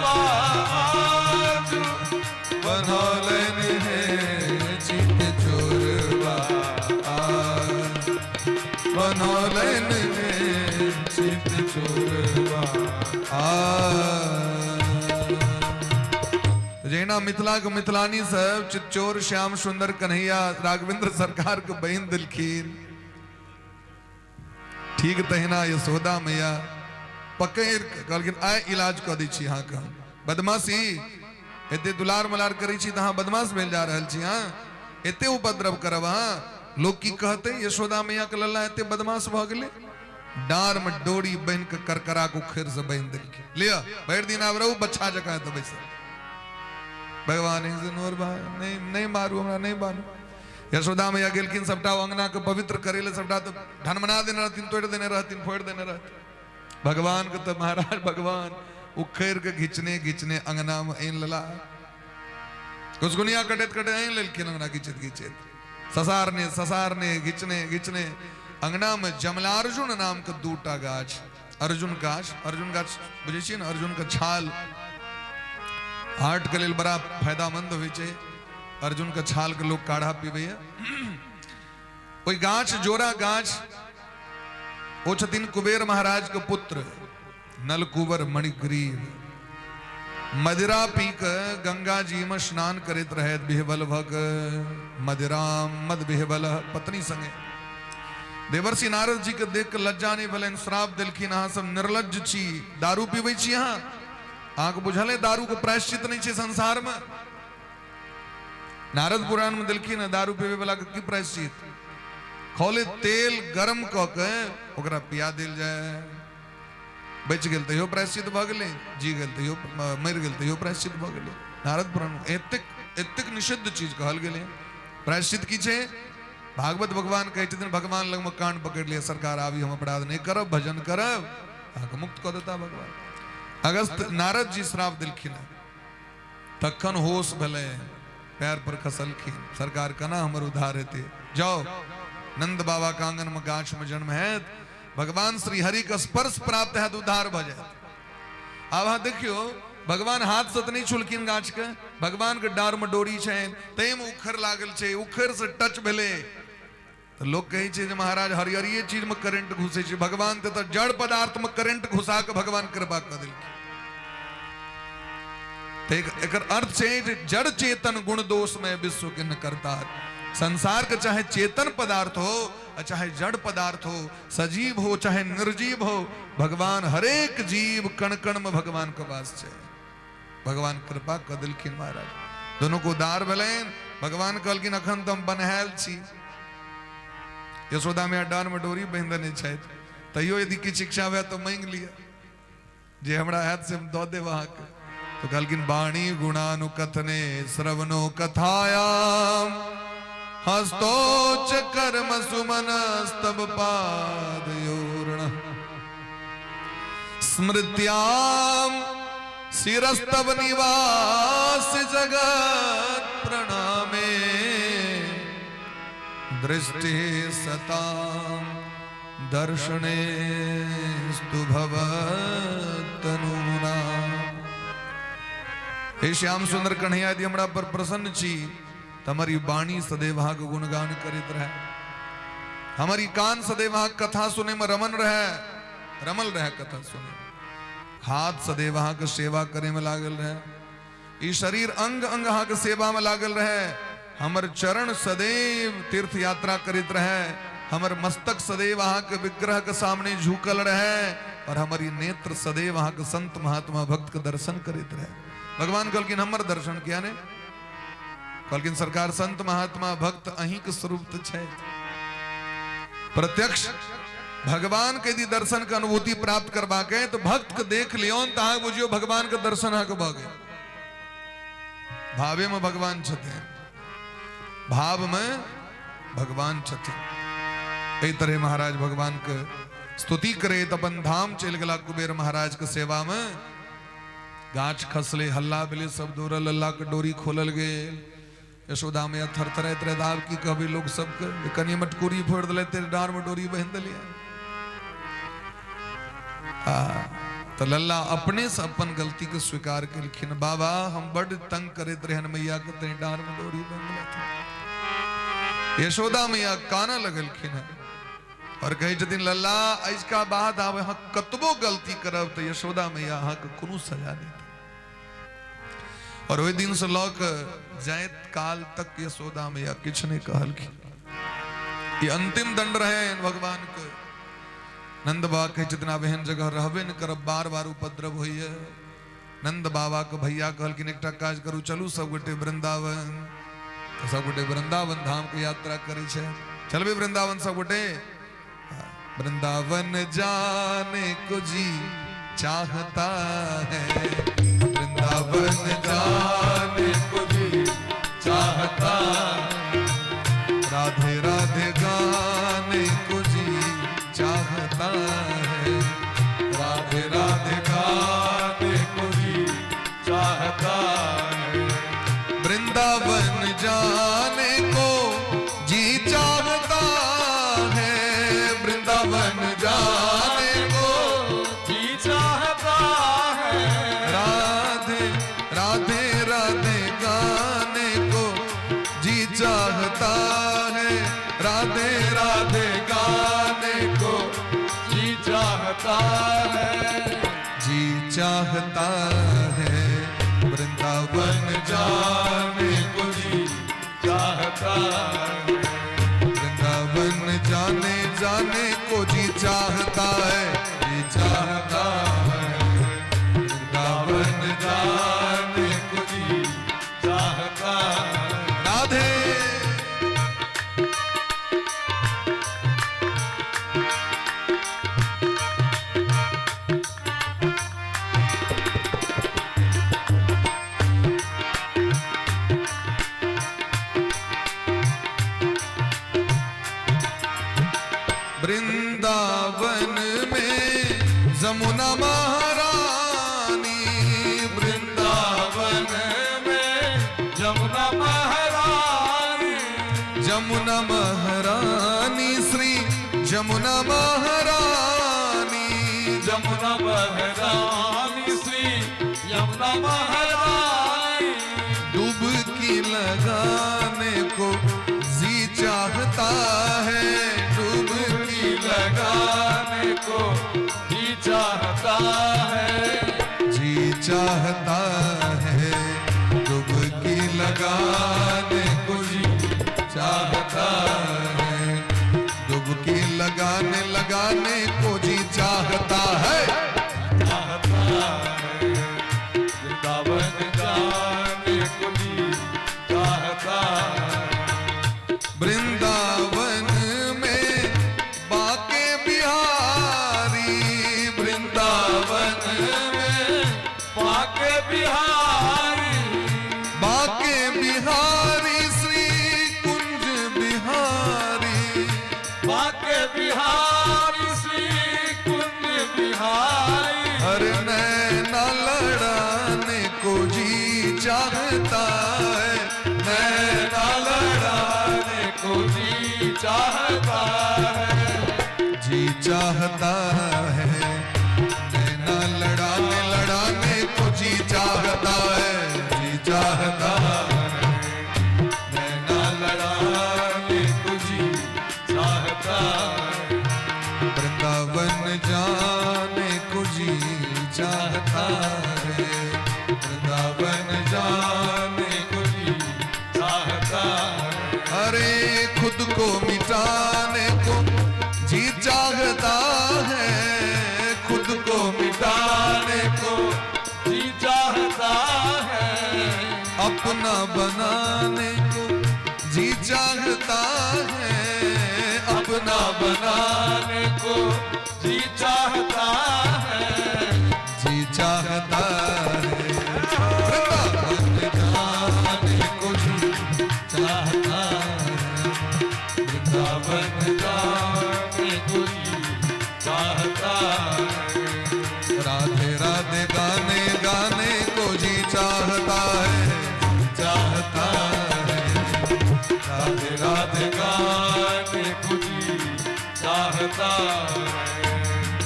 बाज बन्होलन हे, चित चोर बाज बन्होलन हे, चित चोर बाज जहिना मिथिलाके मिथिलानी सब चितचोर श्याम सुंदर कन्हैया राघवेंद्र सरकार के बहिन देलखिन, ठीक तहिना यशोदा मैया पकड़ि कऽ कहलखिन आइ इलाज कऽ दै छी अहाँके हम। बदमाशी एते दुलार मलार करै छी तऽ अहाँ बदमाश भेल जा रहल छी, अहाँ एते उपद्रव करब, अहाँ लोक की कहतै, यशोदा मैया के लल्ला एते बदमाश भऽ गेलै। डाँर में डोरी बान्हि कऽ करकरा के उखड़ि से बान्हि देलखिन, लिअ भरि दिन आब रहू बच्छा जकाँ एतऽ बैसल। भगवान से नोर भाई नहीं नहीं मारू हमरा, नहीं मारू। यशोदा मैया गेलखिन सबटा अंगना के पवित्र करे ले, सबटा तो ढनमना देने रहथिन, तोड़ि देने रहथिन, फोड़ि देने रहथिन। भगवान के तो महाराज भगवान उखड़ि के घिचने घिचने अंगना में आनि लेला, घुसघुनिया कटैत कटैत आनि लेलखिन अंगना घिचैत घिचैत, ससारने ससारने घिचने घिचने अंगना में जमलार्जुन नाम के दूटा गाछ, अर्जुन गाछ, अर्जुन गाछ बुझै छियै ने, अर्जुन के छाल हार्ट के लेल बड़ा फायदामंद होइ छै, अर्जुन के छाल के लोग काढ़ा पीबैया। ओहि गाछ जोड़ा गाछ ओ छथिन कुबेर महाराज के पुत्र नलकुबर मणिग्रीव, मदिरा पी के गंगा जी में स्नान करैत रहैत बिहबल भक मदिरा मद बिहबल पत्नी संगे। देवर्षि नारद जी के देख के लज्जा नहीं भेलनि, श्राप देलखिन अहाँ सब निर्लज्ज छी, दारू पीबै छी अहाँ, अहाँके बुझल है दारू के प्रायश्चित नहीं छै संसार में। नारद पुराण में देलखिन दारू पीबै वाला के की प्रायश्चित, खौले तेल गरम कऽ के ओकरा पिया देल जाय, बचि गेल तैयो प्रायश्चित भऽ गेलै, जी गेल तैयो, मरि गेल तैयो प्रायश्चित भऽ गेलै। नारद पुराण एतेक एतेक निषिद्ध चीज कहल गेलै। प्रायश्चित की छै? भागवत भगवान कहै छथिन भगवान लगमे कान पकड़ि लिअ, सरकार आबी हम अपराध नहि करब, भजन करब, अहाँके मुक्त कऽ देता भगवान। अगस्त नारद जी श्राप देलखिन हँ, तखन होश भेलै, पैर पर खसलखिन, सरकार केना हमर उद्धार हेतै, जाओ नंद बाबा के आंगन में गाछ में जन्म हैत, भगवान श्री हरि के स्पर्श प्राप्त हैत, उद्धार भऽ जायत। आब अहाँ देखियौ भगवान हाथ से तऽ नहि छुलखिन गाछ के, भगवान के डार में डोरी छनि, ताहिमे उखड़ लागल छै, उखड़ से टच भेलै तऽ लोक कहै छै जे महाराज हरियरिये चीज में करेंट घुसै छै, भगवान तऽ जड़ पदार्थ में करेंट घुसा के भगवान कृपा कऽ देलखिन। तऽ एकर अर्थ छै जे जड़ चेतन गुण दोष में विश्व के न करता, संसार के चाहे चेतन पदार्थ हो आ चाहे जड़ पदार्थ हो, सजीव हो चाहे निर्जीव हो, भगवान हरेक जीव कण कण में भगवान के वास छै। भगवान कृपा कऽ देलखिन महाराज, दोनों को उद्धार भेलनि। भगवान कहलखिन अखन तऽ हम बन्हायल छी, यशोदा मैया डाँर में डोरी बान्हि देने छथि, तैयो यदि किछु इच्छा हुए तऽ मांगि लिअ, जे हमरा हैत से हम दऽ देब अहाँके। तो कहलखिन वाणी गुणानुकथने श्रवणो कथायाम हस्तोच कर्म सुमनस्तव पादयोरण स्मृत्याम शिरस्तव निवास जगत प्रणामे दृष्टि सताम दर्शने स्तु भवतनुना। हे श्याम सुंदर कन्हैया, यदि हमरा पर प्रसन्न छी त हमारी वाणी सदैव अहाँके गुणगान करैत रहे, हमारी कान सदैव अहाँके कथा सुने में रमन रहे, रमल रहे कथा सुने, हाथ सदैव अहाँके सेवा करे में लागल रहे, ई शरीर अंग अंग अहाँके सेवा में लागल रहे, हमर चरण सदैव तीर्थ यात्रा करैत रहे, हमर मस्तक सदैव अहाँके विग्रह के सामने झुकल रहे, और हमर ई नेत्र सदैव अहाँके संत महात्मा भक्त के दर्शन करैत रहे। भगवान कहलखिन हमर दर्शन किया ने? कहलखिन सरकार संत महात्मा भक्त अहीं के स्वरूप तो छै। प्रत्यक्ष भगवान के यदि दर्शन के अनुभूति प्राप्त करबाक है तो भक्त के देख लियौन तऽ अहाँ बुझियौ भगवान के दर्शन अहाँके भऽ गेल। भावे में भगवान छथिन, भाव में भगवान छथिन। एहि तरह महाराज भगवान के स्तुति करैत अपन धाम चलि गेला कुबेर महाराज के सेवा में। गाछ खसले, हल्ला भेलै, सब दौड़ल, अल्लाह के डोरी खोलल गेल। यशोदा मैया थरथराइत रहै, आब की कहबै लोक सबके, कनि मटकूरी फोड़ि देलै, तेरे डाँर में डोरी बान्हि देलियै। आ तऽ लल्ला अपने से अपन गलती के स्वीकार केलखिन, बाबा हम बड्ड तंग करैत रहन मैया के, तैं डाँर में डोरी बान्हि देलथि। यशोदा मैया कानऽ लगलखिन हँ और कहै छथिन लल्ला अजका बाद आब अहाँ कतबो गलती करब तऽ यशोदा मैया अहाँके कोनो सजा नहि देत। आओर ओहि दिनसँ लऽ कऽ जाइत काल तक यशोदा मैया किछु नहि कहलखिन। ई अंतिम दंड रहै भगवान के। नंद बाबा कहै छथिन, आब एहन जगह रहबे नहि करब, बार बार उपद्रव होइए। नंद बाबा के भैया कहलखिन, एकटा काज करू, चलू सब गोटे वृंदावन। तऽ सब गोटे वृंदावन धाम के यात्रा करै छै। चलबै वृंदावन सब गोटे? वृंदावन जाने को जी चाहता है, वृंदावन जाने को जी चाहता है, राधे राधे गाने को जी चाहता है, राधे राधे गाने को जी चाहता है, वृंदावन जाने को जी चाहता है, वृंदावन जाने को जी चाहता है, राधे राधे राधे गाने को जी चाहता है, राधे राधे गाने को जी चाहता है, जी चाहता है, वृंदावन जाने को जी चाहता है, वृंदावन जाने जाने को जी चाहता है, जी चाहता है, वृंदावन जाने को जी चाहता है। राधे। वृंदावन में जमुना महारानी, वृंदावन में जमुना महारानी, जमुना महारानी, श्री जमुना महारानी, जमुना महारानी, श्री यमुना महारानी, डुबकी लगाने को जी चाहता है, डुबकी लगाने को जी चाहता है, जी चाहता है, डुबकी लगाने को जी चाहता है, डुबकी लगाने लगाने को जी चाहता है, चाहता है, वृंदावन जाने को जी चाहता है। वृंदावन में बाके बिहारी, वृंदावन में बाके बिहारी, बाके बिहारी, श्री कुंज बिहारी, बाके बिहारी, श्री कुंज बिहारी, हर नैना लड़ाने को जी चाहता है, नैना लड़ाने को जी चाहता है, जी चाहता है, नैना लड़ाने लड़ाने को जी चाहता है, जी चाहता है, नैना लड़ाने को जी चाहता है, वृंदावन जाने को जी चाहता है, वृंदावन जाने को जी चाहता है, अरे खुद को मिटाने को जी चाहता है, खुद को मिटाने को जी चाहता है, अपना बनाने को जी चाहता है, अपना बनाने को जी चाहता है, जी चाहता है, वृंदावन जाने को जी चाहता है, वृंदावन जाने को जी चाहता है, राधे राधे गाने गाने को जी चाहता है, चाहता है, राधे राधे गाने को जी चाहता है,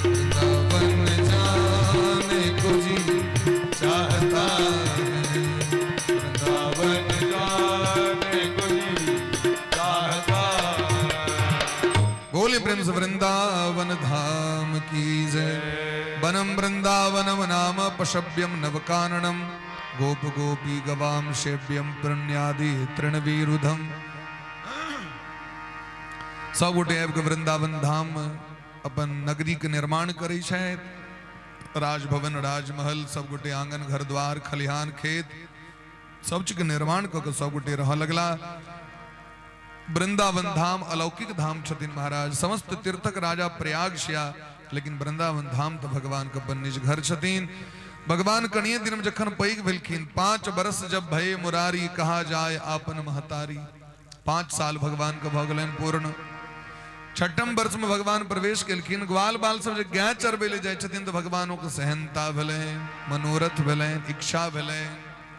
वृंदावन जाने को जी चाहता है, वृंदावन जाने को जी चाहता है। बोले प्रेम से वृंदावन धाम की जय। वनम वृंदावनम नाम पशव्यम नवकाननम गोप गोपी गवाम सेव्यम प्रणयादि तृणविरुधम। सब गोटे आबि कऽ वृंदावन धाम अपन नगरीके निर्माण करै छथि। राजभवन, राजमहल, सब गोटे आंगन, घर द्वार, खलिहान, खेत, सब चीजके निर्माण कऽ के सब गोटे रहऽ लगला। वृंदावन धाम अलौकिक धाम छथिन महाराज। समस्त तीर्थक राजा प्रयाग श्या, लेकिन वृंदावन धाम तो भगवान के अपन निज घर छथिन। भगवान कनिए दिन में जखन पैघ भेलखिन, 5 बरस जब भय मुरारी, कहा जाय आपन महतारी। 5 साल भगवान के भऽ गेलनि पूर्ण। छठम वर्ष में भगवान प्रवेश केलखिन। ग्वाल बाल सब जे गाय चरबै लए जाइ छथिन तऽ भगवानों के सहनता भेलनि, मनोरथ भेलनि, इच्छा भेलनि,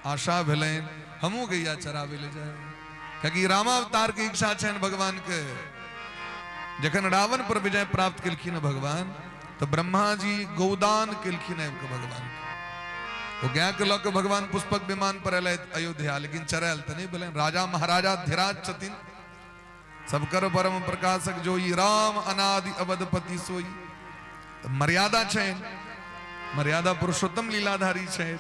आशा भेलनि, हमहूँ गैया चराबै लए जाय। कियाकि रामावतार के इच्छा छनि भगवान के। जखन रावण पर विजय प्राप्त केलखिन भगवान, तऽ ब्रह्मा जी गौदान केलखिन आबि कऽ भगवान के। ओ गाय के लऽ के भगवान पुष्पक विमान पर एलथि अयोध्या, लेकिन चरायल तऽ नहि भेलनि। राजा महाराजा धीराज छथिन, सबकर परम प्रकाशक जोई, राम अनादि अवधपति सोई। तऽ मर्यादा छनि, मर्यादा पुरुषोत्तम लीलाधारी छथि।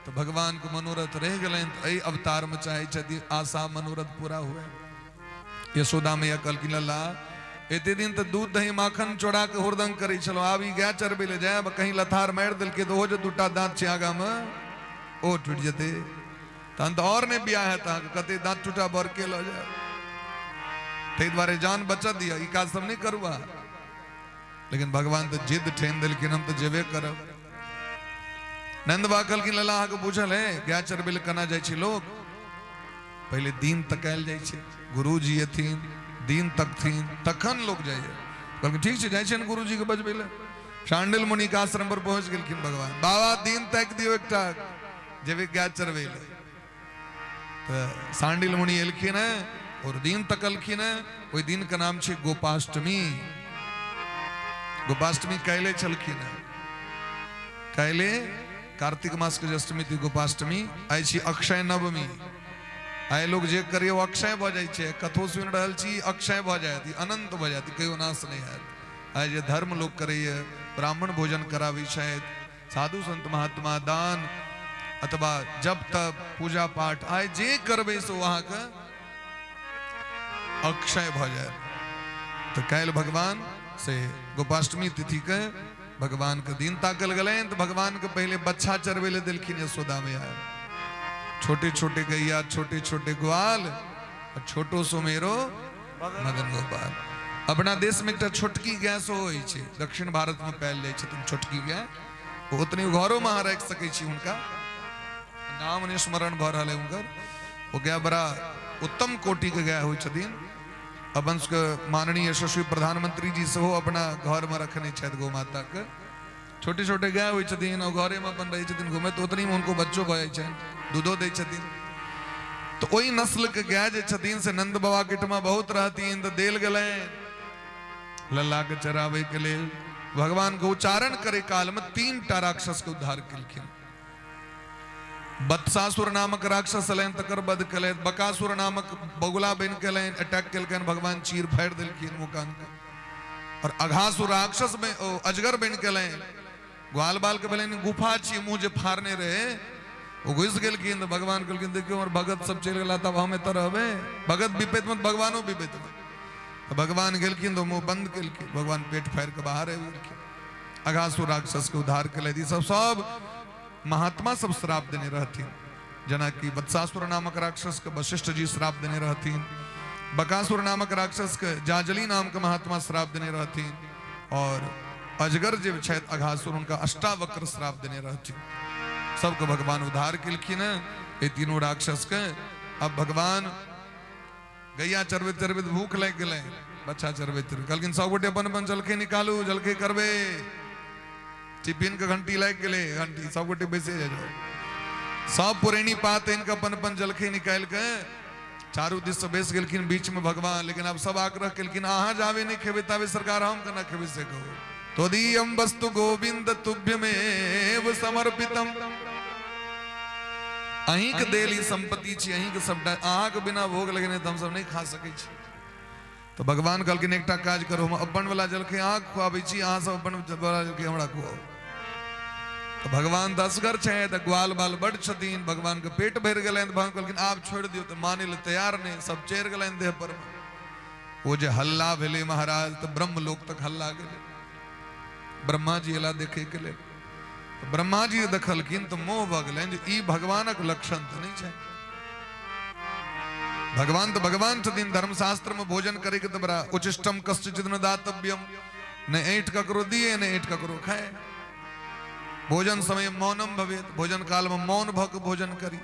तऽ भगवान के मनोरथ रहि गेलनि, तऽ एहि अवतार में चाहे छथि आशा मनोरथ पूरा हुए। यशोदा मैया कहलखिन, लल्ला, एते दिन तऽ दूध दही माखन चोरा के हुरदंग करै छलहुँ, आब ई गाय चरबै लए जायब, कहीं लथार मारि देलकै तऽ ओहो जे दूटा दाँत छै आगाँमे ओ टूटि जेतै, तहन तऽ आओर नहि बियाह हैत अहाँके, कते दाँत टूटा बर के लऽ जायब, ताहि दुआरे जान बचत दिअ, ई काज सब नहि करू अहाँ। लेकिन भगवान तऽ जिद ठानि देलखिन, हम तऽ जेबे करब। नंद बाबा कहलखिन, लला, अहाँके बुझल है गाय चरबै लए केना जाइ छै लोक? पहिले दिन तकायल जाइ छै, गुरुजी एथिन, दिन तकथिन, तखन लोक जाइए। कहलखिन, ठीक छै, जाइ छै ने गुरुजीके बजबै लए। शांडिल मुनि के आश्रम पर पहुंच गेलखिन भगवान। बाबा, दिन ताकि दियौ एकटा, जेबै गाय चरबै लए। तऽ शांडिल मुनि एलखिन है और दिन तकलखिन है। ओहि दिन के नाम छै गोपाष्टमी। गोपाष्टमी काल्हि छलखिन है, काल्हि कार्तिक मास के जे अष्टमी थी गोपाष्टमी। आइ छी अक्षय नवमी। आइ लोग जे करिए ओ अक्षय भऽ जाइ छै। कथो सुनि रहल छी, अक्षय भऽ जायत, ई अनंत भऽ जायत, कहियो नाश नहि हैत। आइ जे धर्म लोक करैए, ब्राह्मण भोजन कराबै छथि, साधु संत महात्मा दान अथवा जप तप पूजा पाठ, आइ जे करबै से ओ अहाँके अक्षय भऽ जायत। तऽ काल्हि भगवान से गोपाष्टमी तिथि के भगवान के दिन ताकल गेलनि, तऽ भगवान के पहिले बच्छा चरबै लए देलखिन यशोदा मैया। छोटे छोटे गैया, छोटे छोटे ग्वाल, आ छोटो सो मेरो मदन गोपाल। अपना देश में एकटा छोटकी गाय सेहो होइ छै, दक्षिण भारत में पायल जाइ छथिन छोटकी गाय। ओ ओतनी घरो में अहाँ राखि सकै छी। हुनका नाम नहि स्मरण भऽ रहल है हुनकर। ओ गाय बड़ा उत्तम कोटि के गाय होइ छथिन। अपन सबके माननीय यशस्वी प्रधानमंत्री जी सेहो अपना घर में रखने छथि गौ माता के। छोटे छोटे गाय होइ छथिन, ओ घरे में अपन रहै छथिन घुमैत, ओतनी में हुनको बच्चो भऽ जाइ छनि, दूधो दै छथिन। तऽ ओहि नस्ल के गाय जे छथिन से नंद बाबा के ठमा बहुत रहथिन, तऽ देल गेलनि लल्ला के चराबै के लेल। भगवान के उच्चारण करे काल में 3 टा राक्षस के उद्धार केलखिन। बत्सासुर नामक राक्षस एलनि, तकर वध केलनि। बकासुर नामक बगुला बनि के एलनि, अटैक केलकनि, भगवान चीर फाड़ि देलखिन मुँह कान के। और अघासुर राक्षस में ओ अजगर बनि के एलनि, ग्वाल बाल के भेलनि गुफा छी, मुँह जे फाड़ने रहे ओ घुसि गेलखिन। तऽ भगवान कहलखिन, देखियौ हमर भगत सब चलि गेला, तब हम एतऽ रहबै, भगत विपैत में भगवानो विपैत में। तऽ भगवान गेलखिन तऽ मुँह बंद केलखिन, भगवान पेट फाड़ि के बाहर आबि गेलखिन, अघासुर राक्षस के उद्धार केलथि। ई सब सब महात्मा सब श्राप देने रहथिन, जेनाकि वत्सासुर नामक राक्षस के वशिष्ठ जी श्राप देने रहथिन, बकासुर नामक राक्षस के जाजली नाम के महात्मा श्राप देने रहथिन, और अजगर जे छथि अघासुर, उनका अष्टावक्र श्राप देने रहथिन। सबके भगवान उद्धार केलखिन हैं ये तीनों राक्षस के। अब भगवान गैया चरबैत चरबैत भूख लागि गेलै, बच्चा चरबैत चरबैत कहलखिन, सब गोटे अपन अपन जलखै निकालू, जलखै करबै। टिफिन के घंटी लागि गेलै, घंटी, सब गोटे बैसे जाओ। सब पुरैनी पात आनि कऽ अपन अपन जलखै निकालि के चारू दिस से बैस गेलखिन, बीच में भगवान। लेकिन आब सब आग्रह केलखिन, अहाँ जाबे नहि खेबै ताबे सरकार हम केना खेबै से कहू। त्वदीयं वस्तु गोविंद तुभ्यमेव समर्पितम, अहींके देल ई संपत्ति छी, अहींके सबटा, अहाँके बिना भोग लगेने तऽ हमसब नहि खा सकै छी। तऽ भगवान कहलखिन, एकटा काज करू, हम अपन वाला जलखै अहाँके खुआबै छी, अहाँ सब अपन वाला जलखै हमरा खुआउ। तऽ भगवान तऽ असगर छथि तऽ ग्वाल बाल बड्ड छथिन, भगवानके पेट भरि गेलनि तऽ भगवान कहलखिन आब छोड़ि दियौ, तऽ मानै लए तैयार नहि, सब चढ़ि गेलनि देह पर। ओ जे हल्ला भेलै महाराज तऽ ब्रह्मलोक तक हल्ला गेलै। ब्रह्मा जी एला देखे के लेल, तऽ ब्रह्मा जी देखलखिन तऽ मोह भऽ गेलनि जे ई भगवानक लक्षण तऽ नहि छै। भगवान तऽ भगवान छथिन, धर्मशास्त्र में भोजन करे के तऽ बड़ा उचिष्टम कश्चित न दातव्यम, ने ऐठ ककरो दिए ने ऐठ ककरो खाए। भोजन समय मौनम भवेत, भोजन काल में मौन भऽ के भोजन करी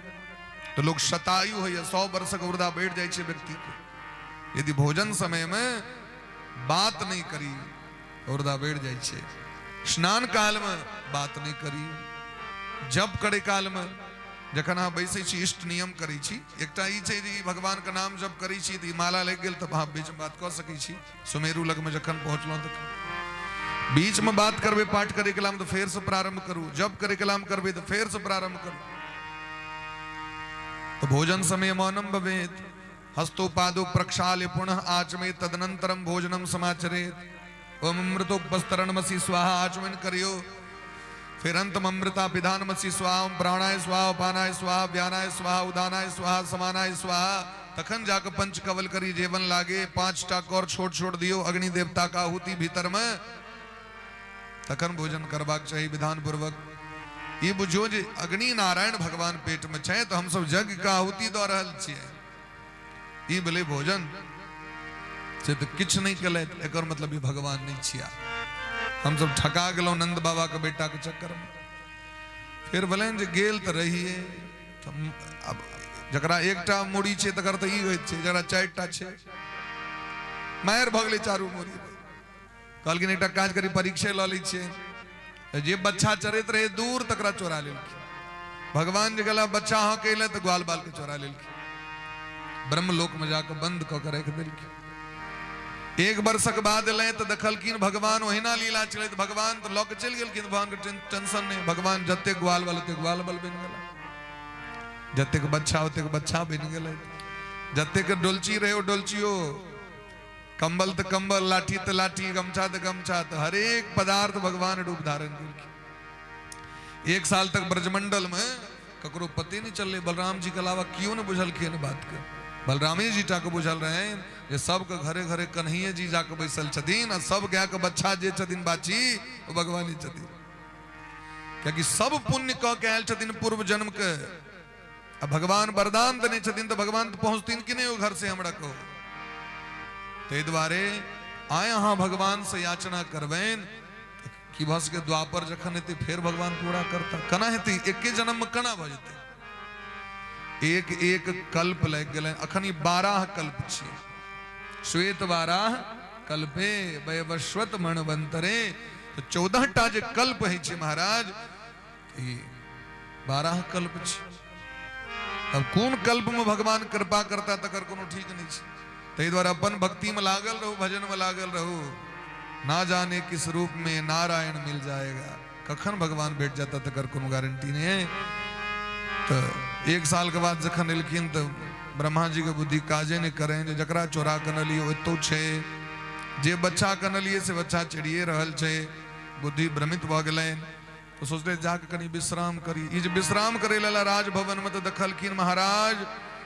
तऽ लोक शतायु होइए, 100 वर्षक वृद्धा बढ़ि जाइ छै व्यक्ति के। यदि भोजन समय में बात नहि करी वृद्धा बढ़ि जाइ छै। स्नान काल में बात नहि करी, जप करे काल में जखन अहाँ बैसै छी इष्ट नियम करै छी, एकटा ई छै जे ई भगवानके नाम जप करै छी तऽ ई माला लागि गेल तऽ अहाँ बीचमे बात कऽ सकै छी। सुमेरु लगमे जखन पहुँचलहुँ तखन बीचमे बात करबै, पाठ करे के तऽ फेरसँ प्रारंभ करू, जप करे के करबै तऽ फेरसँ प्रारंभ करू। तऽ भोजन समय मौनम भवेत, हस्तोपादो प्रक्षाल्य पुनः आचमे तदनंतरम भोजनम समाचरेत। ओम अमृतोपस्तरणमसि स्वाहा आचमन करियो, फिर अंतम अमृता पिधानमसि स्वाहा, ओम प्राणाय स्वाहा, उपानाय स्वाहा, व्यानाय स्वाहा, उदानाय स्वाहा, समानाय स्वाहा। तखन जाके पंच कवल करी जेवन लागे, 5टा कौर छोड़ छोड़ दियो अग्नि देवता का आहुति भीतर में, तखन भोजन करबाक चाही विधान पूर्वक। ई बुझियो जे अग्नि नारायण भगवान पेट में छै तऽ हमसब यज्ञ के आहुति दऽ रहल छियै। ई भेलै भोजन। से तऽ किछु नहि केलथि, एकर मतलब ई भगवान नहि छिया। हमसब ठका गेलहुँ नंद बाबा के बेटा के चक्कर में। फेर भेलनि जे गेल तऽ रहिए, अब जकरा एकटा मूड़ी छै तकर तऽ ई होइत छै, जकरा 4टा छै मारि भऽ गेलै चारू मूड़ी। कहलखिन एकटा काज करी, परीक्षे लऽ लै छियै। जे बच्चा चरैत रहे दूर तकरा चोरा लेलखिन। भगवान जे गेला बच्चा अहाँ के अयलै तऽ ग्वाल बाल के चोरा लेलखिन, ब्रह्मलोक में जाके बंद कऽ के राखि देलखिन। 1 वर्षक बाद एलै तऽ देखलखिन भगवान ओहिना लीला चलैत, भगवान तऽ लऽ के चलि गेलखिन, भगवान के टेंशन नहि। भगवान जतेक ग्वाल बाल ओतेक ग्वाल बाल बनि गेला, जतेक बच्चा ओतेक बच्चा बनि गेलै, जतेक डोलची रहै ओ डोलचियो, कंबल तऽ कंबल, लाठी तऽ लाठी, गमछा तऽ गमछा, तऽ हरेक पदार्थ भगवान रूप धारण केलखिन। 1 साल तक ब्रजमंडल में ककरो पते नहीं चलले, बलराम जी के अलावा क्यों नहीं बुझलखिन बात के। बलरामे जी टा के बुझल रहनि जे सबके घरे घरे कन्हैये जी जाके बैसल छथिन आ सब गाय के बच्चा जे छथिन बाछी ओ भगवानी छथिन, कियाकि सब पुण्य कऽ के आयल छथिन पूर्व जन्म के, आ भगवान वरदान देने छथिन तऽ भगवान तऽ पहुँचथिन कि नहि ओ घर से हमरा कहू। ताहि दुआरे आइ अहाँ भगवान से याचना करबनि की भऽ सकै द्वापर जखन हेतै फेर भगवान पूरा करता। केना हेतै? एके जन्म में केना भऽ जेतै? एक एक कल्प लागि गेलनि। अखन ई 12 कल्प छियै, श्वेत 12 कल्पे वैवस्वत मणवंतरे, तऽ 14टा जे कल्प होइ छै महाराज, ई 12 कल्प छै। अब कोन कल्प में भगवान कृपा करता तकर कोनो ठीक नहीं छै। ताहि दुआरे अपन भक्ति में लागल रहू, भजन में लागल रहू, ना जाने किस रूप में नारायण मिल जाएगा, कखन भगवान भेट जाता तकर कोनो गारंटी नहीं है। तो 1 साल के बाद जखन एलखिन तऽ ब्रह्मा जी के बुद्धि काजे नहीं करें जे जकरा चोरा के नलिए ओतौ छै, जे बच्चा के नलिए से बच्चा चढ़िए रहल छै, बुद्धि भ्रमित भऽ गेलनि। तो सोचले जाके कनी विश्राम करी। ई जे विश्राम करे लला राजभवन में तो देखलखिन महाराज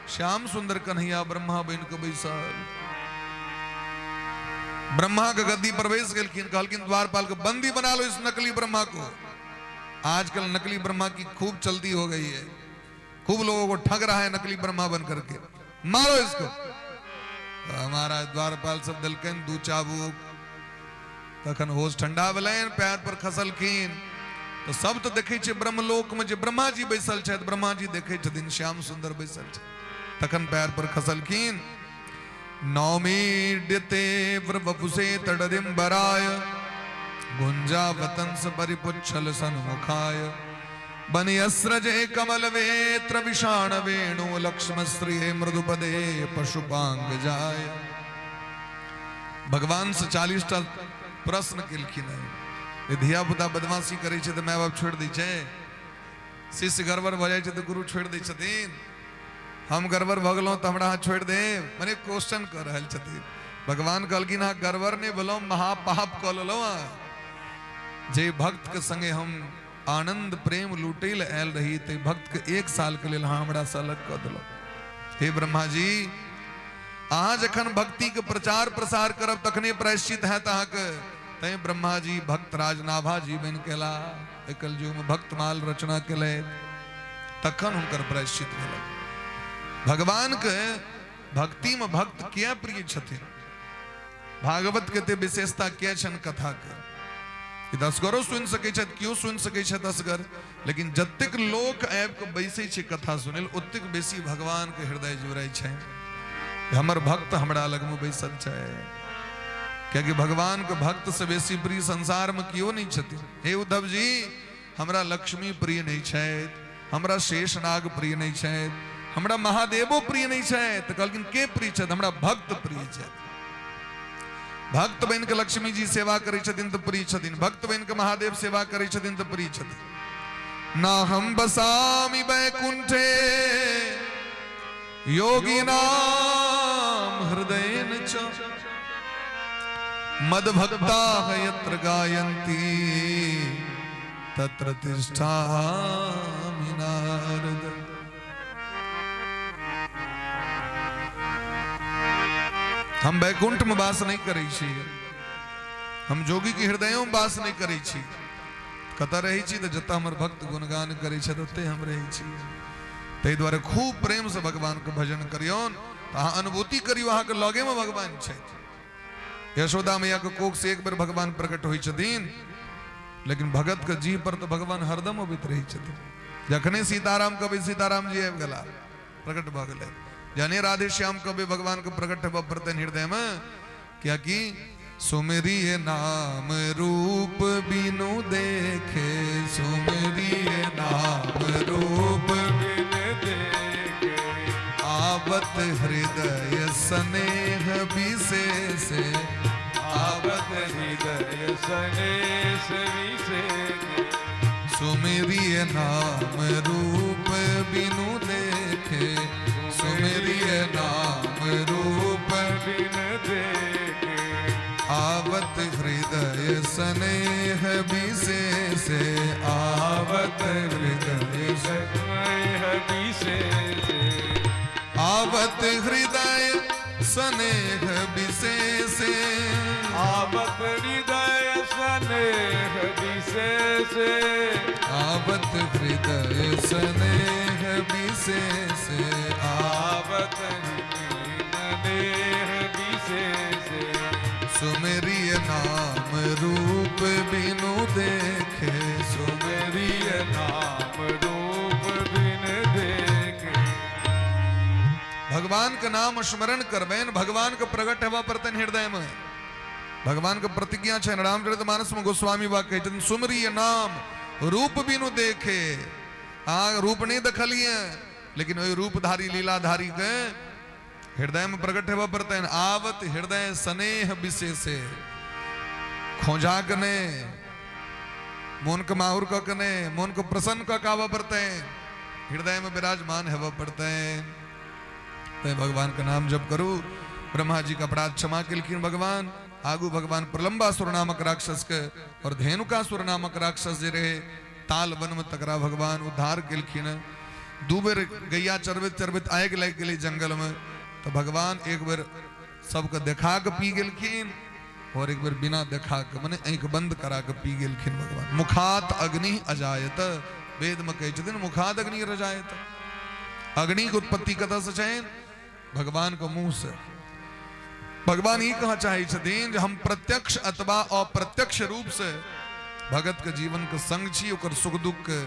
श्याम सुंदर कन्हैया ब्रह्मा बन के बैसल। ब्रह्मा के गद्दी पर बैस गेलखिन, कहलखिन द्वारपाल के बंदी बना लो इस नकली ब्रह्मा को। आजकल नकली ब्रह्मा की खूब चलती हो गई है, खूब लोगों को ठग रहा है नकली ब्रह्मा बन करके, मारो इसको। तो हमारा द्वारपाल सब दिलकन 2 चाबुक, तखन होश ठंडा भेलनि, पैर पर खसलखिन। तो सब तो देखै छै ब्रह्मलोक में जे ब्रह्मा जी बैसल छथि, ब्रह्मा जी देखै छथिन श्याम सुंदर बैसल छथि, तखन पैर पर खसलखिन। नौमीड्यते वपुषे तडदिम्बराय गुंजावतंस परिपुच्छल सन्मुखाय बनियस्रजे कमल वेत्र विषाण वेणु लक्ष्मश्रिये मृदुपदे पशुपांग जाय। भगवान से 40टा प्रश्न केलखिन है। धिया पुता बदमाशी करै छै तऽ माय बाप छोड़ि दै छै, शिष्य गड़बड़ भऽ जाइ छै तऽ गुरु छोड़ि दै छथिन, हम गड़बड़ भऽ गेलहुँ तऽ हमरा अहाँ छोड़ि देब, मने क्वेश्चन कऽ रहल छथिन। भगवान कहलखिन अहाँ गड़बड़ नहि भेलहुँ, महापाप कऽ लेलहुँ अहाँ। जे भक्त के संगे हम आनंद प्रेम लूटै लए आयल रही, ताहि भक्तके एक सालके लेल अहाँ हमरासँ अलग कऽ देलहुँ। हे ब्रह्मा जी, अहाँ जखन भक्तिके प्रचार प्रसार करब तखने प्रायश्चित हैत अहाँके। तैं ब्रह्मा जी भक्त राजनाभा जी बनि के एला, एहि कलयुगमे भक्तमाल रचना केलथि, तखन हुनकर प्रायश्चित भेलनि। भगवानके भक्तिमे भक्त किया प्रिय छथिन, भागवत के ते विशेषता किया छनि कथा के, ई दसगरो सुनि सकै छथि, केओ सुनि सकै छथि असगर, लेकिन जतेक लोक आबि कऽ बैसै छै कथा सुनै लए, ओतेक बेसी भगवान के हृदय जुड़ै छै, हमर भक्त हमरा लगमे बैसल छै। कियाकि भगवान के भक्त से बेसी प्रिय संसार में केओ नहीं छथिन। हे उद्धव जी, हमरा लक्ष्मी प्रिय नहीं छथि, हमरा शेषनाग प्रिय नहीं छथि, हमरा महादेवो प्रिय नहीं छथि। तऽ कहलखिन के प्रिय छथि? हमरा भक्त प्रिय छथि। भक्त बनि कऽ लक्ष्मी जी सेवा करै छथिन तऽ प्रिय छथिन, भक्त बनि कऽ महादेव सेवा करै छथिन तऽ प्रिय छथिन। ना हम बसामि वैकुंठे योगिनाम हृदयेन च मद्भक्ताः यत्र गायन्ति तत्र तिष्ठामि नारद। हम वैकुंठ में वास नहीं करै छी, हम जोगी के हृदयों में वास नहीं करै छी। कतऽ रहै छी? तऽ जतऽ हमर भक्त गुणगान करै छथि ओतहि हम रहै छी। ताहि दुआरे खूब प्रेमसँ भगवानके भजन करियौन तऽ अहाँ अनुभूति करियौ अहाँके लगेमे भगवान छथि। यशोदा मैयाके कोख से एक बेर भगवान प्रकट होइ छथिन, लेकिन भगतके जीह पर तऽ भगवान हरदम अबैत रहै छथिन। जखने सीताराम कहबै सीताराम जी आबि गेला, प्रकट भऽ गेलै। जहने राधे श्याम कहबै भगवानके प्रकट हेबऽ पड़तनि हृदयमे, कियाकि सुमरिय नाम रूप बिनु देखे, सुमरिय नाम रूप बिनु देखे, आवत हृदय स्नेह विशेष, आवत हृदय स्नेह विशेष, सुमरिय नाम रूप बिनु देखे, सुमरिय नाम रूप बिनु देखे, आवत हृदय स्नेह विशेष, आवत हृदय स्नेह विशेष, आवत हृदय स्नेह विशेष, आवत हृदय स्नेह विशेष, आवत हृदय स्नेह विशेष, आवत स्नेह विशेष, सुमरिय नाम रूप बिनु देखे, सुमरिय नाम रूप बिनु देखे। भगवान के नाम स्मरण करबनि, भगवान के प्रकट हेबऽ पड़तनि हृदय में। भगवान के प्रतिज्ञा छनि, रामचरित मानस में गोस्वामी बा कहै छथिन, सुमरिय नाम रूप बिनु देखे। अहाँ रूप नहि देखलियै, लेकिन ओहि रूपधारी लीलाधारी के हृदय में प्रकट हेबऽ पड़तनि। आवत हृदय स्नेह विशेषे, खोजा के ने, मोन के माहुर कऽ के ने, मोन के प्रसन्न कऽ के आबऽ पड़तनि, हृदय में विराजमान हेबऽ पड़तनि। तैं भगवान के नाम जप करू। ब्रह्मा जी के अपराध क्षमा केलखिन भगवान। आगू भगवान प्रलंबासुर नामक राक्षस के और धेनुकासुर नामक राक्षस जे रहे ताल वन में, तकरा भगवान उद्धार केलखिन। दू बेर गैया चरबैत चरबैत आगि लागि गेलै जंगल में, तो भगवान एक बेर सबके देखा के पी गेलखिन और एक बेर बिना देखा के, मने आँखि बंद करा के पी गेलखिन भगवान। मुखात अग्नि अजायत, वेद में कहै छथिन मुखात अग्नि अजायत। अग्नि के उत्पत्ति कतऽ से छनि? भगवान के मुंह से। भगवान ई कह चाहै छथिन जे हम प्रत्यक्ष अथवा अप्रत्यक्ष रूप से भगत के जीवन के संग छी, ओकर सुख दुख के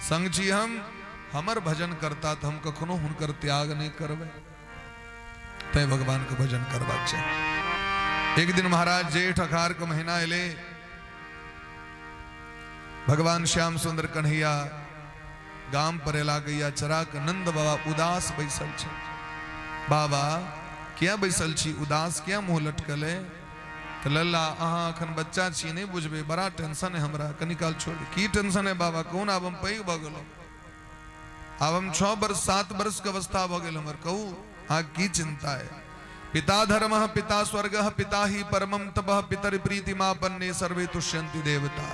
संग छी। हम हमर भजन करता तऽ हम कखनो हुनकर त्याग नहि करबै। तैं भगवान के भजन करबाक चाही। एक दिन महाराज जेठ अखार के महीना एलै, भगवान श्याम सुंदर कन्हैया गाम पर एला गैया चरा के। नंद बाबा उदास बैसल छै। बाबा किया बैसल छी उदास, किया मुंह लटकल है? तऽ लल्ला अहाँ अखन बच्चा छी, नहि बुझबै, बड़ा टेंशन है हमरा, कनी काल छोड़। की टेंशन है बाबा? कोन आब हम पैघ भऽ गेलहुँ, आब हम 6 वर्ष 7 वर्ष के अवस्था भऽ गेल हमर, कहू अहाँ की चिंता है? पिता धर्म पिता स्वर्ग पिता ही परमम तपः पितर प्रीतिमापन्ने सर्वे तुष्यन्ति देवता।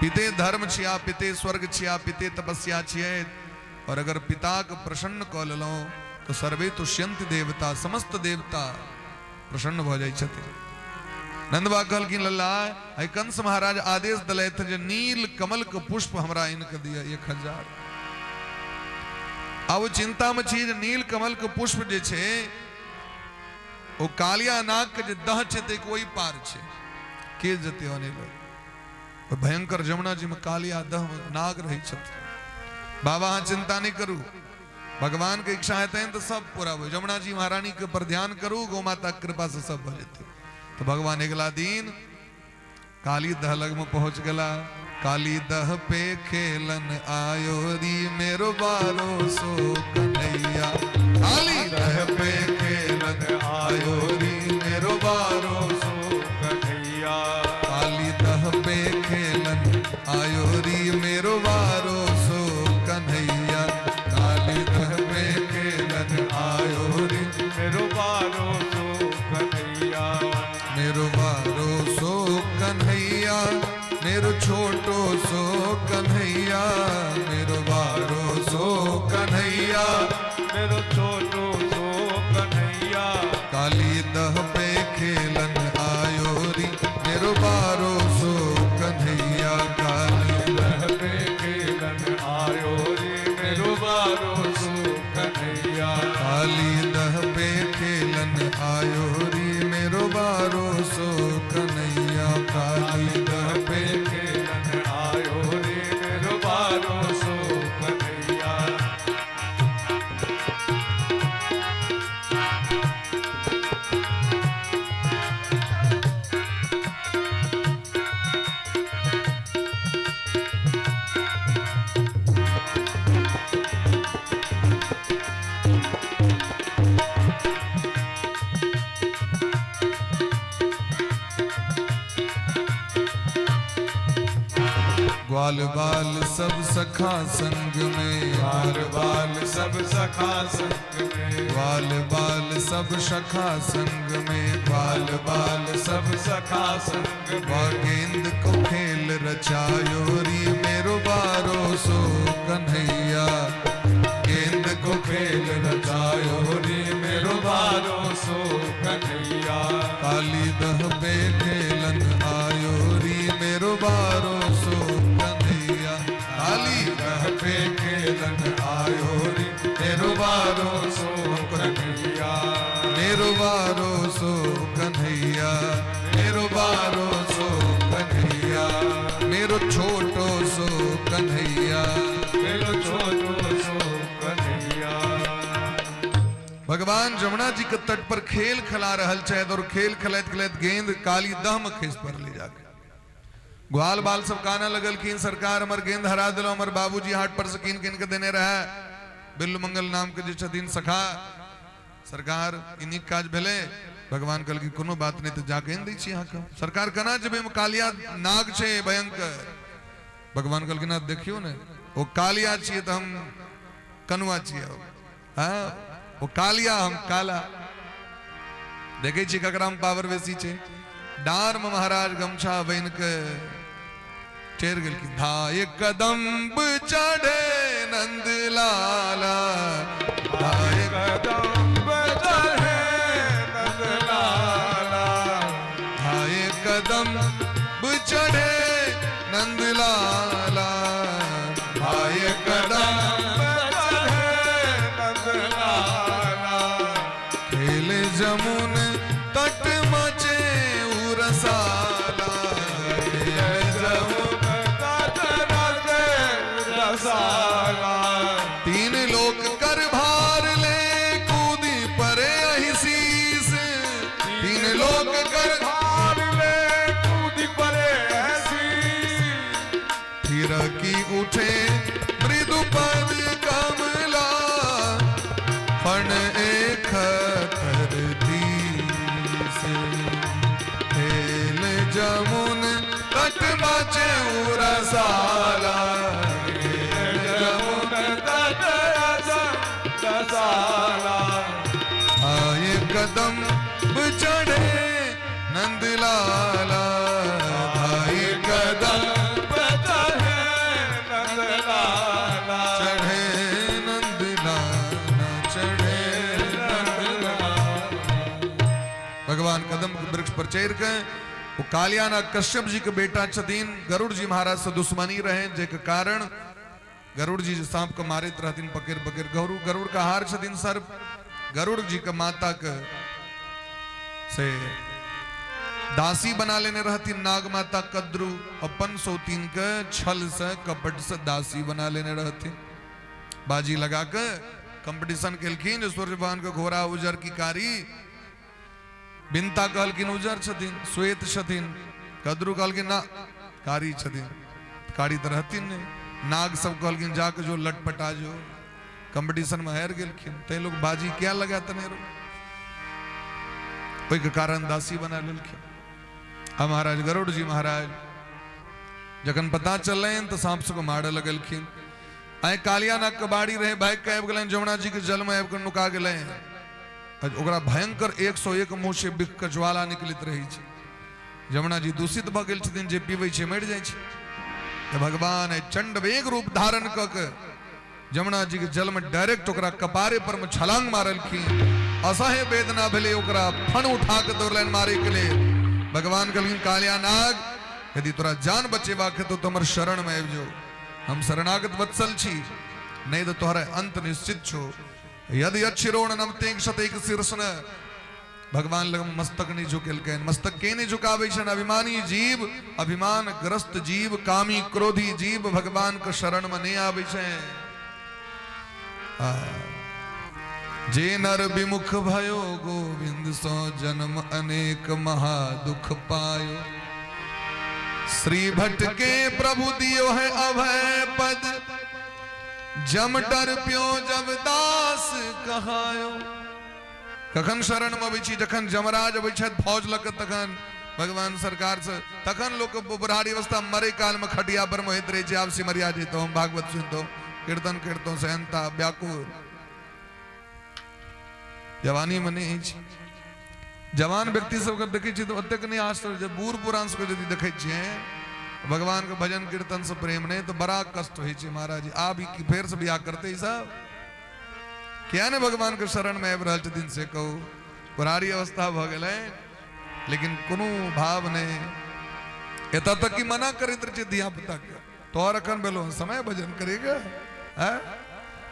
पिते धर्म छिया, पिते स्वर्ग छिया, पिते तपस्या छियै। और अगर पिताके प्रसन्न कऽ लेलहुँ तऽ सर्वे तुष्यन्ति देवता, समस्त देवता प्रसन्न भऽ जाइ छथिन। नंदबा कहलखिन लल्ला, आइ कंस महाराज आदेश देलथि जे नील कमल के पुष्प हमरा आनि कऽ दिअ 1000। आब ओ चिंता में छी जे नील कमल के पुष्प जे छै ओ कालिया नाग के जे दह छै ताहिके ओहि पार छै, के जेतै अनै लए? भयंकर जमुना जी में कालिया दह नाग रहै छथिन। बाबा अहाँ चिंता नहीं करू, भगवान के इच्छा हेतनि तऽ सब पूरा हो। जमुना जी महारानी के पर ध्यान करू, गौ माता के कृपा से सब भऽ जेतै। तो भगवान अगला दिन काली दह लग में पहुंच गला। काली दह पे खेलन आयो री मेरो बारो सो कन्हैया, काली दह पे खेलन आयो री मेरो बारो सो कन्हैया, काली दह पे खेलन आयो री मेरो बारो सो कन्हैया, काली दह पे खेलन आयो री मेरो बारो सो कन्हैया, मेरो बारो सो कन्हैया, मेरो छोटो सो कन्हैया, मेरो बारो सो कन्हैया, मेरो छोटो सो कन्हैया, काली दह पे खेलन आयो री मेरो बारो सो कन्हैया, काली दह पे खेलन आयो री मेरो बारो सो कन्हैया, काली दह पे खेलन आयो री मेरो बारो सो कन्हैया, काली दह पे खेलन आयो रे मेरो बारो सो कन्हैया। ग्वाल बाल सब सखा संग में, ग्वाल बाल सब सखा संग में, ग्वाल बाल सब सखा संग में, ग्वाल बाल सब सखा संग में, गेंद को खेल रचायो री मेरो बारो सो कन्हैया, गेंद को खेल रचायो री मेरो बारो सो कन्हैया, काली दह पे खेलन आयो री मेरो बारो सो कन्हैया, काली दह पे खेलन आयो री मेरो बारो सो कन्हैया, मेरो बारो सो कन्हैया, मेरो बारो सो कन्हैया, मेरो छोटो सो कन्हैया, मेरो छोटो सो कन्हैया। भगवान जमुना जी के तट पर खेल खिला रहल छथि और खेल खेलैत खेलैत गेंद काली दह में खसि पड़ली जाके। ग्वाल बाल सब काना लगलखिन, सरकार हमर गेंद हरा दिलो, हमर बाबूजी हाट पर से कीन कीन के देने रहे, बिल्लू मंगल नाम के जे छथिन सखा, सरकार ई नीक काज भेलै। भगवान कहलखिन कोनो बात नहीं, तऽ जाके आनि दै छी अहाँके। सरकार केना जेबै, ओहिमे कालिया नाग छै भयंकर। भगवान कहलखिन ना देखियौ ने, ओ कालिया छियै तऽ हम कनुआ छियै, हाँ ओ कालिया हम काला, देखै छियै ककरा मे पावर बेसी छै। डार में महाराज गमछा बनि के चढ़ि गेलखिन। धाय कदम्ब चढ़े नंद लाला, धाय कदम्ब चढ़े नंद लाला, धाय कदम्ब चढ़े नंद लाला, धाय कदम्ब चढ़े नंद लाला, खेल जमुन तट मचे उरसाला, खेल जमुन तट मचे रसाला, तीन लोक कर भार ले कूदी परे अहि शीस, तीन लोक कर भार ले कूदी परे शीस, थिरकी उठे मृदु पद कमला, फण एक धरती से, खेल जमुन तट मचे उरसाला, खेल जमुन तट रसाला, आए कदम चढ़े नंद लाला, भाई कदम चढ़े भगवान कदम के वृक्ष पर चढ़ि के ओ कालियाना कश्यप जी के बेटा छथिन। गरुड़ जी महाराज से दुश्मनी रहे, जाहिके कारण गरुड़ जी जे सांप के मारैत रहथिन पकड़ि पकड़ि। गरुड़ गरुड़ के हार छथिन सर्प। गरुड़ जी के माता के से दासी बना लेने रहथिन नाग माता कद्रू, अपन सौतीन के छल से कपट से दासी बना लेने रहथिन। बाजी लगा के कंपटीशन केलखिन जे सूर्य भगवान के घोड़ा उजर की कारी। बिनता कहलखिन उजर छथिन, श्वेत छथिन। कद्रू कहलखिन ना कारी छथिन, कारी तऽ रहथिन नहि। नाग सब कहलखिन जाके जो लटपटा जो। कंपटीशन में हारि गेलखिन, तैं लोग बाजी क्या लगा तने रो, ओहिके कारण दासी बना लेलखिन। आ महाराज गरुड़ जी महाराज जखन पता चललनि तऽ सांप सबके मारऽ लगलखिन। आइ कालिया नाग के बाड़ी रहे, भागि के आबि गेलनि जमुना जी के जल में आबि के नुका गेलनि। ओकरा भयंकर 101 मुंह से बिख के ज्वाला निकलैत रहै छै। जमुना जी दूषित भऽ गेल छथिन, जे पीबै छै मरि जाइ छै। तऽ भगवान आइ चंड वेग रूप धारण कऽ के जमुना जी के जल में डायरेक्ट ओकरा कपारे पर में छलांग मारलखिन। असह्य वेदना भेलै ओकरा, फन उठा के दौड़लनि मारे के लेल। भगवान कहलखिन कालिया नाग, यदि तोरा जान बचेबाक हेतौ तऽ हमर शरण में आबि जो, हम शरणागत वत्सल छी, नहीं तो तोहरा अंत निश्चित छो। यदि अक्षिरोण नमतेक शतेक शीर्षण, भगवान लग मस्तक नहीं झुकेलकनि। मस्तक के नहीं झुकाबै छनि? अभिमानी जीव, अभिमान ग्रस्त जीव, कामी क्रोधी जीव भगवान के शरण में नहीं आबै छै। जे नर विमुख भयो गोविंद सो जन्म अनेक महा दुख पायो। श्री भट्ट के प्रभु दियो है अभय पद, जम डर प्यो जब दास कहायो। कखन शरण में अबै छी? जखन जमराज अबै छथि फौज लऽ कऽ, तखन भगवान सरकार से, तखन लोक बुढ़ारी अवस्था मरे काल में खटिया पर में होइत रहै छै, आब सिमरिया जैतहुँ, हम भागवत सुनतहुँ, कीर्तन करितहुँ, सहनता व्याकुल। जवानी में नहि अछि। जवान व्यक्ति सबके देखै छियै तऽ ओतेक नहि आश्चर्य, जे बूढ़ पुरान सबके यदि देखै छियै भगवान के भजन कीर्तन से प्रेम नहि, तऽ बड़ा कष्ट होइ छै। महाराज आब ई फेर से बियाह करतै ई सब? किया ने भगवान के शरण में आबि रहल छथिन से कहू? बुढ़ारी अवस्था भऽ गेलै लेकिन कोनो भाव नहि। एतऽ तक कि मना करैत रहै छै धिया पुता के, तोहर एखन भेलो समय भजन करेगा,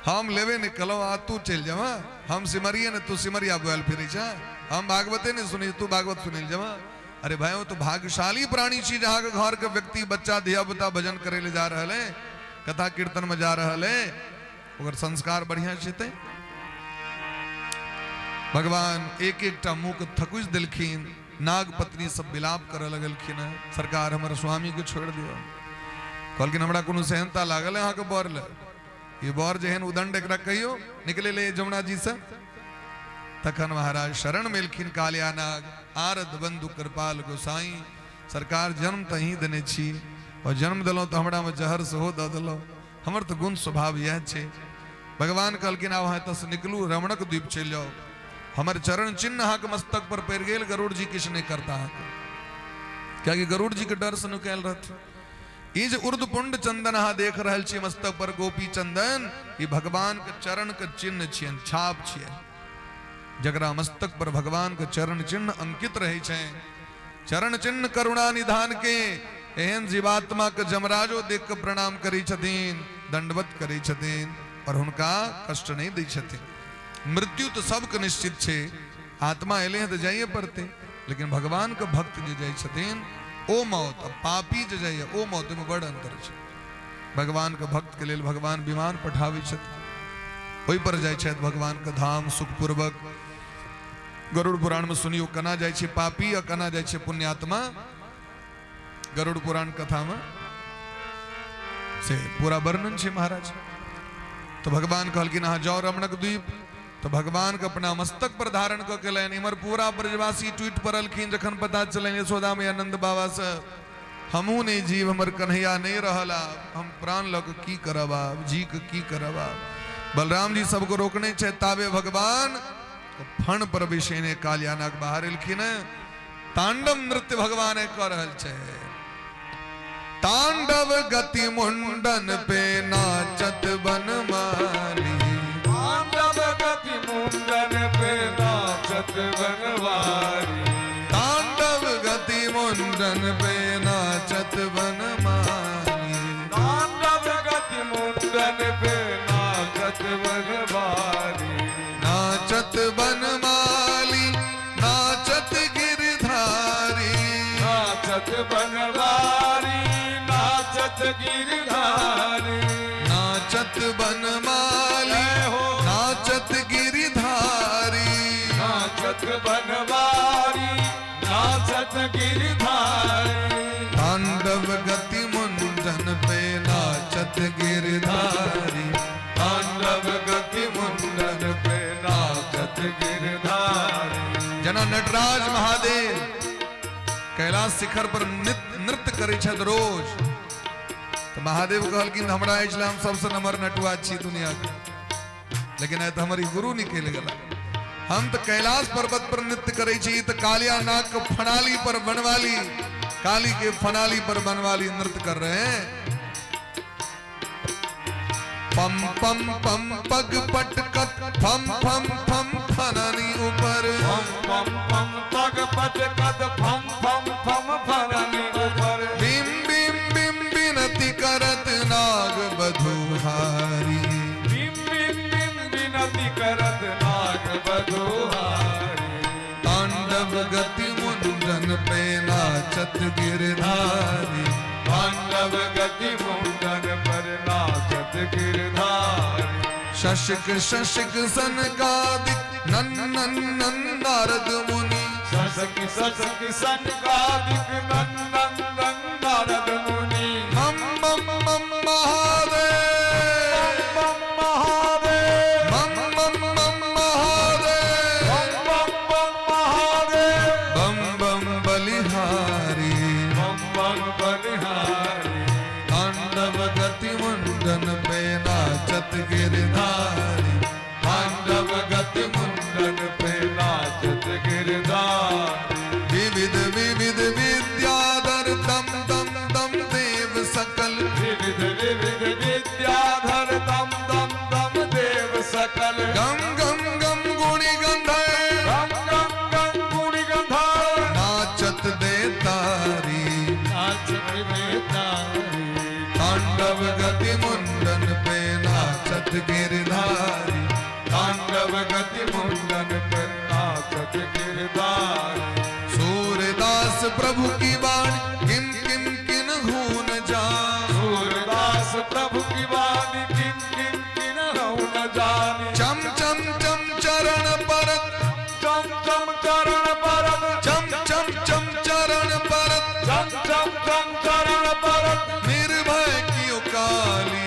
हम लेबे नहि कलौ आ तू चलि जाबह, हम सिमरिये ने तू सिमरिया बोल फिरै छ, हम भागवते नहि सुनै तू भागवत सुनै जाबह। अरे भाई, वो तो भाग्यशाली प्राणी छी जहाँ के घर के व्यक्ति बच्चा धिया पुता भजन करे ले जा रहल है, कथा कीर्तन में जा रहल है, ओकर संस्कार बढ़िया छै। तैं भगवान एक एकटा मुँह के थकुच देलखिन। नाग पत्नी सब विलाप करऽ लगलखिन हँ, सरकार हमर स्वामी के छोड़ि दियौ। कहलखिन हमरा कोनो सेहनता लागल है अहाँके बर लए? ई बर जेहन उदंड, एकरा कहियो निकले ले जमुना जी से। तखन महाराज शरण मिलखिन कालिया नाग, आरद बंधु कृपाल गोसाई, सरकार जन्म तऽ अहीं देने छी और जन्म देलहुँ तऽ हमरामे जहर सेहो दऽ देलहुँ, हमर तऽ गुण स्वभाव इएह छै। भगवान कहलखिन आब अहाँ एतऽसँ निकलू, रमणक द्वीप चलि जाउ, हमर चरण चिन्ह अहाँके मस्तक पर पड़ि गेल, गरुड़ जी किछु नहि करता अहाँके, कियाकि गरुड़ जी के डर से नुकायल रहथिन। ई जे उर्दपुंड चंदन अहाँ देख रहल छी मस्तक पर, गोपी चंदन, ई भगवान के चरण के चिन्ह छियनि, छाप छियनि, जकरा मस्तक पर भगवान के चरण चिन्ह अंकित रहै छै, चरण चिन्ह करुणा निधान के, एहन जीवात्मा के जमराजो देख के प्रणाम करै छथिन, दंडवत करै छथिन और हुनका कष्ट नहीं दै छथिन। मृत्यु तो सबके निश्चित छै, आत्मा एलै हँ तऽ जाइए पड़तै, लेकिन भगवान के भक्त जे जाइ छथिन ओ मौत आ पापी जे जाइए ओ मौत में बड़ अंतर छै। भगवान के भक्त के लेल भगवान विमान पठाबै छथिन, ओहि पर जाइ छथि भगवान के धाम सुखपूर्वक। गरुड़ पुराण में सुनियो केना जाइ छै पापी आ केना जाइ छै पुण्यात्मा। गरुड़ पुराण कथा में से पूरा वर्णन छै महाराज। तो भगवान कहलखिन अहाँ जाओ रमणक द्वीप, तो भगवान के अपना मस्तक पर धारण कऽ के लनि। इम्हर पूरा ब्रजवासी टूटि पड़लखिन जखन पता चलनि यशोदा मैया नंद बाबा से, हमहूँ नहि जीव, हमर कन्हैया नहि रहल, आब हम प्राण लऽ कऽ की करब, आब जी के की करब। आब बलराम जी सबको रोकने छै, ताबे भगवान फण पर विषेने कालियानाक बाहर एलखिन, तांडव नृत्य भगवान कऽ रहल छै। तांडव गति मुंडन पे नाचत बनमाली, तांडव गति मुंडन पे नाचत बनवारी। नाचत बनमाली नाचत गिरधारी। नाचत बनवारी नाचत गिरधारी। नाचत बनमाली जय हो। नाचत गिरधारी। नाचत बनवारी नाचत गिरधारी। तांडव गति मुंडन पे नाचत गिरधारी। तांडव गति मुंडन पे नाचत गिरधारी। जेना नटराज महादेव कैलाश शिखर पर नृत्य करै छथि रोज, तऽ महादेव कहलखिन हमरा अछि हम सबसँ नम्बर नटुआ छी दुनिया के, लेकिन आइ तऽ हमर ई गुरु निकलि गेला। हम तऽ कैलाश पर्वत पर नृत्य करै छी, तऽ कालिया नाग के फनाली पर बनवाली, काली के फनाली पर बनवाली नृत्य कर रहे हैं। पम पम पम पग पटकत फम फम फम फनानी ऊपर। पम पम पम पग पटकत फम फम फम फननी ऊपर। बिम बिम बिम बिनती करत नाग बधुहारी। बिम बिम बिम बिनती करत नाग बधुहारी। तांडव गति मुंडन पे नाचत गिरधारी। तांडव गति मुंडन पर नाचत गिरधारी। शशिक शशिक सनकादिक नन नन नन नारद मुनि। ससक ससक सनकादिक नन नन नन नारद मुनि। मम मम मम महादेव। बम महादेव। मम मम मम महादेव। बम बम बम महादेव। बम बम बलिहारी। बम बम बलिहारी। तांडव गति मुंडन पे नाचत गिरधारी। तांडव गति मुंडन पे नाचत गिरधारी। विविध विविध विद्याधर दम दम दम देव सकल। विविध विविध विद्याधर दम दम दम देव सकल। गम गम गम गुणि गंधर गम गम गम गुणि गंधर नाचत दे तारी। नाचत बेतारी। तांडव गति मुंडन पे नाचत गिरधारी। तांडव गति मुंडन पे नाचत गिरधारी। सूरदास प्रभु की वाणी किम किम किन हून जा। सूरदास प्रभु की वाणी किम किम किन न जानी। चम चम चम चरण परत। चम चम चरण परत। चम चम चम चरण परत। चम चम चम चरण परत। निर्भय क्यों काली।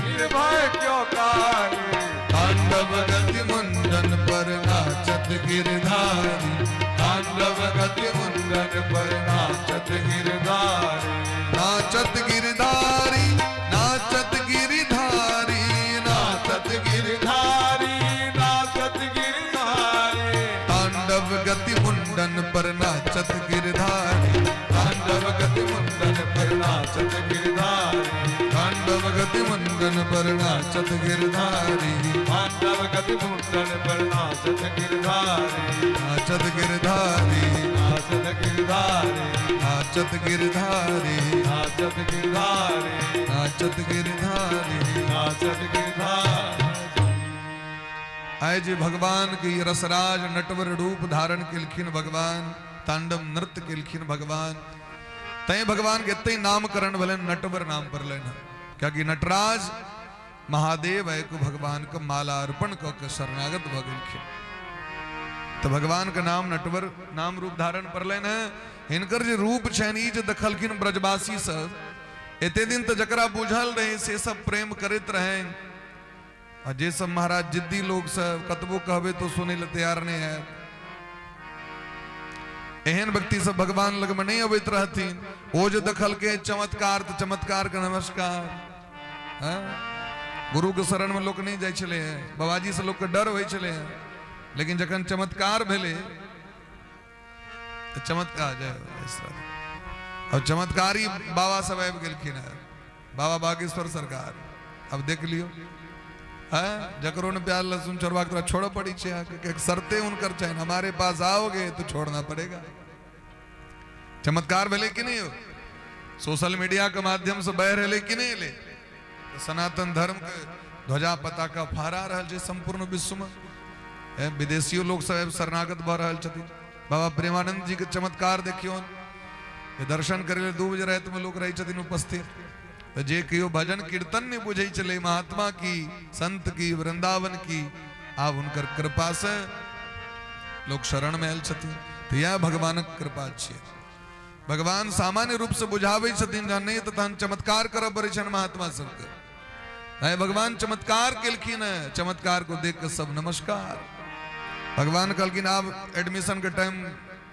निर्भय क्यों काली। तांडव गति मुंडन पर नाचत गिरधारी। तांडव गति मुंडन पर नाचत गिरधारी। नाचत गिरधारी नाचत गिरधारी नाचत गिरधारी नाचत गिरधारी। तांडव गति मुंडन पर नाचत गिरधारी। तांडव गति मुंडन पर नाचत गिरधारी। तांडव गति मुंडन पर नाचत गिरधारी। तांडव गति मुंडन पर नाचत गिरधारी। नाचत गिरधारी। नाचत गिरधारी। नाचत गिरधारी। नाचत गिरधारी। नाचत गिरधारी। नाचत गिरधारी। आइ जे भगवान के ई रसराज नटवर रूप धारण केलखिन भगवान, तांडव नृत्य केलखिन भगवान, तैं भगवान के एते नामकरण भेलनि, नटवर नाम पड़लनि। कियाकि नटराज महादेव एक भगवान के माला अर्पण कऽ के शरणागत भऽ गेलखिन, तऽ भगवान के नाम नटवर नाम रूप धारण पड़लनि। हेँ हिनकर जे रूप छनि, ई जे देखलखिन ब्रजवासी सब, एते दिन तऽ जकरा बुझल रहै से सब प्रेम करैत रहनि, आ जे सब महाराज जिद्दी लोग सब कतबो कहबै तो सुनै लए तैयार नहि हैत, एहन व्यक्ति सब भगवान लगमे नहि अबैत रहथिन। ओ जे देखलकै चमत्कार, तऽ चमत्कार के नमस्कार। हँ, गुरु के शरण में लोक नहि जाइ छलै हेँ, बाबाजी से लोकके डर होइ छलै हेँ, लेकिन जखन चमत्कार भेलै तऽ चमत्कार जय हो। और चमत्कारी बाबा सब आबि गेलखिन हेँ, बाबा बागेश्वर सरकार। अब देख लियौ, हैं जकरो ने प्याज लहसुन छोड़बाक तोरा छोड़ऽ पड़ी छै अहाँके, एक शर्ते हुनकर छनि, हमारे पास आओगे तो छोड़ना पड़ेगा। चमत्कार भेलै कि नहि यौ? सोशल मीडिया के माध्यम से बढ़ि एलै कि नहि एलै? तऽ सनातन धर्म के ध्वजा पताका फहरा रहल छै संपूर्ण विश्व में। विदेशियो लोक सब आबि शरणागत भऽ रहल छथिन। बाबा प्रेमानंद जी के चमत्कार देखियौन, दर्शन करै लए 2 बजे रातिमे लोक रहै छथिन उपस्थित। तऽ जे केओ भजन कीर्तन नहि बुझै छलै, महात्मा की, संत की, वृंदावन की, आब हुनकर कृपा से लोक शरण में आयल छथिन। तऽ इएह भगवानक कृपा छियै। भगवान सामान्य रूप से बुझाबै छथिन, जहन नहि तऽ तहन चमत्कार करऽ पड़ै छनि महात्मा सबके। आइ भगवान चमत्कार केलखिन है, चमत्कार को देख के सब नमस्कार। भगवान कहलखिन आब एडमिशन के टाइम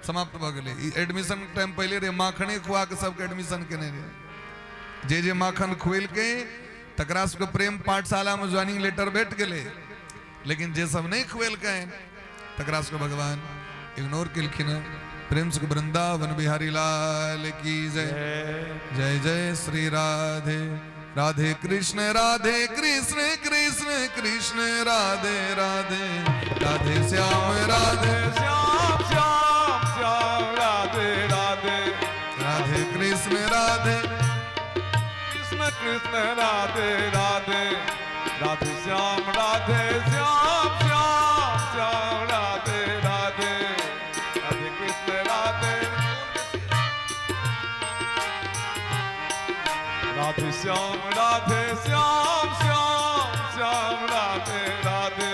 समाप्त भऽ गेलै। ई एडमिशन के टाइम पहिले रहे, माखने खुआ के सबके एडमिशन केने रहे। जे जे माखन खुएलकै तकरा सबके प्रेम पाठशाला में ज्वाइनिंग लेटर भेट गेलै, लेकिन जे सब नहीं खुएलकै तकरा सबके भगवान इग्नोर केलखिन हँ। प्रेम से वृंदावन बिहारी लाल की जय। जय जय श्री राधे राधे कृष्ण राधे कृष्ण कृष्ण कृष्ण राधे राधे राधे श्याम राधे श्याम श्याम श्याम राधे राधे राधे कृष्ण राधे कृष्ण कृष्ण राधे राधे राधे श्याम राधे श्याम श्याम श्याम राधे राधे राधे कृष्ण राधे राधे श्याम राधे श्याम श्याम श्याम राधे राधे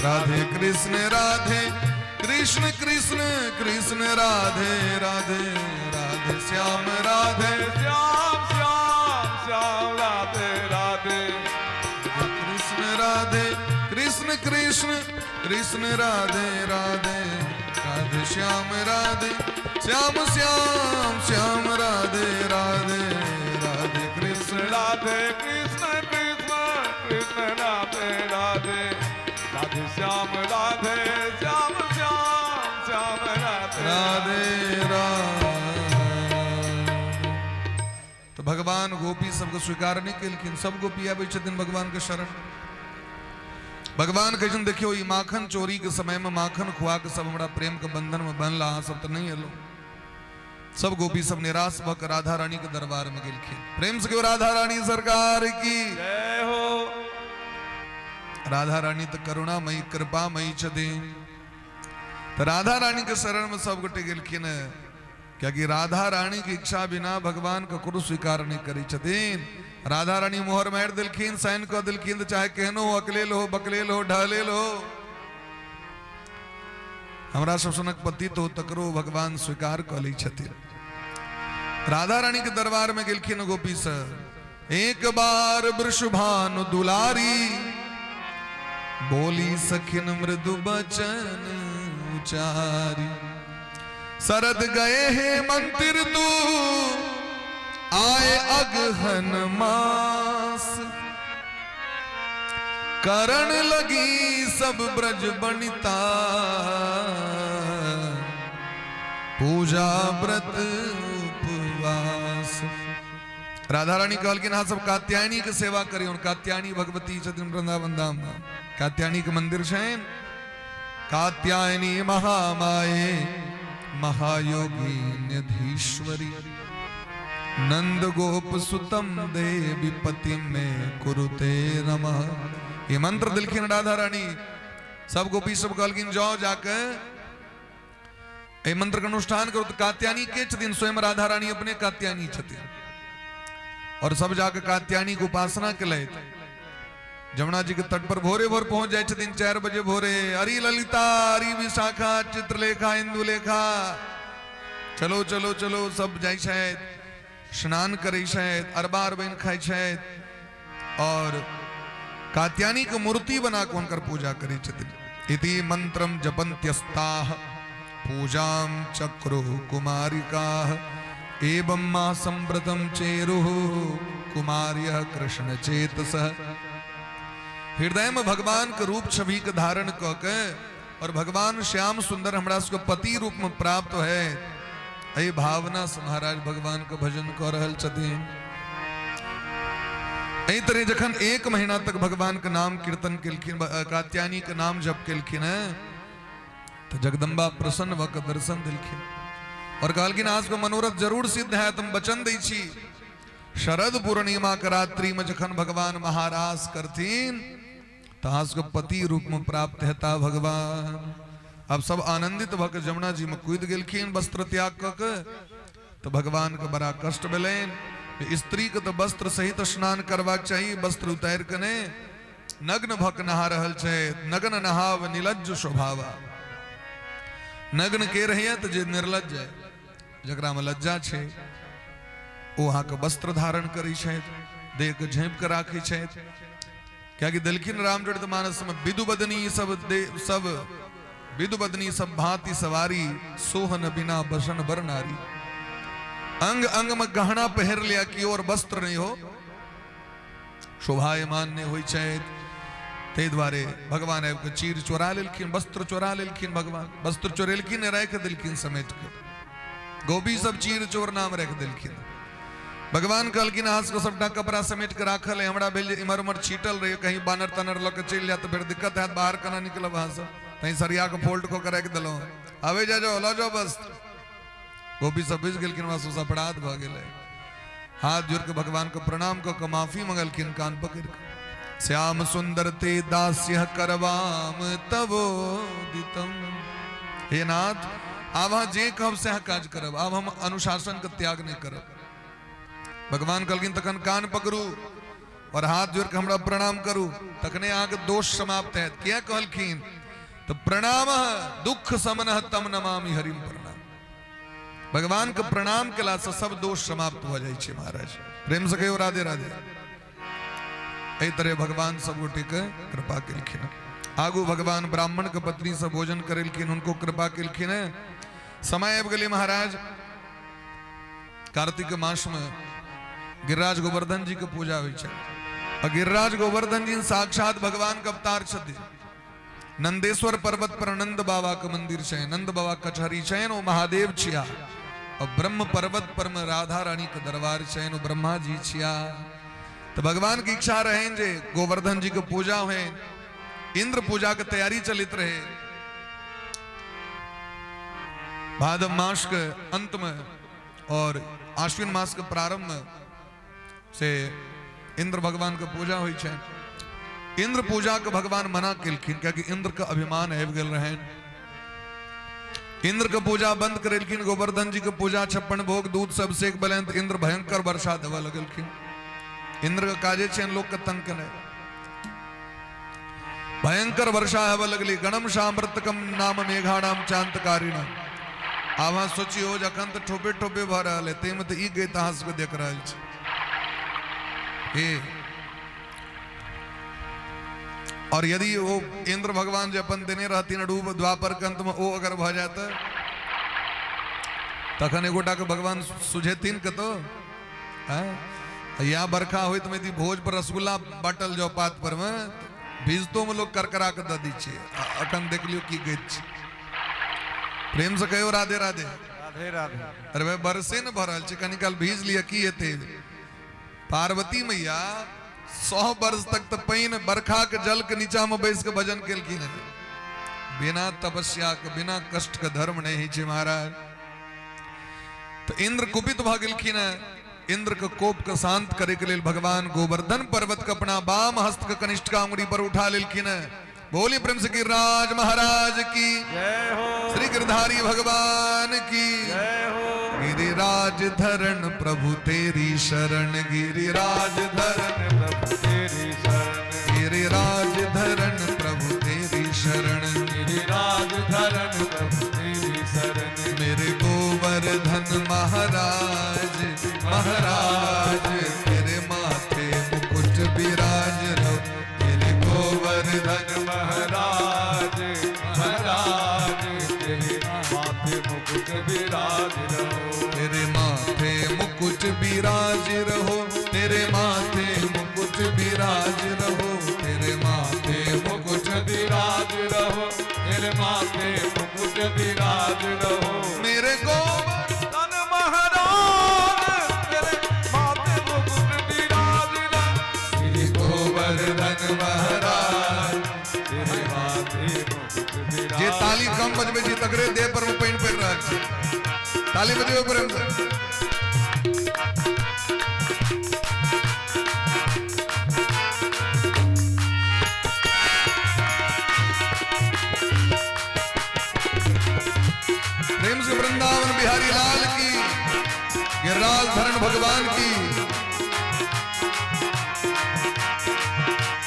राधे कृष्ण राधे कृष्ण कृष्ण कृष्ण राधे राधे राधे श्याम राधे श्याम श्याम श्याम राधे राधे कृष्ण राधे कृष्ण कृष्ण कृष्ण राधे राधे राधे श्याम राधे श्याम श्याम श्याम राधे राधे राधे कृष्ण राधे कृष्ण कृष्ण कृष्ण राधे राधे राधे श्याम राधे श्याम श्याम श्याम राधे राधे राधे। तऽ भगवान गोपी सबके स्वीकार नहि केलखिन। सब गोपी आबै छथिन भगवान के शरण। भगवान कहै छथिन देखियौ, ई माखन चोरी के समय में माखन खुआ के सब हमरा प्रेम के बंधन में बनला, अहाँ सब तऽ नहि एलहुँ। सब गोपी सब निराश भऽ के राधा रानी के दरबार में गेलखिन। प्रेम से कहियौ राधा रानी सरकार की जय हो। राधा रानी तऽ करुणामयी कृपामयी छथिन। तऽ राधा रानी के शरण में सब गोटे गेलखिन, कियाकि राधा रानी के इच्छा बिना भगवान ककरो स्वीकार नहि करै छथिन। राधा रानी मोहर मारि देलखिन, साइन कऽ देलखिन, तऽ चाहे केहनो हो, अकलेल हो, बकलेल हो, ढहलेल हो, हमरा सब सनक पतित हो, तकरो भगवान स्वीकार कऽ लै छथिन। राधा रानी के दरबार में गेलखिन गोपी सर। एक बार वृषभानु दुलारी बोली सखिन मृदु बचन उचारी, शरद गए हैं मंदिर तू आए अगहन मास, करण लगी सब ब्रज बनिता पूजा व्रत उपवास। राधा रानी कहलखिन अहाँ सब कात्यायनी के सेवा करियौ। कात्यायनी भगवती छथिन वृंदावन धाम में, कात्यायनी के मंदिर छनि। कात्यायनी महामाये महायोगी निधीश्वरी नंद गोप सुतम देवी पति में कुरुते नमः। ये मंत्र दिलखिन राधा रानी। सब गोपी सब कहलखिन जाओ जाके एहि मंत्र के अनुष्ठान करू। तऽ कात्यायनी के छथिन? स्वयं राधा रानी अपने कात्यायनी छथिन। और सब जाके कात्यायनी के उपासना केलथि। जमुना जी के तट पर भोरे भोर पहुंच जाए छथिन, 4 बजे भोरे। अरी ललिता, अरी विशाखा, चित्रलेखा, इंदुलेखा, चलो चलो चलो, सब जाइ छथि, स्नान करै छथि, अरबा अरबैन खाइ छथि और कात्यायनी के मूर्ति बना के हुनकर पूजा करै छथिन। इति मंत्रम जपन्त्यस्ताः पूजां चक्रुः कुमारिकाः एवं मासं व्रतं चेरुः कुमार्यः कृष्ण चेतसः। हृदय में भगवान के रूप छवि के धारण क के और भगवान श्याम सुंदर हमरा सबके पति रूप में प्राप्त है, एहि भावना से महाराज भगवान के भजन कऽ रहल छथिन। एहि तरह जखन 1 महीना तक भगवान के नाम कीर्तन केलखिन, कात्यायनी के नाम जप केलखिन है, तो जगदम्बा प्रसन्न भऽ के दर्शन देलखिन और कहलखिन आज के मनोरथ जरूर सिद्ध है, तुम वचन दै छी शरद पूर्णिमा के रात्रि में जखन भगवान महारास करथिन तऽ अहाँ सबके पति रूपमे प्राप्त हेता भगवान। आब सब आनंदित भऽ के जमुना जी में कूदि गेलखिन वस्त्र त्याग कऽ के। तऽ भगवान के बड़ा कष्ट भेलनि। स्त्री के तऽ वस्त्र सहित स्नान करबाक चाही, वस्त्र उतारि के नहि, नग्न भऽ के नहा रहल छै। नग्न नहाव निलज्ज स्वभावा। नग्न के रहैया तऽ जे निर्लज्ज है, जकरा में लज्जा छै, ओ अहाँके वस्त्र धारण करै छथि, देह के झाँपि के राखै छथि। कियाकि देलखिन रामचरित मानस में विदुबदनी सब दे सब विदुबदनी सब भांति सवारी, सोहन बिना बसन बर नारी। अंग अंग में गहना पहिर लिया कि और वस्त्र नहीं हो, शोभायमान नहीं होइ छै। ताहि दुआरे भगवान आबि कऽ चीर चोरा लेलखिन, वस्त्र चोरा लेलखिन। भगवान वस्त्र चोरेलखिन, राखि देलखिन समेट के। गोपी सब चीर चोर नाम राखि देलखिन। भगवान कहलखिन अहाँ सबके सबटा कपड़ा समेट के राखल है, हमरा भेल जे इम्हर उम्हर छीटल रही, कहीं बानर तानर लऽ के चलि जायत तऽ फेर दिक्कत हैत, बाहर केना निकलब अहाँ सब, तैं सरिया के फोल्ड कऽ के राखि देलहुँ। आबै जा जाओ, लऽ जाओ वस्त्र। गोपी सब बुझि गेलखिन हमरा सबसँ अपराध भऽ गेलै। हाथ जोड़ के भगवान के प्रणाम कऽ के माफी मंगलखिन कान पकड़ के। श्याम सुंदर ते दास्य करवाम तवोदितम। हे नाथ, आब अहाँ जे कहब सएह काज करब, आब हम अनुशासन के त्याग नहि करब। भगवान कहलखिन तखन कान पकड़ू और हाथ जोड़ के हमरा प्रणाम करू, तखने अहाँके दोष समाप्त हैत। किया कहलखिन तऽ प्रणाम दुख समनः तम नमामि हरिम प्रणाम। भगवान के प्रणाम केला से सब दोष समाप्त भऽ जाइ छै महाराज। प्रेम से कहियो राधे राधे। एहि तरह भगवान सब गोटे के कृपा केलखिन। आगू भगवान ब्राह्मण के पत्नी से भोजन करेलखिन, हुनको कृपा केलखिन। समय आबि गेलै महाराज, कार्तिक मास में गिरिराज गोवर्धन जी के पूजा होइ छै। आ गिरिराज गोवर्धन जी साक्षात भगवान के अवतार छथिन। नंदेश्वर पर्वत पर नंद बाबा के मंदिर छै, नंद बाबा कचहरी छै, ओ महादेव छिया। और ब्रह्म पर्वत पर में राधा रानी के दरबार छै, ओ ब्रह्मा जी छिया। तो भगवान की इच्छा रहे जे गोवर्धन जी के पूजा हुए, इंद्र पूजा के तैयारी चलित रहे। भादव मास के अंत में और आश्विन मास के प्रारंभ में से इंद्र भगवान के पूजा होइ छै। इंद्र पूजा के भगवान मना केलखिन, कियाकि इंद्र के अभिमान आबि गेल रहनि। इंद्र के पूजा बंद करेलखिन, गोवर्धन जी के पूजा 56 भोग दूध सब सेक बलनि तऽ इंद्र भयंकर वर्षा देबऽ लगलखिन। इंद्र के काजे छनि लोक के तंग केनाइ। भयंकर वर्षा हेबऽ लगली। गणम सामृतकम नाम मेघाणाम चांतकारिणाम। आब अहाँ सोचियौ जे अखन तऽ ठोपे ठोपे भऽ रहल है, ताहिमे तऽ ई गीत अहाँ सबके देख रहल छी। हे और यदि ओ इंद्र भगवान जे अपन देने रहथिन रूप द्वापर के अंत में, ओ अगर भऽ जाय तऽ तखन एगोटा के भगवान सुझेथिन कतौ। या बरखा होइत में यदि भोज पर रसगुल्ला बांटल जाओ पात पर में, भीजतो में लोग करकरा के दऽ दै छै। अखन देख लियौ की गति छै। प्रेम से कहियो राधे राधे। राधे राधे। अरे भाई बरसे ने भऽ रहल छै, कनी काल भीज लिअ की हेतै। पार्वती मैया 100 वर्ष तक तऽ पानि बरखा के जल के नीचा में बैस के भजन केलखिन हेँ। बिना तपस्या के बिना कष्ट के धर्म नहीं होइ छै महाराज। तो इंद्र कुपित भऽ गेलखिन हेँ। इंद्र के कोप के शांत करे के लेल भगवान गोवर्धन पर्वत के अपना वाम हस्त के कनिष्ठ का उंगली पर उठा लेलखिन हेँ। बोली प्रेम से गिरिराज महाराज की जय हो, श्री गिरधारी भगवान की जय हो। गिरिराज धरण प्रभु तेरी शरण, गिरिराज धरण प्रभु तेरी शरण, गिरिराज धरण प्रभु तेरी शरण, गिरिराज धरण प्रभु तेरी शरण। मेरे गोवर्धन महाराज महाराज, तेरे माथे मुकुट विराज रहो, तेरे गोवर्धन महाराज महाराज, तेरे माथे मुकुट विराज रहो, तेरे माथे मुकुट विराज रहो, तेरे माथे मुकुट विराज रहो, तेरे माथे मुकुट विराज रहो, तेरे माथे मुकुट विराज रहो। मेरे गोवर्धन महाराज, तेरे माथे मुकुट विराज रहो, श्री गोवर्धन महाराज, तेरे माथे मुकुट विराज। जे ताली कम बजबै छी तकरे देह पर मे पानि पड़ि रहल छै। ताली बजबै प्रेम से। बिहारी लाल की, गिरिराज धरण भगवान की।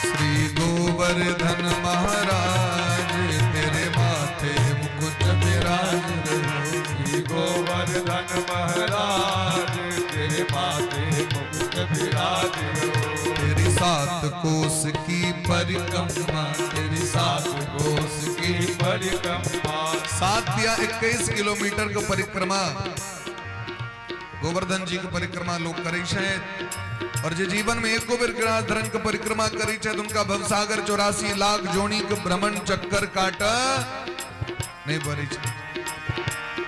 श्री गोवर्धन महाराज तेरे माथे मुकुट विराज रहो। श्री गोवर्धन महाराज तेरे माथे मुकुट विराज रहो। तेरी सात कोस की परिक्रमा, तेरी सात कोस की परिक्रमा। 7 या 21 किलोमीटर के परिक्रमा, गोवर्धन जी के परिक्रमा लोग करै छै। और जे जीवन में एको बेर गिरिराज धरण के परिक्रमा करै छै, उनका भवसागर 84 लाख जोनी के भ्रमण चक्कर काट नहीं पड़ै छै।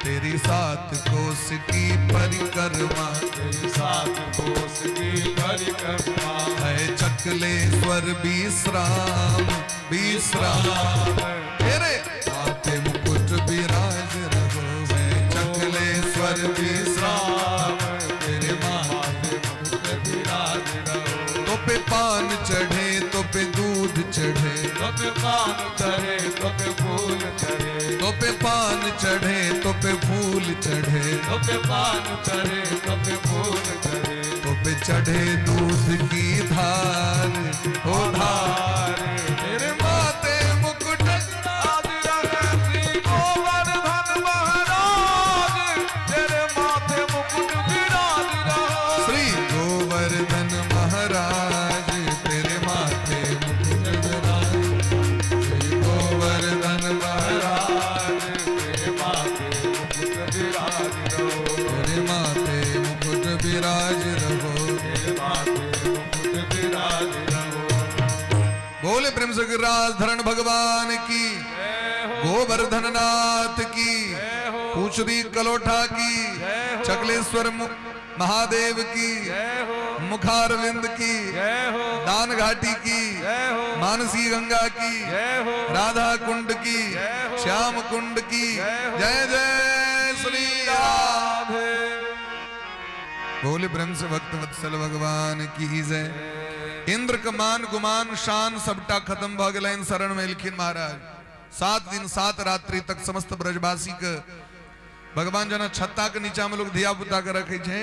तेरी सात कोस की परिक्रमा, तेरी सात कोस की परिक्रमा। है चकलेश्वर विश्राम विश्राम, तेरे माथे मुकुट विराज रहो। है चकलेश्वर विश्राम, तेरे माथे मुकुट विराज रहो। तो पे पान चढ़े, तो पे दूध चढ़े, तो पे पान चढ़े, तो पे फूल चढ़े, तो पे पान चढ़े, तो पे फूल चढ़े, तो पे पान चढ़े, तो पे फूल चढ़े, तो पे चढ़े दूध की धार, हो धार, तेरे माथे मुकुट राज रहे। श्री गोवर्धन महाराज तेरे माथे मुकुट विराज रहो। श्री गोवर्धन महाराज तेरे माथे मुकुट विराज। श्री गोवर्धन महाराज तेरे माथे मुकुट विराज रहो। तेरे माथे मुकुट विराज रहो। तेरे माथे मुकुट विराज रहो। बोले प्रेम से गिरिराज धरण भगवान की, गोवर्धन नाथ की, पूछरी कलोठा की, चकलेश्वर महादेव की, जय हो। मुखारविंद की, जय हो। दान घाटी की, जय हो। मानसी गंगा की, जय हो। राधा कुंड की, श्याम कुंड की, जय जय श्री राम। राधे। बोले ब्रह्म से भक्त वत्सल भगवान की जय। इंद्र के मान गुमान शान सबटा खत्म भ गेलनि, शरण में एलखिन महाराज। 7 दिन 7 रात्रि तक समस्त ब्रजवासी के भगवान जना छत्ता के नीचा में लोग धिया पुता के रखे छे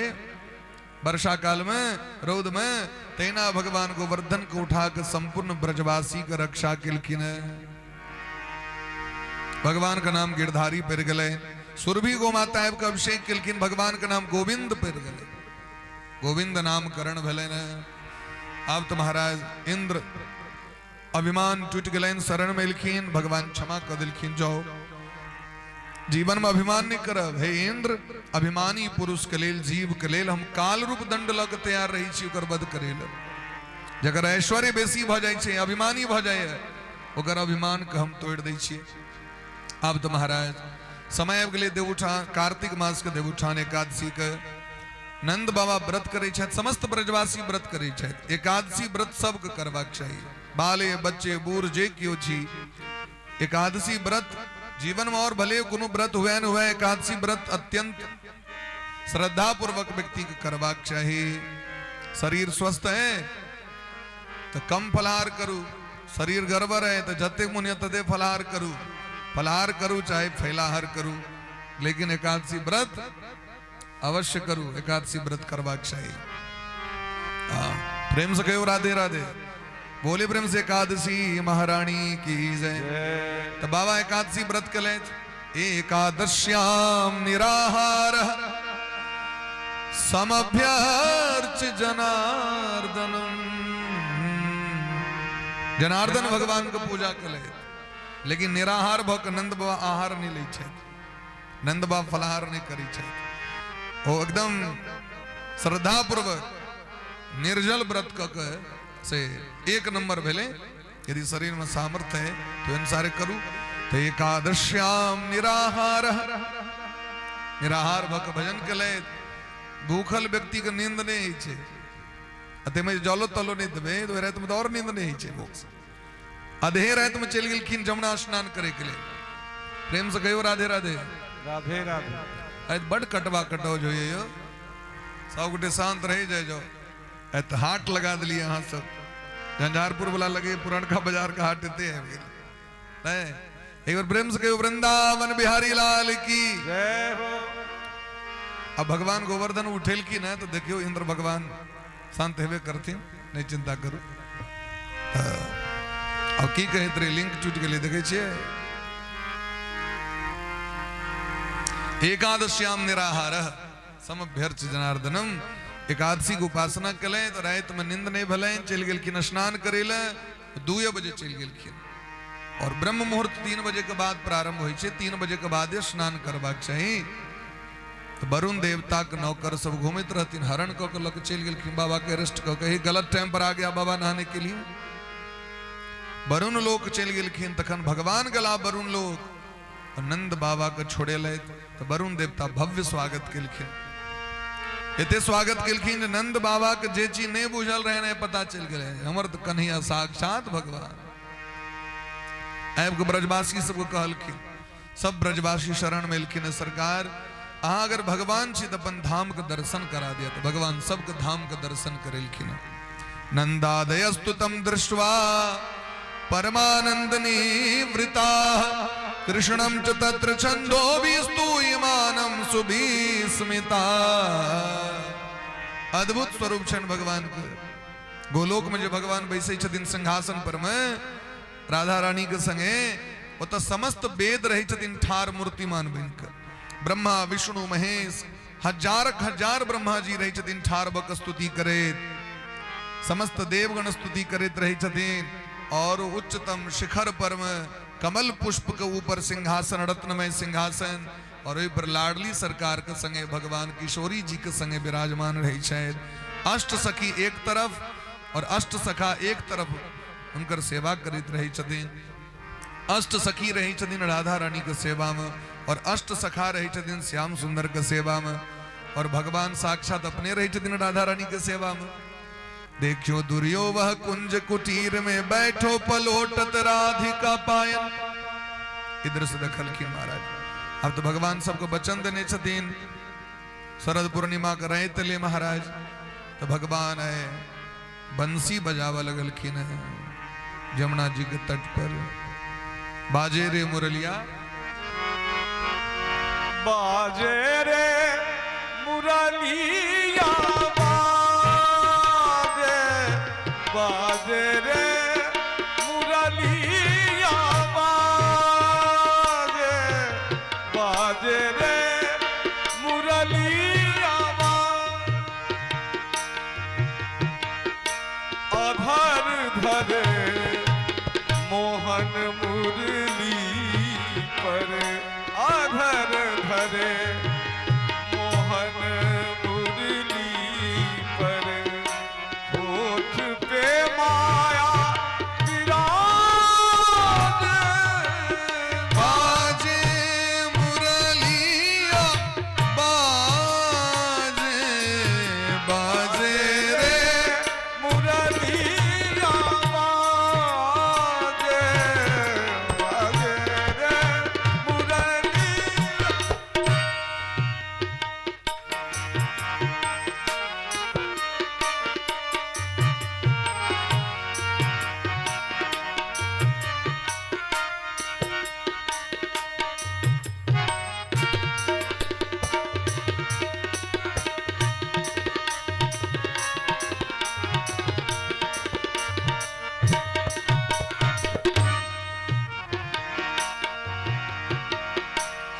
वर्षा काल में रौद में, तेना भगवान गोवर्धन को उठा के संपूर्ण ब्रजवासी के रक्षा केलखिन। भगवान का नाम गिरधारी पड़ गए। सुरभि गोमाता आबि के अभिषेक केलखिन, भगवान का नाम गोविंद पड़ गए। गोविंद नामकरण भेलनि। आब तो महाराज इंद्र अभिमान टूटि गेलनि, शरण में एलखिन, भगवान क्षमा कऽ देलखिन। जाओ, जीवन में अभिमान नहीं करब। हे इंद्र, अभिमानी पुरुष के लेल, जीव के लेल हम काल रूप दंड लऽ के तैयार रहै छी ओकर वध करै लेल। जकर ऐश्वर्य बेसी भऽ जाइ छै, अभिमानी भऽ जाइए, ओकर अभिमान के हम तोड़ि दै छियै। आब तऽ महाराज समय आबि गेलै देवउठान, कार्तिक मास के देवउठान एकादशी के नंद बाबा व्रत करै छथि, समस्त ब्रजवासी व्रत करै छथि। एकादशी व्रत सबके करबाक चाही, बाले बच्चे बूढ़ जे केओ छी। एकादशी व्रत जीवन में और भले कोनो व्रत हुए न हुए, एकादशी व्रत अत्यंत श्रद्धा पूर्वक व्यक्ति के करबाक चाही। शरीर स्वस्थ है तो कम फलाहार करू, शरीर गड़बड़ है तो जतेक मन यऽ तते फलाहार करू, फलाहार करू चाहे फैलाहार करू, लेकिन एकादशी व्रत अवश्य करू। एकादशी व्रत करबाक चाही। हाँ, प्रेम से कहो राधे राधे। बोले प्रेम से एकादशी महारानी की जय। तो बाबा एकादशी व्रत के एकादश्याम निराहार समभ्यर्च जनार्दनम। जनार्दन भगवान के पूजा के, लेकिन निराहार भऽ के नंद बाबा आहार नहीं लै छथि, नंद बाबा फलाहार नहीं करै छथि। ओ एकदम श्रद्धापूर्वक निर्जल व्रत कऽ के से एक नंबर भेलै। यदि शरीर में सामर्थ्य है तो अनुसार करू। तो एकादश्याम निराहार, निराहार भऽ के भजन केलथि। भूखल व्यक्ति के नींद नहीं होइ छै, आ ताहिमे जे जलो तलो नहि देबै तऽ ओहि रातिमे तऽ आओर नींद नहि होइ छै भूख से। अधे रातिमे चलि गेलखिन जमुना स्नान करे के लेल। प्रेम से कहियो राधे राधे। राधे राधे। आइ बड कटवा कटौज होइए यौ, सबगोटे शांत रहि जाइ जाउ। आइ तऽ हाट लगा देलियै अहाँ सब, झंझारपुर वाला लगे पुरनका बाजार के हाट एते आबि गेल। नहि, एक बेर प्रेम से कहियो वृंदावन बिहारी लाल की जय हो। आ भगवान गोवर्धन उठेलखिन हँ तऽ देखियौ इंद्र भगवान शान्त हेबे करथिन, नहि चिन्ता करू। आब की कहैत रहे, लिंक टूटि गेलै, देखै छियै। एकादश्याम निराहार समभ्यर्च जनार्दनम, एकादशी के उपासना केलनि तऽ रातिमे नींद नहि भेलनि, चलि गेलखिन स्नान करै लए, 2 बजे चलि गेलखिन। और ब्रह्म मुहूर्त 3 बजे के बाद प्रारंभ होइ छै, 3 बजे के बादे स्नान करबाक चाही। तऽ वरुण देवता के नौकर सब घूमैत रहथिन, हरण कऽ के लऽ के चलि गेलखिन बाबा के अरेस्ट कऽ के, गलत टाइम पर आ गया बाबा नहाने के लिए। वरुण लोक चलि गेलखिन, तखन भगवान गेला वरुण लोक, नंद बाबा के छोड़ेलथि तऽ वरुण देवता भव्य स्वागत केलखिन। एते स्वागत केलखिन जे नंद बाबा के जे चीज नहि बुझल रहै ने पता चलि गेलै, हमर तऽ कन्हैया साक्षात भगवान। आबि कऽ ब्रजवासी सबके कहलखिन, सब ब्रजवासी शरण में एलखिन, सरकार अहाँ अगर भगवान छी तऽ अपन धाम के दर्शन करा दिया। तऽ भगवान सबके धाम के दर्शन करेलखिन। नंदादयस्तु तम दृष्ट्वा परमानंद निवृता कृष्णं च तत्र छंदो स्तूयमानं सुभीस्मिता। अद्भुत स्वरूप छनि भगवान के। गोलोक में जे भगवान बैसै छथिन सिंहासन पर में राधा रानी के संगे, ओतऽ समस्त वेद रहै छथिन ठार मूर्तिमान बनि कऽ। ब्रह्मा विष्णु महेश हजारक हजार ब्रह्मा जी रहै छथिन ठार भऽ कऽ स्तुति करैत, समस्त देवगण स्तुति करैत रहै छथिन। और उच्चतम शिखर पर में कमल पुष्प के ऊपर सिंहासन, रत्नमय सिंहासन, और ओहि पर लाडली सरकार के संगे भगवान किशोरी जी के संगे विराजमान रहै छथि। अष्ट सखी एक तरफ और अष्ट सखा एक तरफ हुनकर सेवा करैत रहै छथिन। अष्ट सखी रहै छथिन राधा रानी के सेवा में, और अष्ट सखा रहै छथिन श्याम सुंदर के सेवा में, और भगवान साक्षात अपने रहै छथिन राधा रानी के सेवा में। देखियो दुर्यो वह कुंज कुटीर में बैठो पलोटत राधिका पायन। इधर से देखलखिन महाराज। अब तो भगवान सबको वचन देने छथिन शरद पूर्णिमा के राति ले महाराज, तो भगवान है बंसी बजावा लगलखिन है जमुना जी के तट पर। बाजे रे मुरलिया, बाजे रे मुरलिया, बाजे बाजे रे मुरलिया, बाजे बाजे रे मुरलिया, अधर धरे मोहन मुरली पर, अधर धरे मोहन मुरली पर, होठ पे माया विराज, बाजे मुरलिया, बाजे बाजे रे मुरलिया, बाजे बाजे रे मुरलिया।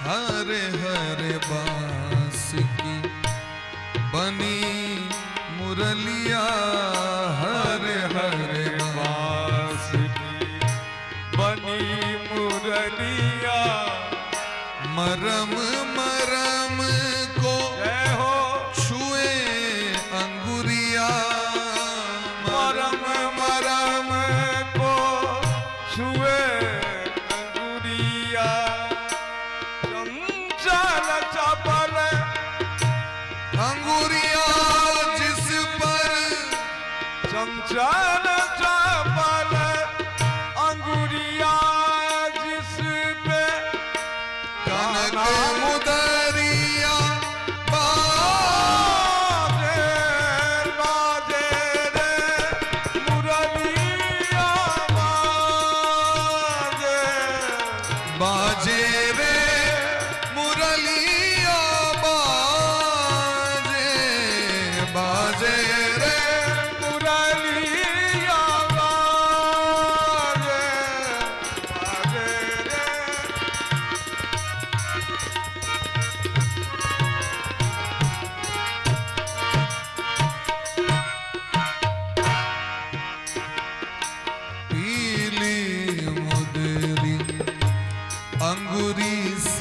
हरे हरे बांस की बनी मुरलिया, हरे हरे बांस की बनी मुरलिया, मरम मरम को जय हो छुए अंगुरिया, मरम मरम को छुए अंगुरिया, चंचल चपल अंगुरिया जिस पर, चंचल चपल अंगुरिया जिस पे, कनक मुदरिया बाजे बाजे रे मुरलिया, बाजे बाजे रे मुरलिया, बाजे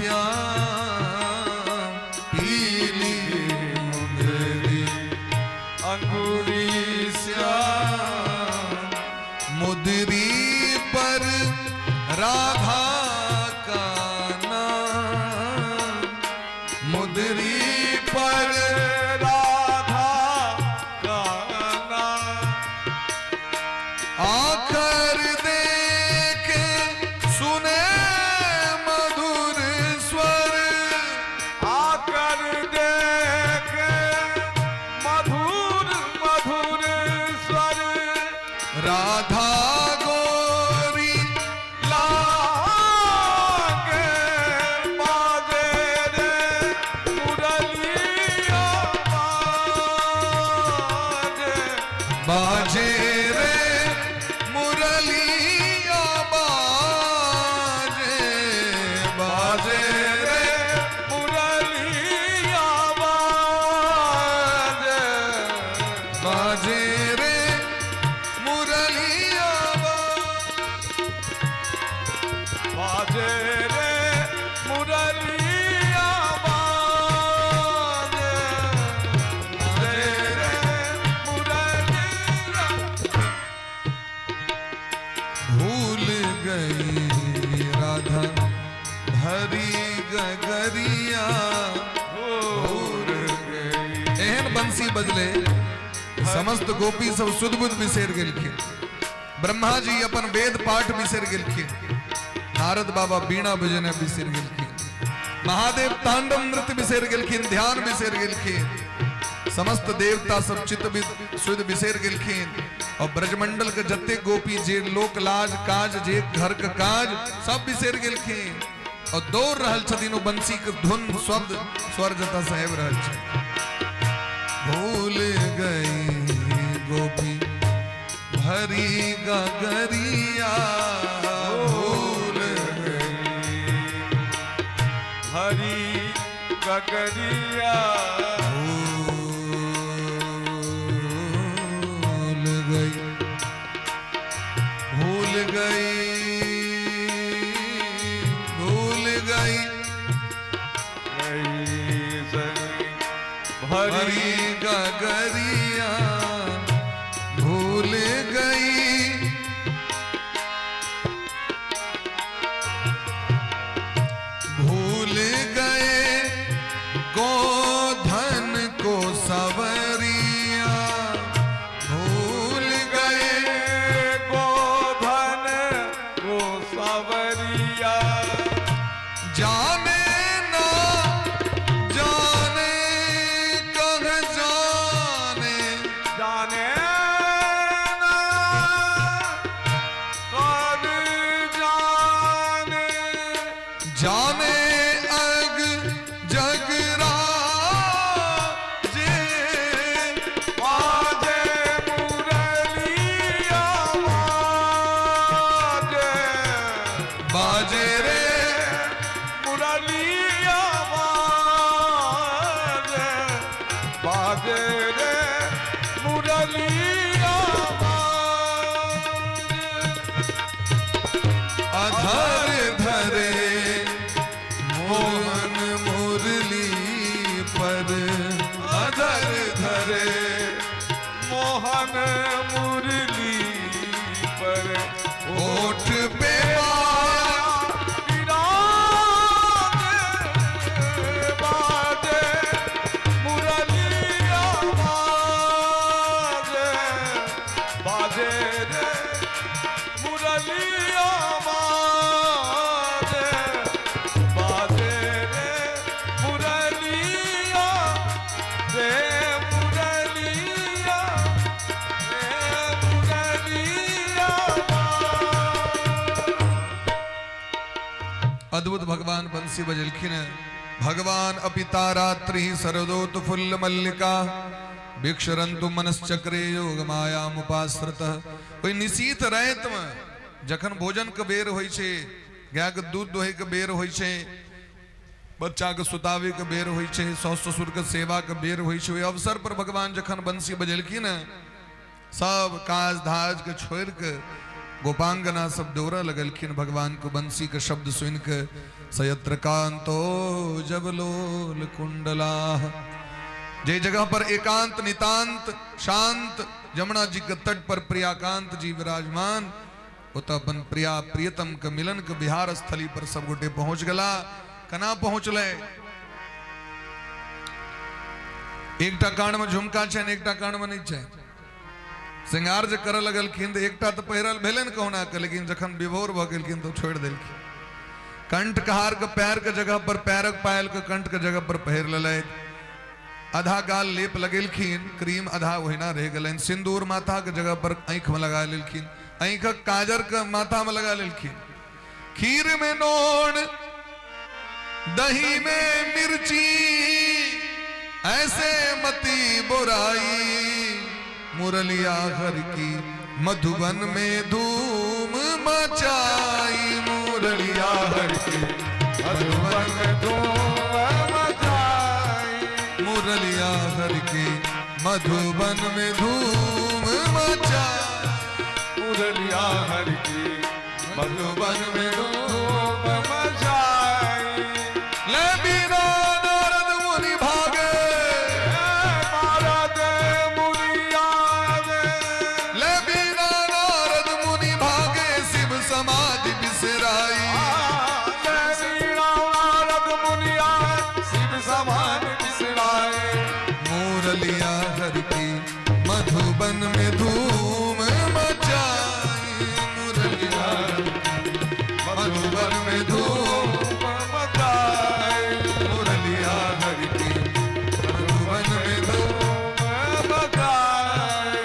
श्याम, पीली मुंदरी अंगूरी श्याम, मुदरी पर राधा का नाम, मुदरी पर राधा का नाम। आखर देखे सुने मधुर स्वर, आकर देख मधुर मधुर स्वर, राधा गोरी लागे बाजे रे मुरलिया बाजे, बाजे रे मुरलिया बाजे, बाजे रे मुरलिया बाजे, बाजे रे मुरलिया बाजे रे मुरलिया बाजे, बाजे रे मुरलिया। भूल गई राधा भरी गगरिया, भूल गई। एहन बंसी बजले समस्त गोपी सब सुध बुध बिसरि गेलखिन, ब्रह्मा जी अपन वेद पाठ बिसरि गेलखिन, नारद बाबा बीणा बजेने बिसरि गेलखिन, महादेव तांडव नृत्य बिसरि गेलखिन, ध्यान बिसरि गेलखिन, समस्त देवता सब चित्त सुध बिसरि गेलखिन, और ब्रजमंडल के जते गोपी जे लोक लाज काज जे घर के काज सब बिसरि गेलखिन, और दौड़ रहल छथिन ओ बंसी के धुन शब्द स्वर जतऽ से आबि रहल छै। भूल गई गोपी भरी गगरिया, भूल गई हरी गगरिया, भूल गई, भूल गई, भूल गई भरी भरी गगरिया, भूल गई, भूल गए गोधन को सवरिया, भूल गए गोधन को सवरिया, जाने ना जाने कह जाने, जाने ना कर जाने, जाने अग जगरा जे, बाजे मुरलिया बाजे, बाजे रे मुरलिया बाजे, बाजे रे मुरलिया बाजे। अधर धरे मोहन मुरली पर, अधर धरे मोहन मुरली पर, होठ पे माया विराज बाजे मुरलिया बाजे, बाजे रे मुरलिया बाजे, बाजे रे मुरलिया रे मुरलिया रे मुरलिया बाजे। अद्भुत भगवान बंसी बजलखिन। भगवान अपिता रात्रि सरदोत फुल्ल मल्लिका विक्षरंतु मनश्चक्रे योग मायामुपाश्रित। ओहि निशीत रातिमे जखन भोजन के बेर होइ छै, गाय के दूध दोहे के बेर होइ छै, बच्चा के सुतावे के बेर होइ छै, सास ससुर के सेवा के बेर होइ छै, ओहि अवसर पर भगवान जखन बंसी बजेलखिन, सब काज धाज के छोड़ि के गोपांगना सब डोरा लगलखिन भगवान को बंसी के शब्द सुन के। सयत्र कांतो जबलोल कुंडला, जे जगह पर एकांत नितांत शांत जमुना जी के तट पर प्रियाकांत जी विराजमान, ओतऽ अपन प्रिया प्रियतम के मिलन के बिहार स्थली पर सब गोटे पहुंच गला। कना पहुंचले? एकटा कान में झुमका छनि, एकटा कान में नहीं छै। श्रृंगार जे करऽ लगलखिन तऽ एकटा तऽ पहिरल भेलनि कहुना के, लेकिन जखन विभोर भऽ गेलखिन तऽ छोड़ि देलखिन। कंठ कहार के पैर के जगह पर पैरक पायल के कंठ के जगह पर पहिर लेलथि। आधा गाल लेप लगेलखिन क्रीम, आधा ओहिना रहि गेलनि। सिंदूर माथा के जगह पर आँखि में लगा लेलखिन, आँखिक काजर के माथा में लगा लेलखिन। खीर में नोन दही में मिर्ची, ऐसे मती बुराई, मुरलिया हर की मधुबन में धूम मचाई, मुरलिया हर की मधुबन में धूम मचाई, मुरलिया हर की मधुबन में धूम मचाई, मुरलिया हर की मधुबन में धूम मचाई। ले बीना नारद मुनि भागे, नारद मुनि आगे, ले बीना नारद मुनि भागे, शिव समाधि बिसराई, ले बीना नारद मुनि आए, शिव समाधि बिसराए। मुरलिया हर की मधुबन में धूम मचाई, मुरलिया हर की मधुबन में धूम मचाई, मुरलिया हर की मधुबन में धूम मचाई।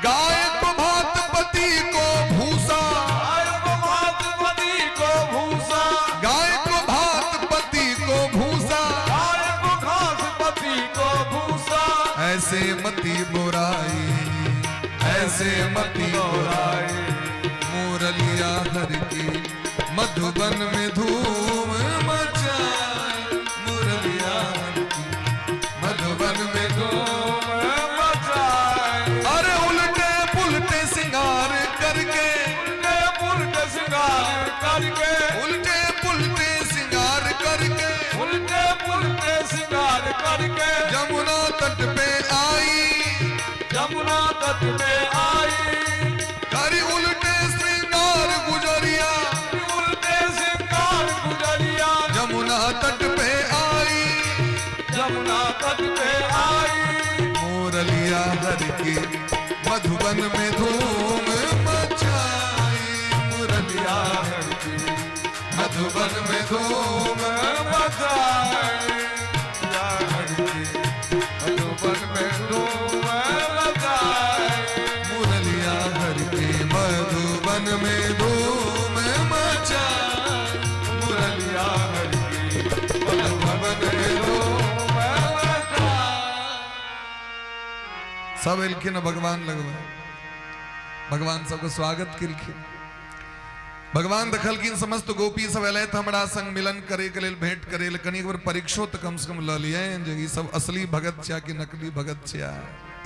गाय को भात पति को भूसा, गाय को भात पति को भूसा, गाय को भात पति को भूसा, गाय को घास पति को भूसा, ऐसे मति बुराई, ऐसे मति बुराई, मुरलिया हर की मधुबन में धूम मचाई, मुरलिया हर की मधुबन में धूम मचाई। अरे उल्टे पुलटे सिंगार करके, उल्टे पुलटे सिंगार करके, उल्टे पुलटे सिंगार करके, उल्टे पुलटे सिंगार करके, जमुना तट पे आई, जमुना तट पे आई, करी उल्टे श्रृंगार गुजरिया, उल्टे सिंगार गुजरिया, जमुना तट पे आई, जमुना तट पे आई, मुरलिया हर की मधुबन में धूम मचाई, मुरलिया हर की मधुबन में धूम मचाई, हर की मधुबन में धूम मचाई, मुरलिया हर की मधुबन में धूम मचाई, मुरलिया हर की मधुबन में धूम मचाई। सब एलखिन भगवान लगवे, भगवान सबके स्वागत केलखिन। भगवान देखलखिन समस्त गोपी सब एलथि हमरा संग मिलन करे के लेल, भेंट करे लेल, कनी एक बेर परीक्षो तऽ कम से कम लऽ लियनि जे ई सब असली भगत छिया कि नकली भगत छिया।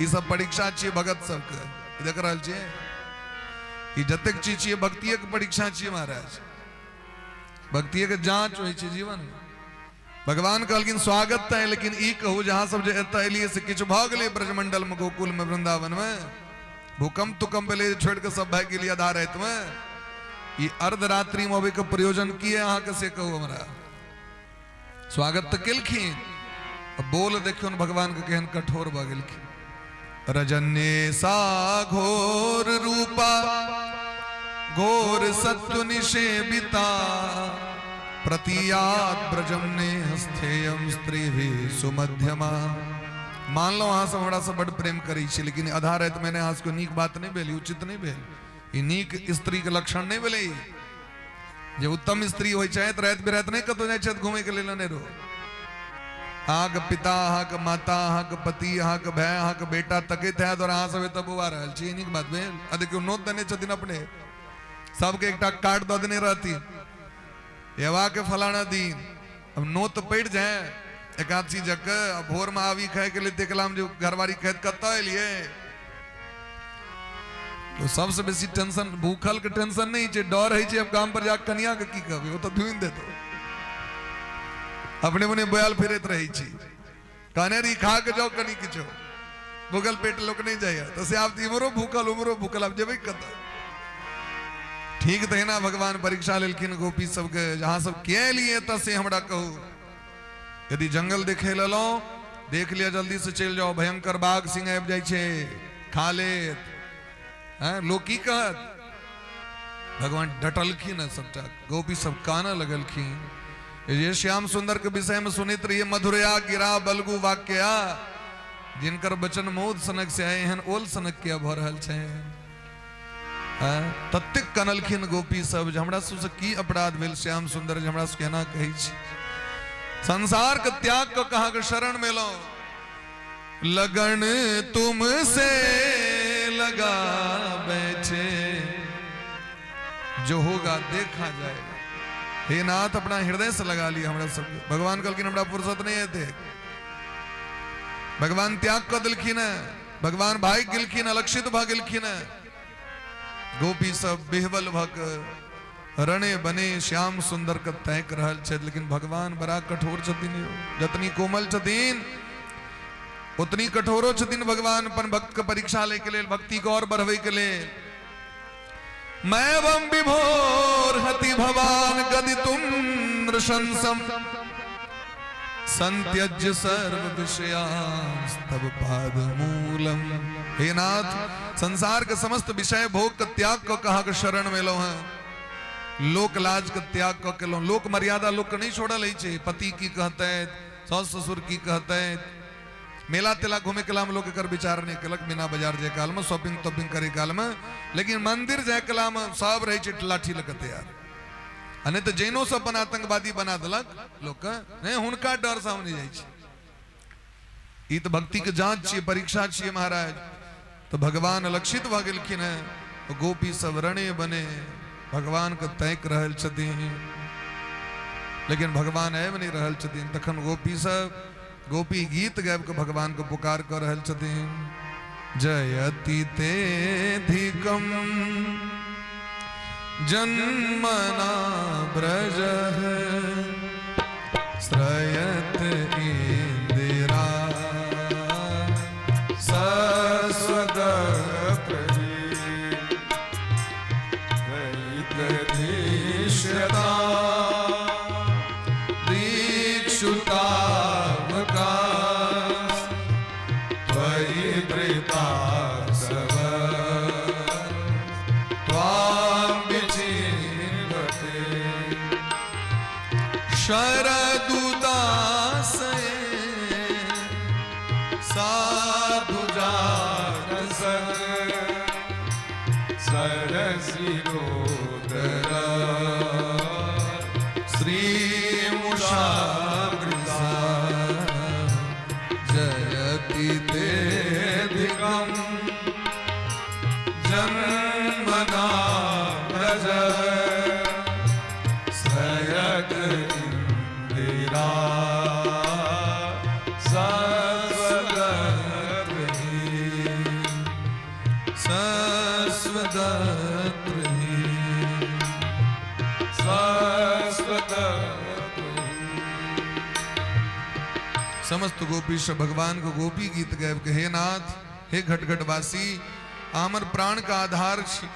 ई सब परीक्षा छियै भगत सबके, ई देख रहल छियै ई जतेक चीज छियै भक्तिये के परीक्षा छियै महाराज, भक्तिये के जांच होइ छै जीवन में। भगवान कहलखिन स्वागत तऽ है, लेकिन ई कहू जे अहाँ सब जे एतऽ एलियै से किछु भऽ गेलै ब्रजमंडल में, गोकुल में, वृंदावन में? भूकंप तुकंप भेलै जे छोड़ि कऽ सब भागि गेलियै आधा राति में? ई अर्धरात्रि में अबै के प्रयोजन की है अहाँके से कहू हमरा? स्वागत तऽ केलखिन, बोल देखियौ ने भगवान के केहन कठोर भऽ गेलखिन। रजन्ये सा घोर रूपा घोर सत्व निषेविता, प्रतियात ब्रजम ने हस्थेयम स्त्री सुमध्यमा। मानलो अहाँ सब हमरा से बड प्रेम करै छी, लेकिन आधा राति में अहाँ सबके नीक बात नहीं भेल, उचित नहीं भेल, ई नीक स्त्री के लक्षण नहीं भेलै। जे उत्तम स्त्री होइ छथि राति बिराति नहि कतौ जाइ छथि घूमे के लेल अनेरो। अहाँके पिता, अहाँके माता, अहाँके पति, अहाँके भाय, अहाँके बेटा तकैत हैत और अहाँ सब एतऽ बौआ रहल छी, नीक बात भेल? आ देखियौ नोत देने छथिन अपने सबके, एकटा कार्ड दऽ देने रहथिन एवा के फलाना दिन, अब नोत पड़ि जाए एकादशी जग के, आ भोर में आबी खाय के लिए देखलाम जे घरवारी कहत कतऽ एलियै। तो सबसे बेसी टेंशन भूखल के टेंशन नहि छै, डर होइ छै हम गाम पर जाके कनिया के की कहबै, ओ तऽ धुनि देतौ। अपने मने बयाल फिरैत रहै छी, कहने रही खा के जाओ कनी किछो, भूखल पेट लोक नहि जाइए, तऽ से आब इम्हरो भूखल उम्हरो भूखल, आब जेबै कतऽ? ठीक तहिना भगवान परीक्षा लेलखिन गोपी सबके, अहाँ सब किया एलियै एतऽ से हमरा कहू। यदि जंगल देखे लेलहुँ, देख लिअ, जल्दी से चलि जाओ, भयंकर बाघ सिंह आबि जाइ छै, खा लेत, हैं लोक की कहत? भगवान डटलखिन है सबटा, गोपी सब कानऽ लगलखिन। ये श्याम सुंदर के विषय में सुनैत रहिए, मधुरया गिरा बलगु वाक्या, जिनकर वचन मौत सनक से आए एहन ओल सनक किया भऽ रहल छै? ततेक कनलखिन गोपी सब जे हमरा सबसँ की अपराध भेल श्याम सुंदर, जे हमरा सबके एना कहै छी? संसार के त्याग कऽ कहाँ के शरण में एलहुँ। लगन तुमसे लगा बैठे, जो होगा देखा जाएगा। हे नाथ, अपना हृदय से लगा लिया हमरा सबके। भगवान कहलखिन हमरा फुर्सत नहीं हेतै। भगवान त्याग कऽ देलखिन है, भगवान भागि गेलखिन, अलक्षित भऽ गेलखिन है। गोपी सब बिहबल भऽ कऽ रणे बने श्याम सुंदर के ताकि रहल छथि, लेकिन भगवान बड़ा कठोर छथिन यौ। जतनी कोमल छथिन उतनी कठोरो छथिन भगवान, अपन भक्त के परीक्षा लै के लेल, भक्ति के और बढ़बै के लेल। मैं वम विभोर हति भवान गदितुम नृशंसम, संत्यज्य सर्व विषयास्तव पाद मूलम। हे नाथ, संसार के समस्त विषय भोग के त्याग क कहाँ के शरण में एलहुँ हैं, लोक लाज के त्याग क केलहुँ, लोक मर्यादा लोक के नहीं छोड़ल अछि, पति की कहते, सास ससुर की कहते। मेला तेला घूमे काल में लोग एकर विचार नहीं केलक, मीना बाजार जाय काल में, शॉपिंग तॉपिंग करे काल में, लेकिन मंदिर जाय काल में सब रहे छै लाठी लऽ के तैयार। आ नहि तऽ जैनो सब अपन आतंकवादी बना देलक लोक, नहि हुनका डर सामने जाइ छै। ई तऽ भक्ति के जांच छियै, परीक्षा छियै महाराज। तऽ भगवान अलक्षित भऽ गेलखिन हेँ, गोपी सब रणे बने भगवान के ताकि रहल छथिन, लेकिन भगवान आबि नहि रहल छथिन। तखन गोपी सब गोपी गीत गाबि कऽ भगवान के पुकार कऽ रहल छथिन, जयति ते धिकम जन्मना ब्रज श्रयत इंदिरा सस्वद दीक्षता दीक्षुतावकाश त्वयि धृता सव त्वां विचिन्वते शरदुदासे साधु जात सरसिरोदर श्री मुषावृषा जयति ते धिकम जन्मना व्रज सयत इंदिरा समस्त गोपी से भगवान को गोपी गीत गायब के, हे नाथ, हे घट घटवासी, आमर प्राण का आधार छी,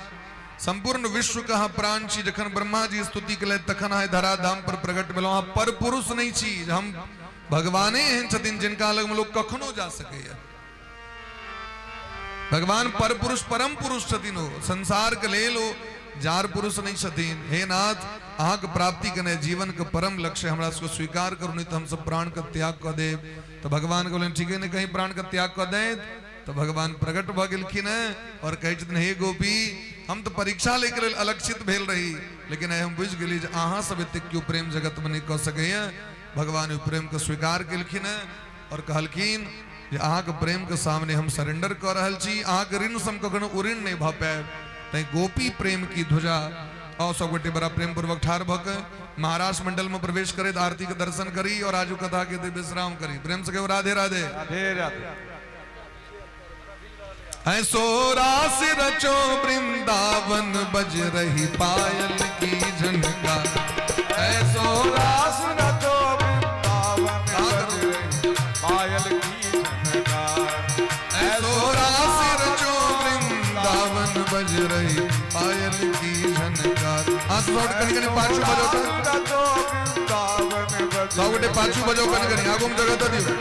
संपूर्ण विश्व का अहाँ प्राण छी। जखन ब्रह्मा जी स्तुति केलथि तखन अहाँ धराधाम पर प्रकट भेलहुँ। अहाँ पर पुरुष नहि छी, हम भगवाने एहन छथिन जिनका लगमे लोक कखनो जा सकैए। भगवान पर पुरुष परम पुरुष छथिन, ओ संसार के लेल ओ जार पुरुष नहीं छथिन। हे नाथ, अहाँके प्राप्ति केनाइ जीवन के परम लक्ष्य, हमरा सबके स्वीकार करू, नहीं तऽ हमसब प्राण के त्याग कऽ देब। तऽ भगवान कहलनि ठीके, ने कहीं प्राण के त्याग कऽ देत। तऽ भगवान प्रकट भऽ गेलखिन हेँ और कहै छथिन, हे गोपी, हम तऽ परीक्षा लैके लेल अलक्षित भेल रही, लेकिन आइ हम बुझि गेली जे अहाँ सब एतेक केओ प्रेम जगतमे नहि कऽ सकैए। भगवान ओहि प्रेमके स्वीकार केलखिन हेँ और कहलखिन जे अहाँके प्रेमके सामने हम सरेंडर कऽ रहल छी, अहाँके ऋणसँ हम कखनो उऋण नहि भऽ पायब। तैं गोपी प्रेम की ध्वजा। आओ सब गोटे बड़ा प्रेम पूर्वक ठाढ़ भऽ के महाराष्ट्र मंडल में प्रवेश करैत आरती के दर्शन करी और आजू कथा के विश्राम करी। प्रेम से कहो राधे राधे। राधे राधे। ऐसो रास रचो वृंदावन बज रही पायल की झनकार। ऐसो रास रचो वृंदावन बज रही पायल की झनकार। ऐसो रास रचो वृंदावन बज रही पायल की झनकार। આ શોર્ટ કની કની પાછું બજો તો। રચો વૃંદાવન બજ સૌ ગોટે પાછું બજો કની કની આગુમ જગત દિયો।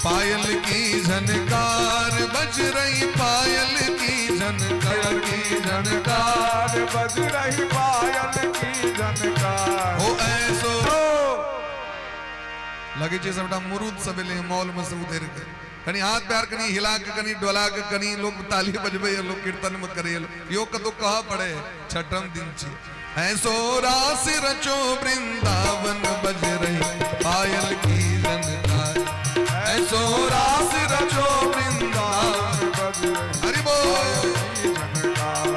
पायल की झनकार बज रही पायल की झनकार की झनकार बज रही पायल की झनकार। हो ऐसो लगे छे सबटा मुरुद सब एलै मॉल में से उधेर के कनी हाथ पैर कनी हिला के कनी डोला के कनी लोग ताली बजबे लोग कीर्तन में करे यो कतो कह पड़े छठम दिन छी। ऐसो रास रचो वृंदावन बज रही पायल की झनकार। ऐसो रास रचो वृंदावन बज रही हरि बोल। की झनकार।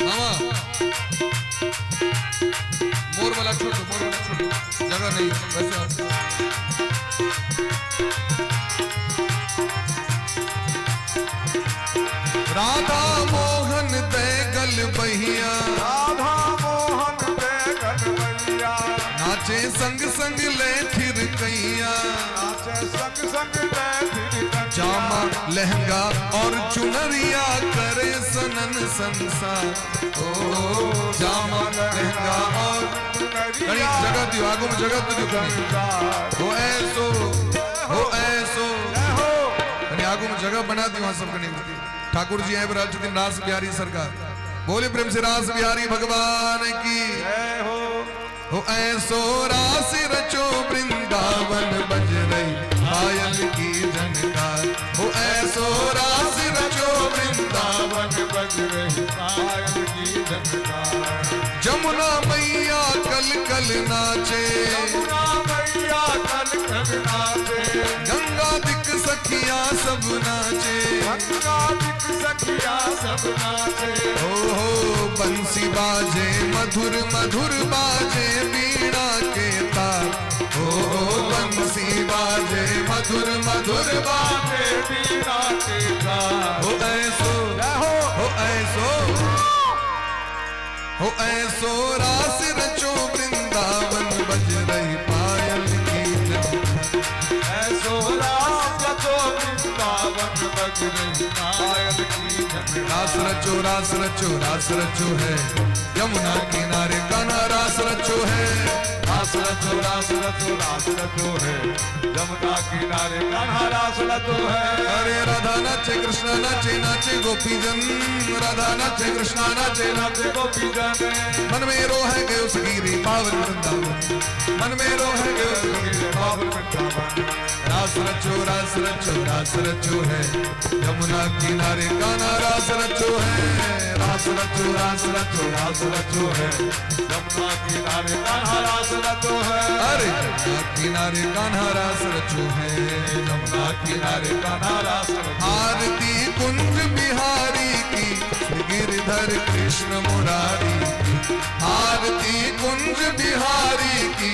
मामा मोर वाला छोड़ दो, मोर वाला छोड़ दो, जगह नहीं वैसे। राधा मोहन ते गल बहिया, राधा मोहन ते गल बहिया, नाचे संग संग ले थिर कैया, नाचे संग संग ले थिर कैया, जामा लहंगा और चुनरिया करे सनन संसार। ओ जामा लहंगा और कणी जगह दियो, आगू में जगह दियो कणी। हो ऐसो, हो ऐसो कणी आगू में जगह बना दियो। हाँ सब कणी ठाकुर जी आबि रहल छथिन रास बिहारी सरकार। बोले प्रेम से रास बिहारी भगवान की जय हो। हो ऐसो रास रचो वृंदावन बज रही पायल की झनकार। हो ऐसो रास रचो वृंदावन बज रही पायल की झनकार। जमुना मैया कल कल नाचे, जमुना मैया कल कल नाचे, गंगा दिक सखिया सब नाचे, गंगा दिक सखिया सब नाचे। हो हो बंसी बाजे मधुर मधुर बाजे बीणा के तार। हो हो बंसी बाजे मधुर मधुर बाजे बीणा के तार। हो ऐसो, हो ऐसो, हो ऐसो रास रचो वृंदावन बज रही पायल की झनकार। ऐसो रास रचो वृंदावन बज रही पायल की झनकार। रास रचो रास रचो रास रचो है यमुना किनारे कान्हा रास रचो है। रास रचो रास रचो रास रचो है यमुना किनारे कान्हा रास रचो है। अरे राधा नाचे कृष्णा नाचे नाचे गोपी जन, राधा नाचे कृष्णा नाचे नाचे गोपी जन। मन में रो है गयो सगीरी पावन वृंदावन, मन में रो है गयो सगीरी पावन वृंदावन। रास रचो रास रचो रास रचो है यमुना किनारे कान्हा रास रचो है। रास रचो रास रचो रास रचो है यमुना किनारे कान्हा रास रचो है। अरे यमुना किनारे कान्हा रास रचो है, यमुना किनारे कान्हा रास रचो। आरती कुंज बिहारी की गिरधर कृष्ण मुरारी की। आरती कुंज बिहारी की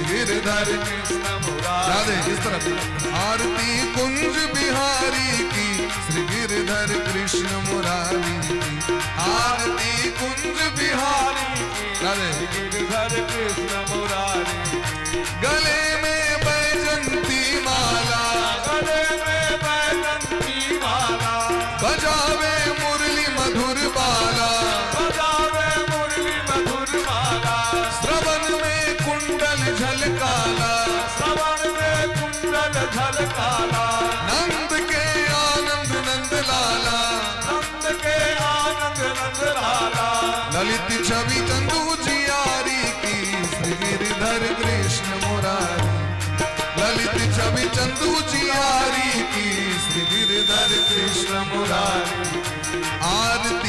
गिरधर कृष्ण मुरारी। राधे इस तरफ। आरती कुंज बिहारी की श्री गिरधर कृष्ण मुरारी की। आरती कुंज बिहारी की राधे गिरधर कृष्ण मुरारी। गले में बैजंती माला, गले में बैजंती माला, बजावे मुरली मधुर बाला, बजावे मुरली मधुर बाला, श्रवण में कुंडल झलकाला, श्रवण में कुंडल झलकाला, नंद के आनंद नंद लाला, नंद के आनंद नंद लाला, ललित छवि चंदू जियारी की श्री गिरधर कृष्ण मुरारी। ललित छवि चंदू जियारी की श्री गिरधर कृष्ण मुरारी। आरती